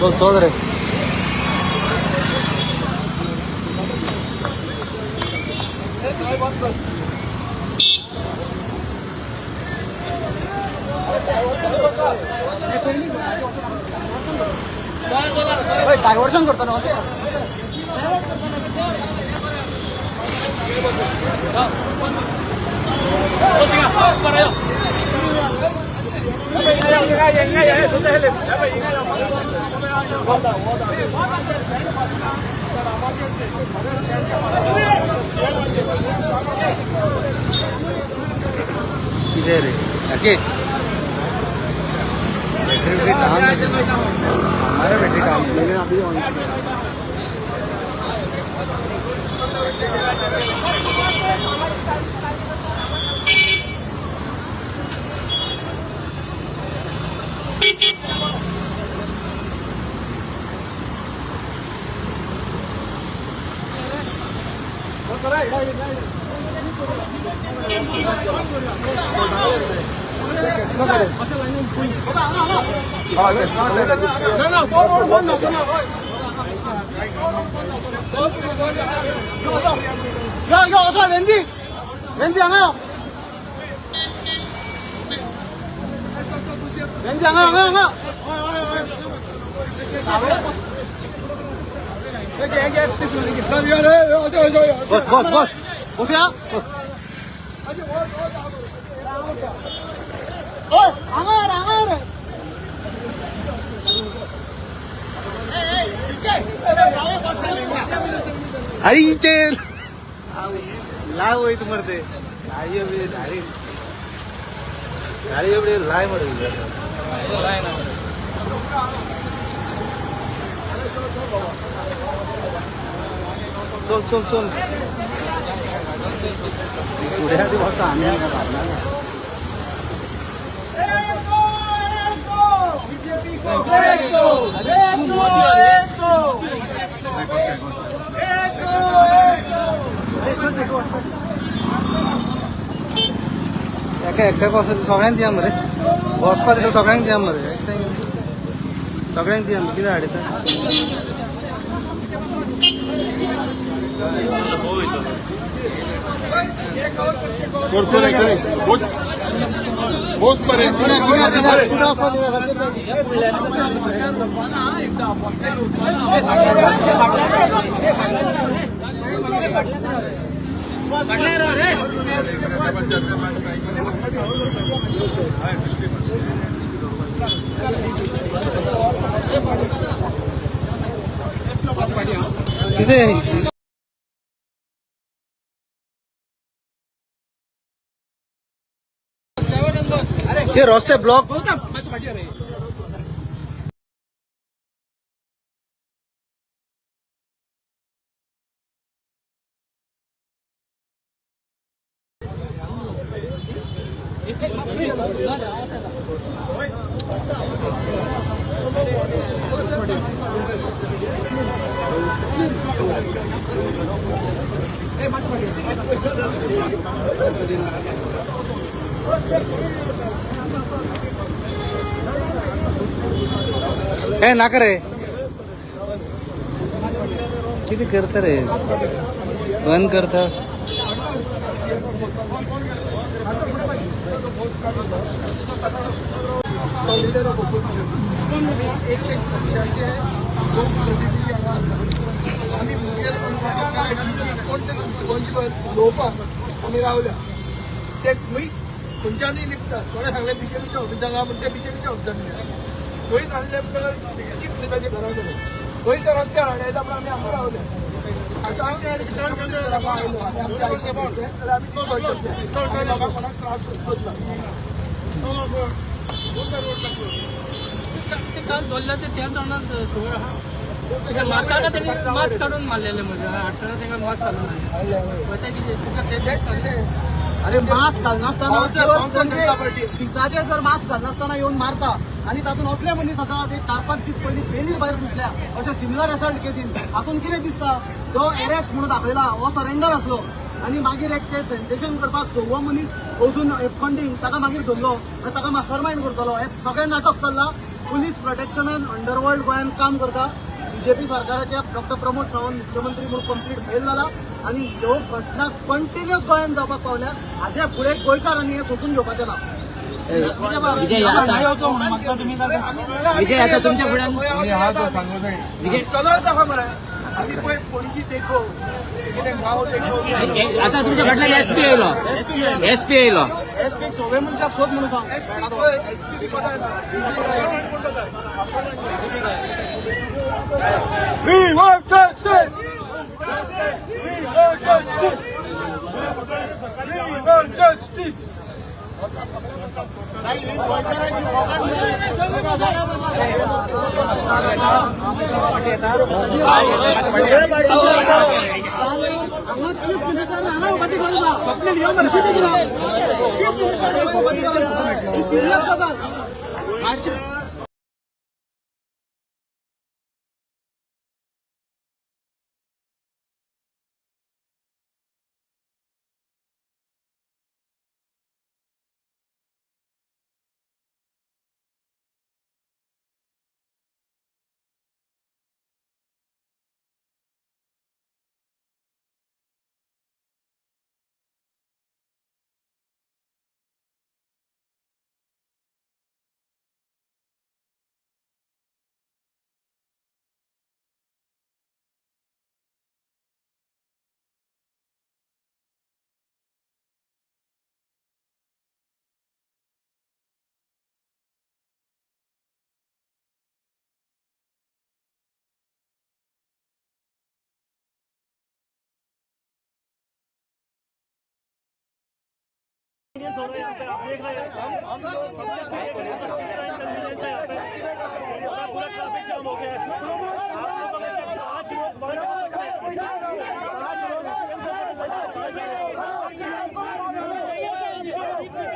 चल चल रे. डायव्हर्शन करतो ना अशें. कितें रे राकेश, बैटरी वैटरी काम हमारा बैटरी काम अभी ऑन. वेंजी हांगा वेंजी हांगा हांगा हांगा. बस बस बस बसया. हांगा हांगा रे. अरे इचे लाय वयता मरे ते गाडी एवढी गाडी गाडी एवढी लाय मरे. चल चल चल फुडें आदी बसा आमी. एका एकट्याक वचून सगळ्यांक दिया मरे, वचपा दिता सगळ्यांक दिया मरे, सगळ्यांक दिया कितें हाडयता. कितें हे रस्ते ब्लॉक. ए नाका रे, कितें करता रे, बंद करता. लिडर ऑफ ऑपोजिशन आमी एक एक पक्षाचे लोकप्रतिनिधी हांगा आसता. आमी मुखेल कोण ते रिस्पॉन्सिबल उलोवपाक आमी रावल्या. ते खंय खंयच्यानूय लिपतात. कोणें सांगलें बीजेपीच्या ऑफिसांक आहा, पूण ते बीजेपीच्या ऑफिसांत दिले. खंय आणले चीफ मिनिस्टराच्या घरा कडेन, खंय तर रस्त्यार हाडयता, पण आमी हांगा रावले. आतां आयलो आनी आमच्या आयुश्य पडलें जाल्यार आमी तीच लोकांक कोणाक त्रास करचोच ना. काल धरले ते त्या जाणांक खबर आहा. मारताना तेणी मास्क काडून मारलेले, म्हणजे हाडटना तांकां मास्क घालून मारले. ते कितें तुका तें दिसता? अरे मास्क घालनासतना दिसाचे जर मास्क घालनासतना येवन मारता आनी तातूंत असले मनीस आसा ते 4-5 दीस पयलीं बेलीर भायर सुटल्या अशे सिमिलर असल्ट केसीन. हातूंत कितें दिसता, जो अरेस्ट म्हणून दाखयला हो सरेंडर आसलो आनी मागीर एक ते सेन्सेशन करपाक सव्वो मनीस अजून एफंडींग ताका मागीर धरलो आनी ताका मास्टरमायंड करतलो. हें सगळें नाटक चल्लां. पुलीस प्रोटेक्शनान अंडरवर्ल्ड गोंयांत काम करता. बीजेपी सरकाराचे डॉक्टर प्रमोद सावंत मुख्यमंत्री म्हणून कंप्लीट फेल जाला आनी ह्यो घटना कंटिन्युअस गोंयांत जावपाक पावल्या. हाजे फुडें गोंयकारांनी हें सोसून घेवपाचें ना. विजय आता तुमच्या फुड्यान विजय चलत आहा मरे. आमी पळय पणजी देखो, कितें गांव देखो. आता तुमच्या फाटल्यान एसपी येयलो, एसपी येयलो. एसपी सोवे मनशाक सोद म्हणून सांग. SP We want justice! We want justice! We want justice! हांगा चीफ मिनिस्टर हांगा येवपाची गरज आसा. चीफ मिनिस्टर येवपाची गरज आसा. सिरियस गजाल. हो रहा है यहाँ पे, आप देख रहे हैं पूरा ट्रैफिक जाम हो गया है।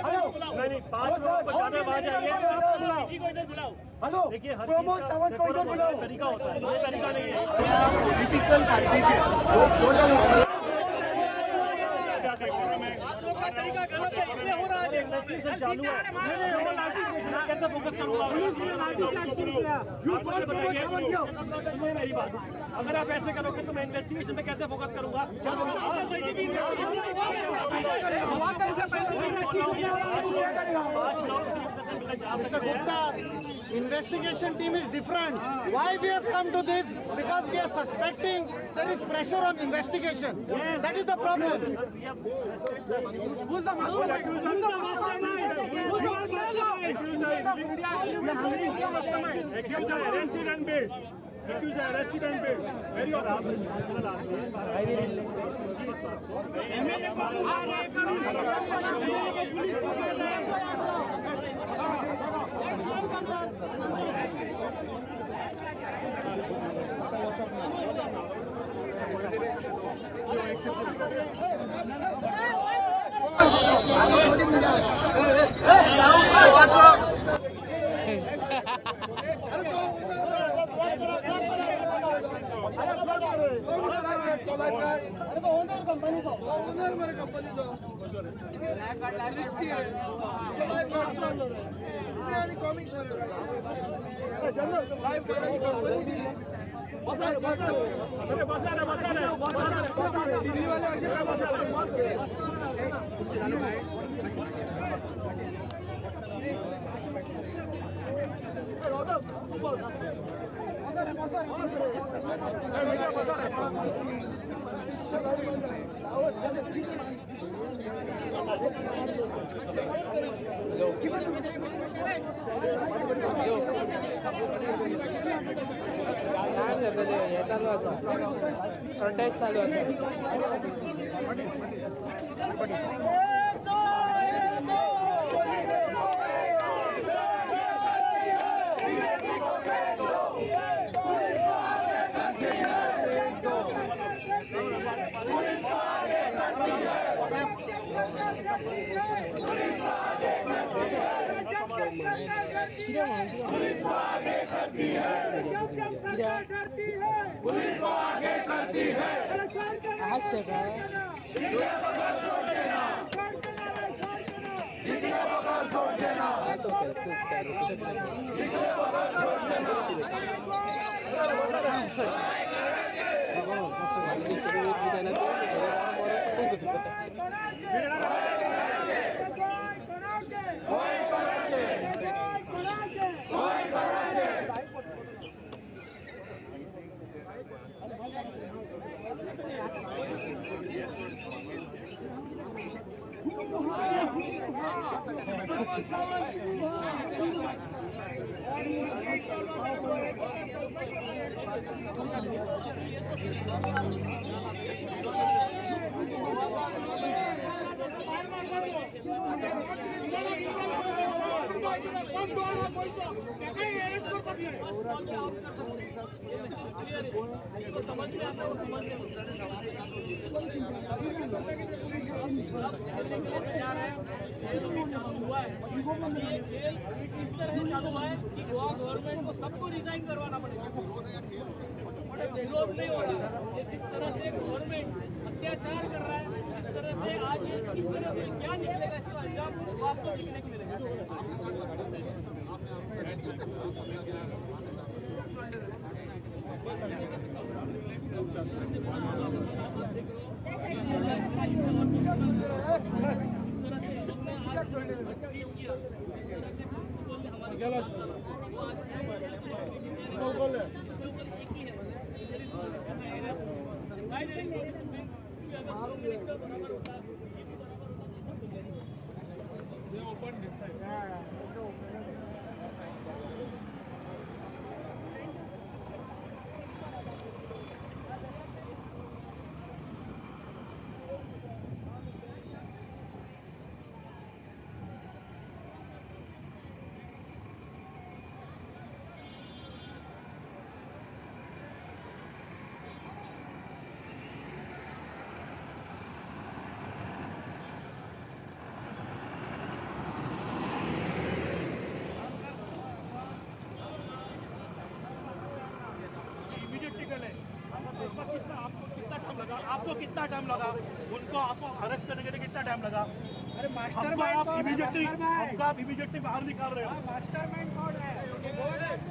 5 लोग नहीं, 5 लोग बचाने वहां जाएंगे। हेलो, देखिए प्रमोद सावंत को इधर बुलाओ। तरीका होता है, ये तरीका नहीं है। पॉलिटिकल पार्टीचे तरीका गलत है, इसलिए हो रहा है। इन्वेस्टिगेशन चालू है, कैसे फोकस करूंगा? मेरी बात, अगर आप ऐसे करोगे तो मैं इन्वेस्टिगेशन पे कैसे फोकस करूंगा? Mr. Gupta, investigation team is different. Why we have come to this? Because we are suspecting there is pressure on investigation. That is the problem. Who's the mastermind? Who's the mastermind? Who's the mastermind? Accused are arrested and bailed. Accused are arrested and bailed. Very odd. हे चालू आसा, protest चालू आसा. Police को आगे करती है, police को आगे करती है। जितने बगैर छोड़ देना, जितने बगैर छोड़ देना, जितने बगैर छोड़ देना। इसको समझ में आता है, वो समझ में हुआ है। ये इस तरह चालू हुआ है कि गोवा गवर्नमेंट को सबको रिजाइन करवाना पड़ेगा। विरोध नहीं हो रहा। ये जिस तरह से गवर्नमेंट अत्याचार कर रहा है, इस तरह से आज ये इस तरह से क्या निकलेगा, इसका अंजाम आपको देखने को मिलेगा। आपको कितना टाइम लगा उनको आपको अरेस्ट करने के लिए कितना टाइम लगा? अरे मास्टरमाइंड आप इमीडिएटली हमको आप इमीडिएटली बाहर निकाल रहे हो। मास्टरमाइंड कौन है?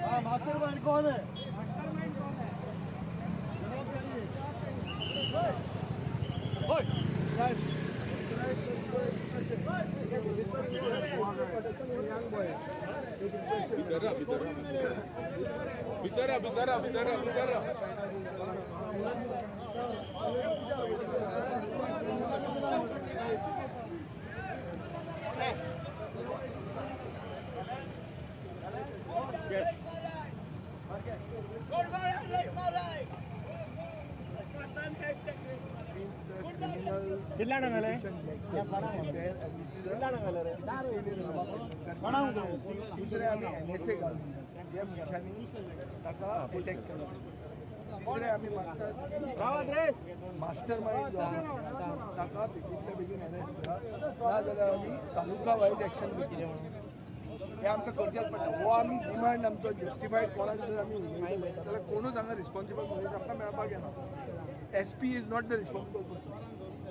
हां, मास्टरमाइंड कौन है? मास्टरमाइंड कौन है? ओए भीतर भीतर भीतर भीतर कितना टाइम है? दुसरे आमी एनएसए घालून जे मनशांनी ताका अटॅक केलो। तिसरे आमी मागतात मास्टर मायंड जो आसा ताका बेगीनच्या बेगीन अरेस्ट करा, ना जाल्यार आमी तालुका वायज एक्शन घेतले म्हणून हें आमकां करचेंच पडटा। हो आमी डिमांड आमचो जस्टिफायड कोणाक जर आमी उलयतले जाल्यार कोणूच हांगा रिस्पॉन्सिबल मनीस आमकां मेळपाक येना। SP is not the responsible person.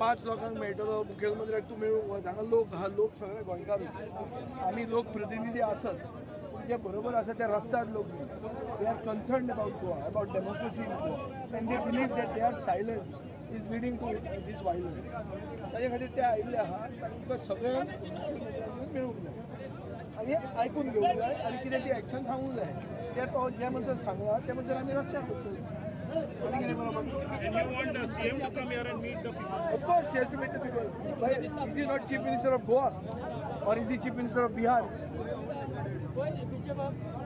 5 लोकांक मेळटलो मुखेलमंत्र्याक तूं मेळूंक वच, हांगा लोक आहा, लोक सगळे गोंयकारूच, आमी लोकप्रतिनिधी आसत, पूण जे जे बरोबर आसा ते रस्त्यार लोक न्ही. They are concerned about Goa, about democracy in Goa, and they believe that their silence is leading to this violence. ताजे खातीर ते आयिल्ले आहा. तांकां सगळ्यांक मेळूंक जाय आनी आयकून घेवंक जाय आनी कितें ती एक्शन सांगूंक जाय. ते तो जे म्हणसर सांगला ते म्हणसर आमी रस्त्यार बसतले. आनी कितें बरोबर? Of course, he has to meet the people. Why is he not Chief Minister of Goa or is he Chief Minister of Bihar?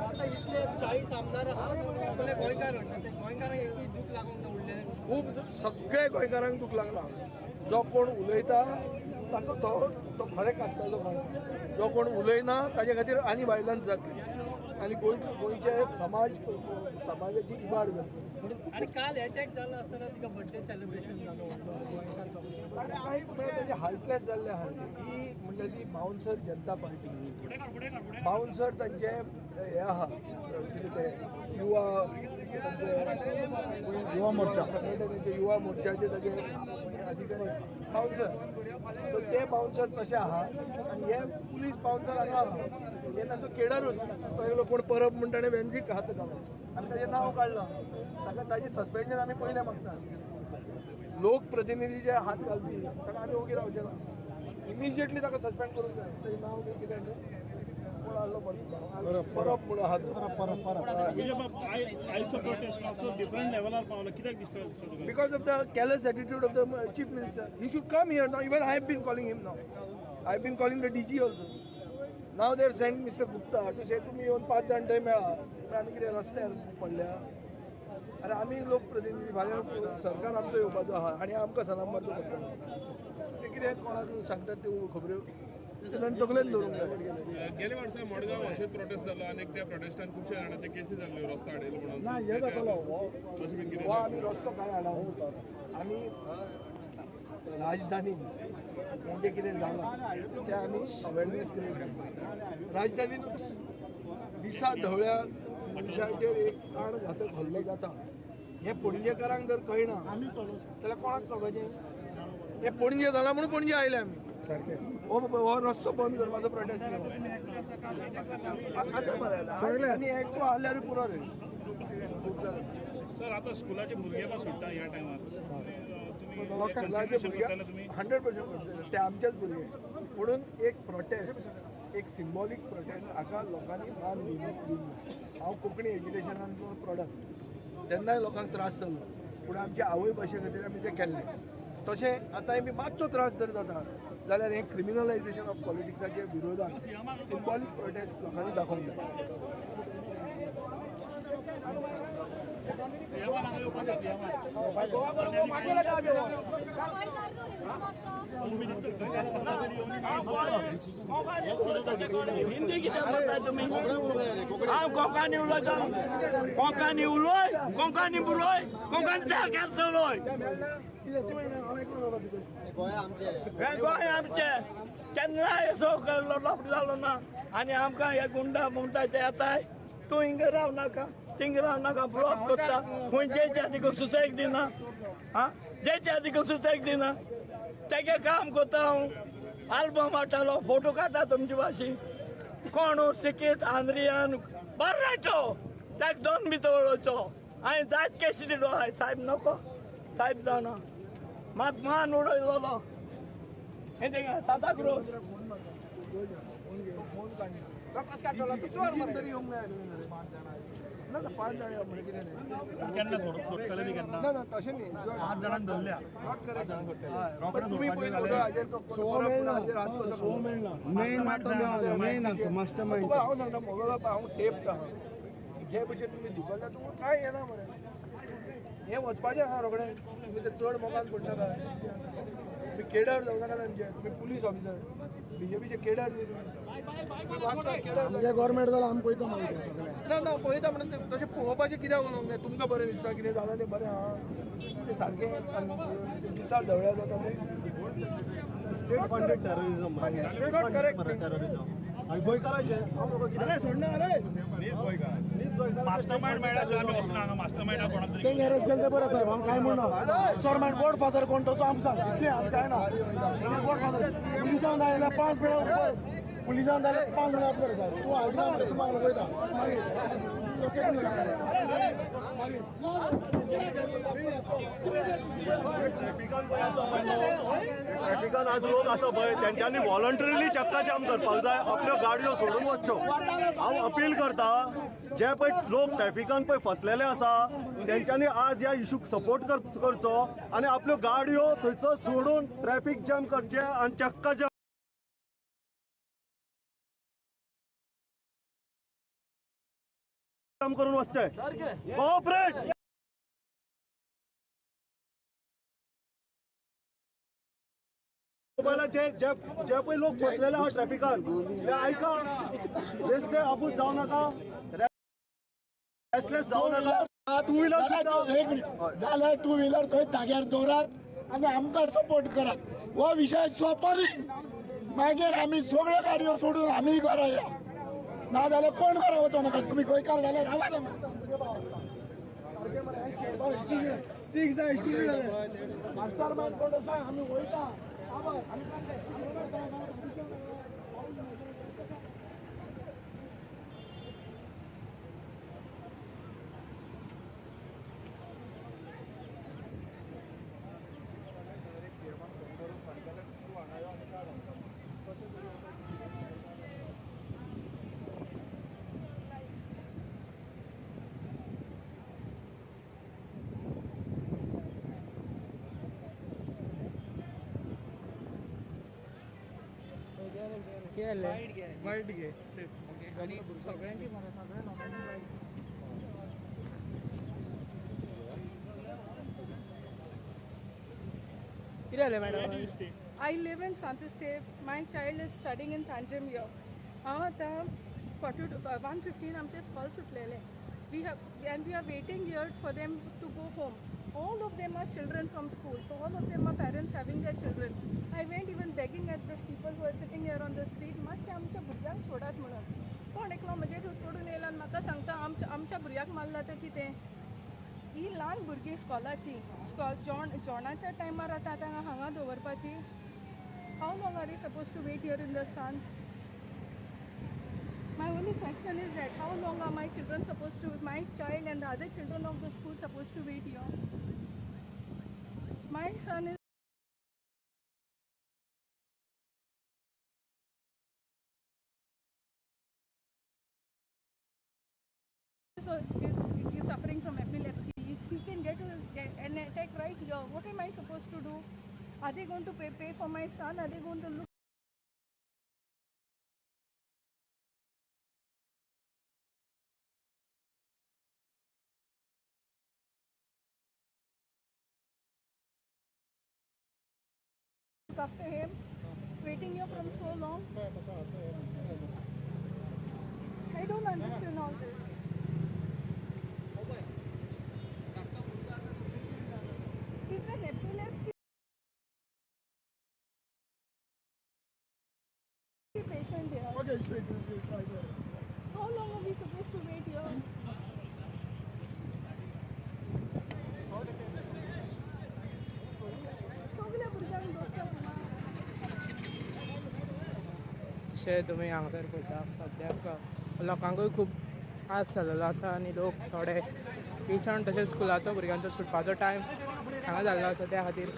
आता इतले 40 आमदार आपले गोंयकार म्हणटा ते गोंयकारांक एकूय दूख लागूंक ना उरलें. खूब सगळे गोंयकारांक दूख लागला. जो कोण उलयता ताका तो तो खरें कास्ताचो गोंयकार, जो कोण उलयना ताजे खातीर आनी वायलन्स जातली आनी गोंयचे समाज समाजाची इबाड जातली. आनी काल एटॅक जालो आसतना तिका बर्थडे सेलिब्रेशन जालो गोंयकार ताका कांयच म्हळ्यार ताजे हार्टलेस जाल्ले आहा. ही म्हणल्यार ती बाउन्सर जनता पार्टी, बाउन्सर तांचे हे आहा कितें ते युवा तांचे युवा मोर्चा संघटनेचे युवा मोर्चाचे ताजे अधिकारी बाउन्सर. सो ते बाउन्सर तशे आहा आनी हे पुलीस बाउन्सर हांगा आहा. हे तांचो केडरूच तो एकलो कोण परब म्हूण ताणें वेंझीक हात घालो आनी ताजें नांव काडलां. ताका ताजें सस्पेन्शन आमी पयलें मागता. लोकप्रतिनिधीचे हात घालपी ताका आमी ओगी रावचे ना. इमिजिएटली ताका सस्पेंड करूंक जाय. ताजें नांव कितें कोण आहलो परब म्हणून आहा. आयचो प्रोटेस्ट मातसो डिफरंट लेवलार पावलो कित्याक दिसता? Because of the callous attitude of the Chief Minister. He should come here now. Even I have been calling him now. I have been calling the DG also. Now they have sent Mr. Gupta to say to me येवन 5 जाण थंय मेळा. आमी कितें रस्त्यार पडल्या? आरे आमी लोकप्रतिनिधी, फाल्यां सरकार आमचो येवपाचो आहा आनी आमकां सलाम मारचो पडटलो. ते कितें कोणाक सांगतात त्यो खबऱ्यो तांणी तकलेन दवरूंक जाय. गेल्या वर्सा मडगांव अशेंच प्रोटेस्ट जालो आनी त्या प्रोटेस्टान खुबशे जाणांचे केसी जाल्ल्यो रस्तो आडयलो म्हणून. ना हें जातलो हो आमी रस्तो कांय आडावंक आमी राजधानी हें जें कितें जालां तें आमी अवेरनेस क्रिएट करता. राजधानीनूच दिसा धवळ्या मनशाचेर एक प्राण घातक हल्लो जाता हें पणजेकारांक जर कळना जाल्यार कोणाक कळपाचें? हें पणजे जालां म्हणून पणजे आयले आमी. सारकें हो रस्तो बंद करपाचो प्रोटेस्ट केलो आसा मरे. आनी एकटो आहल्यार पुरो रे. खूब जालें. सर आतां स्कुलाचे भुरगे पण सुट्टा ह्या टायमार. स्कुलाचे भुरगे 100% ते आमचेच भुरगे म्हणून एक प्रोटेस्ट, एक सिंबॉलीक प्रोटेस्ट हाका लोकांनी मान दिवंक. हांव कोंकणी एज्युकेशनाचो प्रोडक्ट, तेन्नाय लोकांक त्रास जालो पूण आमच्या आवय भाशे खातीर आमी तें केल्लें. तशें आतांय बी मातसो त्रास जर जाता जाल्यार हें क्रिमिनलायझेशन ऑफ पॉलिटिक्साचे विरोधात सिंबॉलीक प्रोटेस्ट लोकांनी दाखोवंक जाय. हिंदी कित्याक म्हणटा तुमी? हांव कोंकणी उलयता. कोंकणी उलय, कोंकणी बरय, कोंकणी सरकार चलय. गोंय आमचें केन्नाय असो लफडो जालो ना. आनी आमकां हे गुंडा म्हणटा ते येताय, तूं हिंगा राव नाका, थिंगा राव नाका, ब्लॉक करता. खंय जेच्या तिका सुसेग दिना, आं जेच्या तिका सुसेग दिना. तेगे काम करता हांव, आल्बम हाडटालो, फोटो काडटा तुमचे भाशेन. कोण सिकीत आंद्रियान बरो ताका दोन भितर उडोवचो. हांवें जायत केशी दिलो. हय सायब नको, सायब जाणा म्हाका मान उडयलो. हें तें साताक रोज ना 5 जाण म्हणजे कितें केन्ना सोडटले बी केन्ना? ना ना तशें न्ही, 5 जाणांक धरल्या. Not correct. तुमी पयलीं हाजेर तुका हांव सांगता म्हजो हांव टेप आहा जे भशेन तुमी दुकानार तुमकां कांय येना मरे. हें वचपाचें आहा रोखडें. तुमी ते चड मोगान पडनाका. तुमी केडर जावं नाका तांचे. तुमी पुलीस ऑफिसर, बीजेपीचे केडर न्ही तुमी. आमचें गव्हर्मेंट जाल्यार आमी पळयता मागीर. ना ना पळयता म्हणून तशें पळोवपाचें कित्याक उलोवंक जाय? तुमकां बरें दिसता कितें जालां तें बरें आहा तें सारकें दिसा ढवळ्या जाता तें state funded terrorism, state funded terrorism. आनी गोंयकारांचें हांव लोक कितें सोडना रे. मास्टरमाइंड मेळ्ळा आमी वचना हांगा. मास्टरमाइंडा कोणाक तरी तेंगे अरेस्ट केलें तें बरें साहेब. हांव कांय म्हणना. मास्टरमाइंड गॉड फादर कोण तो आमकां सांग. इतलें आमी कांय ना. गॉड फादर पुलिसांक जाय जाल्यार 5 वेळा पुलिसांक जाल्यार 5 मिनटां बरें जाता. तूं आयकना मरे, तूं म्हाका वयता मागीर ट्रॅफिकान आज लोक आसा पळय तेंच्यांनी व्हॉलंटरीली चक्का जाम करपाक जाय, आपल्यो गाडयो सोडून वचच्यो. हांव अपील करता जे पळय लोक ट्रॅफिकान पळय फसलेले आसा तेंच्यांनी आज ह्या इशूक सपोर्ट करचो आनी आपल्यो गाडयो थंयसर सोडून ट्रॅफिक जाम करचें आनी चक्का जाम करून वचचें. कोऑपरेट. मोबायलाचेर जे जे पळय लोक फसलेले आहा ट्रॅफिकान ते आयका, बेश्टे आबूज जावं नाका, रेस्टलेस जावं नाका. टू व्हिलर एक मिनिट जाल्यार टू व्हिलर थंय जाग्यार दवरात आनी आमकां सपोर्ट करात. हो विशय सोंपो न्ही, मागीर आमी सगळ्यो गाडयो सोडून आमी घरा या, ना जाल्यार कोण घरा वचो नाका. तुमी गोंयकार जाल्यार रावात. तीग जाय मास्टर मायंड कोण आसा आमी वयता. वायट घे सगळ्यांची सगळ्या लोकांची वायट. कितें जालें madam? I live in Santisteve. My child is studying in Panjim here. हांव आतां 1:45 आमचें स्कॉल सुटलेलें. We have and we are waiting here for them to go home. All of them are children from school, so all of them are parents having their children. I went even begging at these people who are sitting here on the street, मातशें आमच्या भुरग्यांक सोडात म्हणून. कोण एकलो म्हजेर चडून येयला आनी म्हाका सांगता आमच्या भुरग्याक मारला तर कितें. ही ल्हान भुरगीं स्कॉलाची स्कॉल जेवणाच्या टायमार आतां आतां हांगा दवरपाची. How long are they suppose to wait here in the sun? My only question is that how long are my children supposed to, my child and the other children of the school supposed to wait here? My son is suffering from epilepsy. If he can get an attack right here, what am I supposed to do? Are they going to pay for my son? Are they going to look after him, waiting here from so long? I don't understand all this. He's an epilepsy patient here. Okay, how long are we supposed to wait here? अशें तुमी हांगासर पळयता सद्याक लोकांकूय खूब आस जाल्लो आसा आनी लोक थोडे पेशंट तशेंच स्कुलाचो भुरग्यांचो सुटपाचो टायम हांगा जाल्लो आसा त्या खातीर.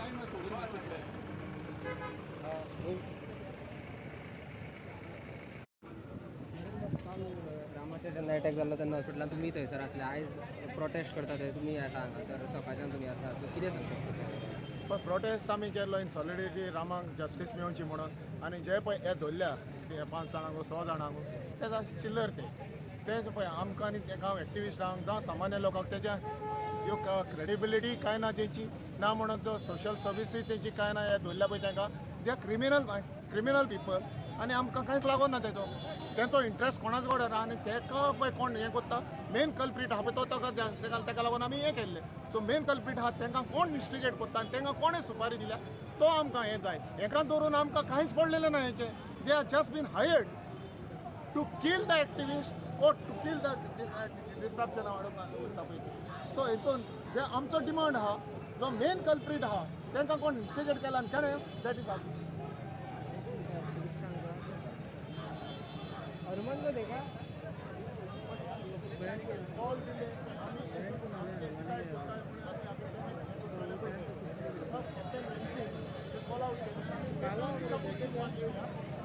रामाचेर जेन्ना एटॅक जाल्लो तेन्ना हॉस्पिटलान तुमी थंयसर आसले, आयज प्रोटेस्ट करता ते तुमी आसा हांगासर, सकाळच्यान तुमी आसा, सो कितें सांगता? पण प्रोटेस्ट आमी केल्लो इन सॉलिडिटी रामाक जस्टीस मेळची म्हणून. आनी जे पळय हे धरल्या 5 जाणांक 6 जाणांक ते चिल्लर ते पळय आमकां आनी तेका एक्टिविस्टांक जावं सामान्य लोकांक तेच्या ह्यो क्रेडिबिलिटी कांय ना तेंची ना म्हणून जो सोशल सर्विसूय तेंची कांय ना. हे धरल्या पळय तांकां they are criminal people आनी आमकां कांयच लागोन ना तेजो तेंचो इंट्रस्ट कोणाच कडेन ना. आनी तेका पळय कोण हें करता मेन कल्प्रीट आहा पळय तो ताका लागून आमी हें केल्लें. सो मेन कल्प्रीट आहा तांकां कोण इन्स्टिगेट करता आनी तांकां कोणें सुपारी दिल्या तो आमकां हें जाय. हेका दवरून आमकां कांयच पडलेलें ना हेचें. They are just been hired to kill the activist or to kill the disruption उरता पळय. सो हितून जे आमचो डिमांड आहा जो मेन कल्प्रीट आहा तांकां कोण इन्स्टिगेट केला आनी कोणें that is our. तेका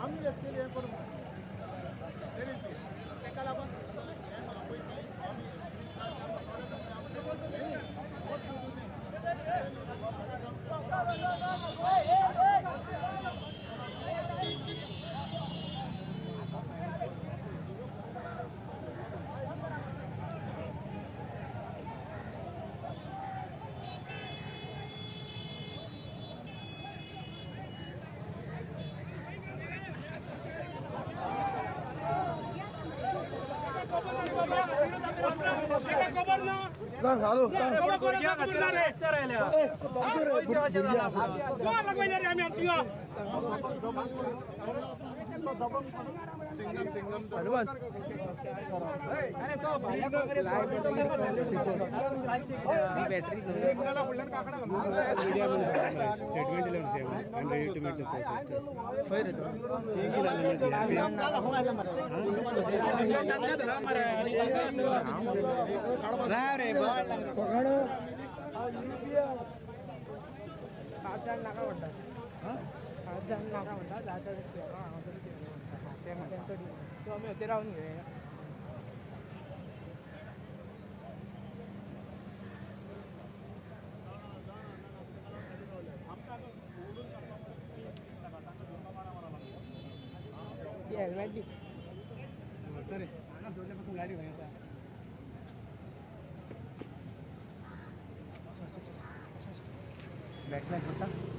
आमी एक्चुअली हें करूंक तेका लागून सांग हॅलो सांग 5 जाण नाका म्हणटा, 5 जाण नाका म्हणटा, जाता ते म्हणटा सो आमी हते रावन घेवया. ती हेल्मेट दी. बॅक करता.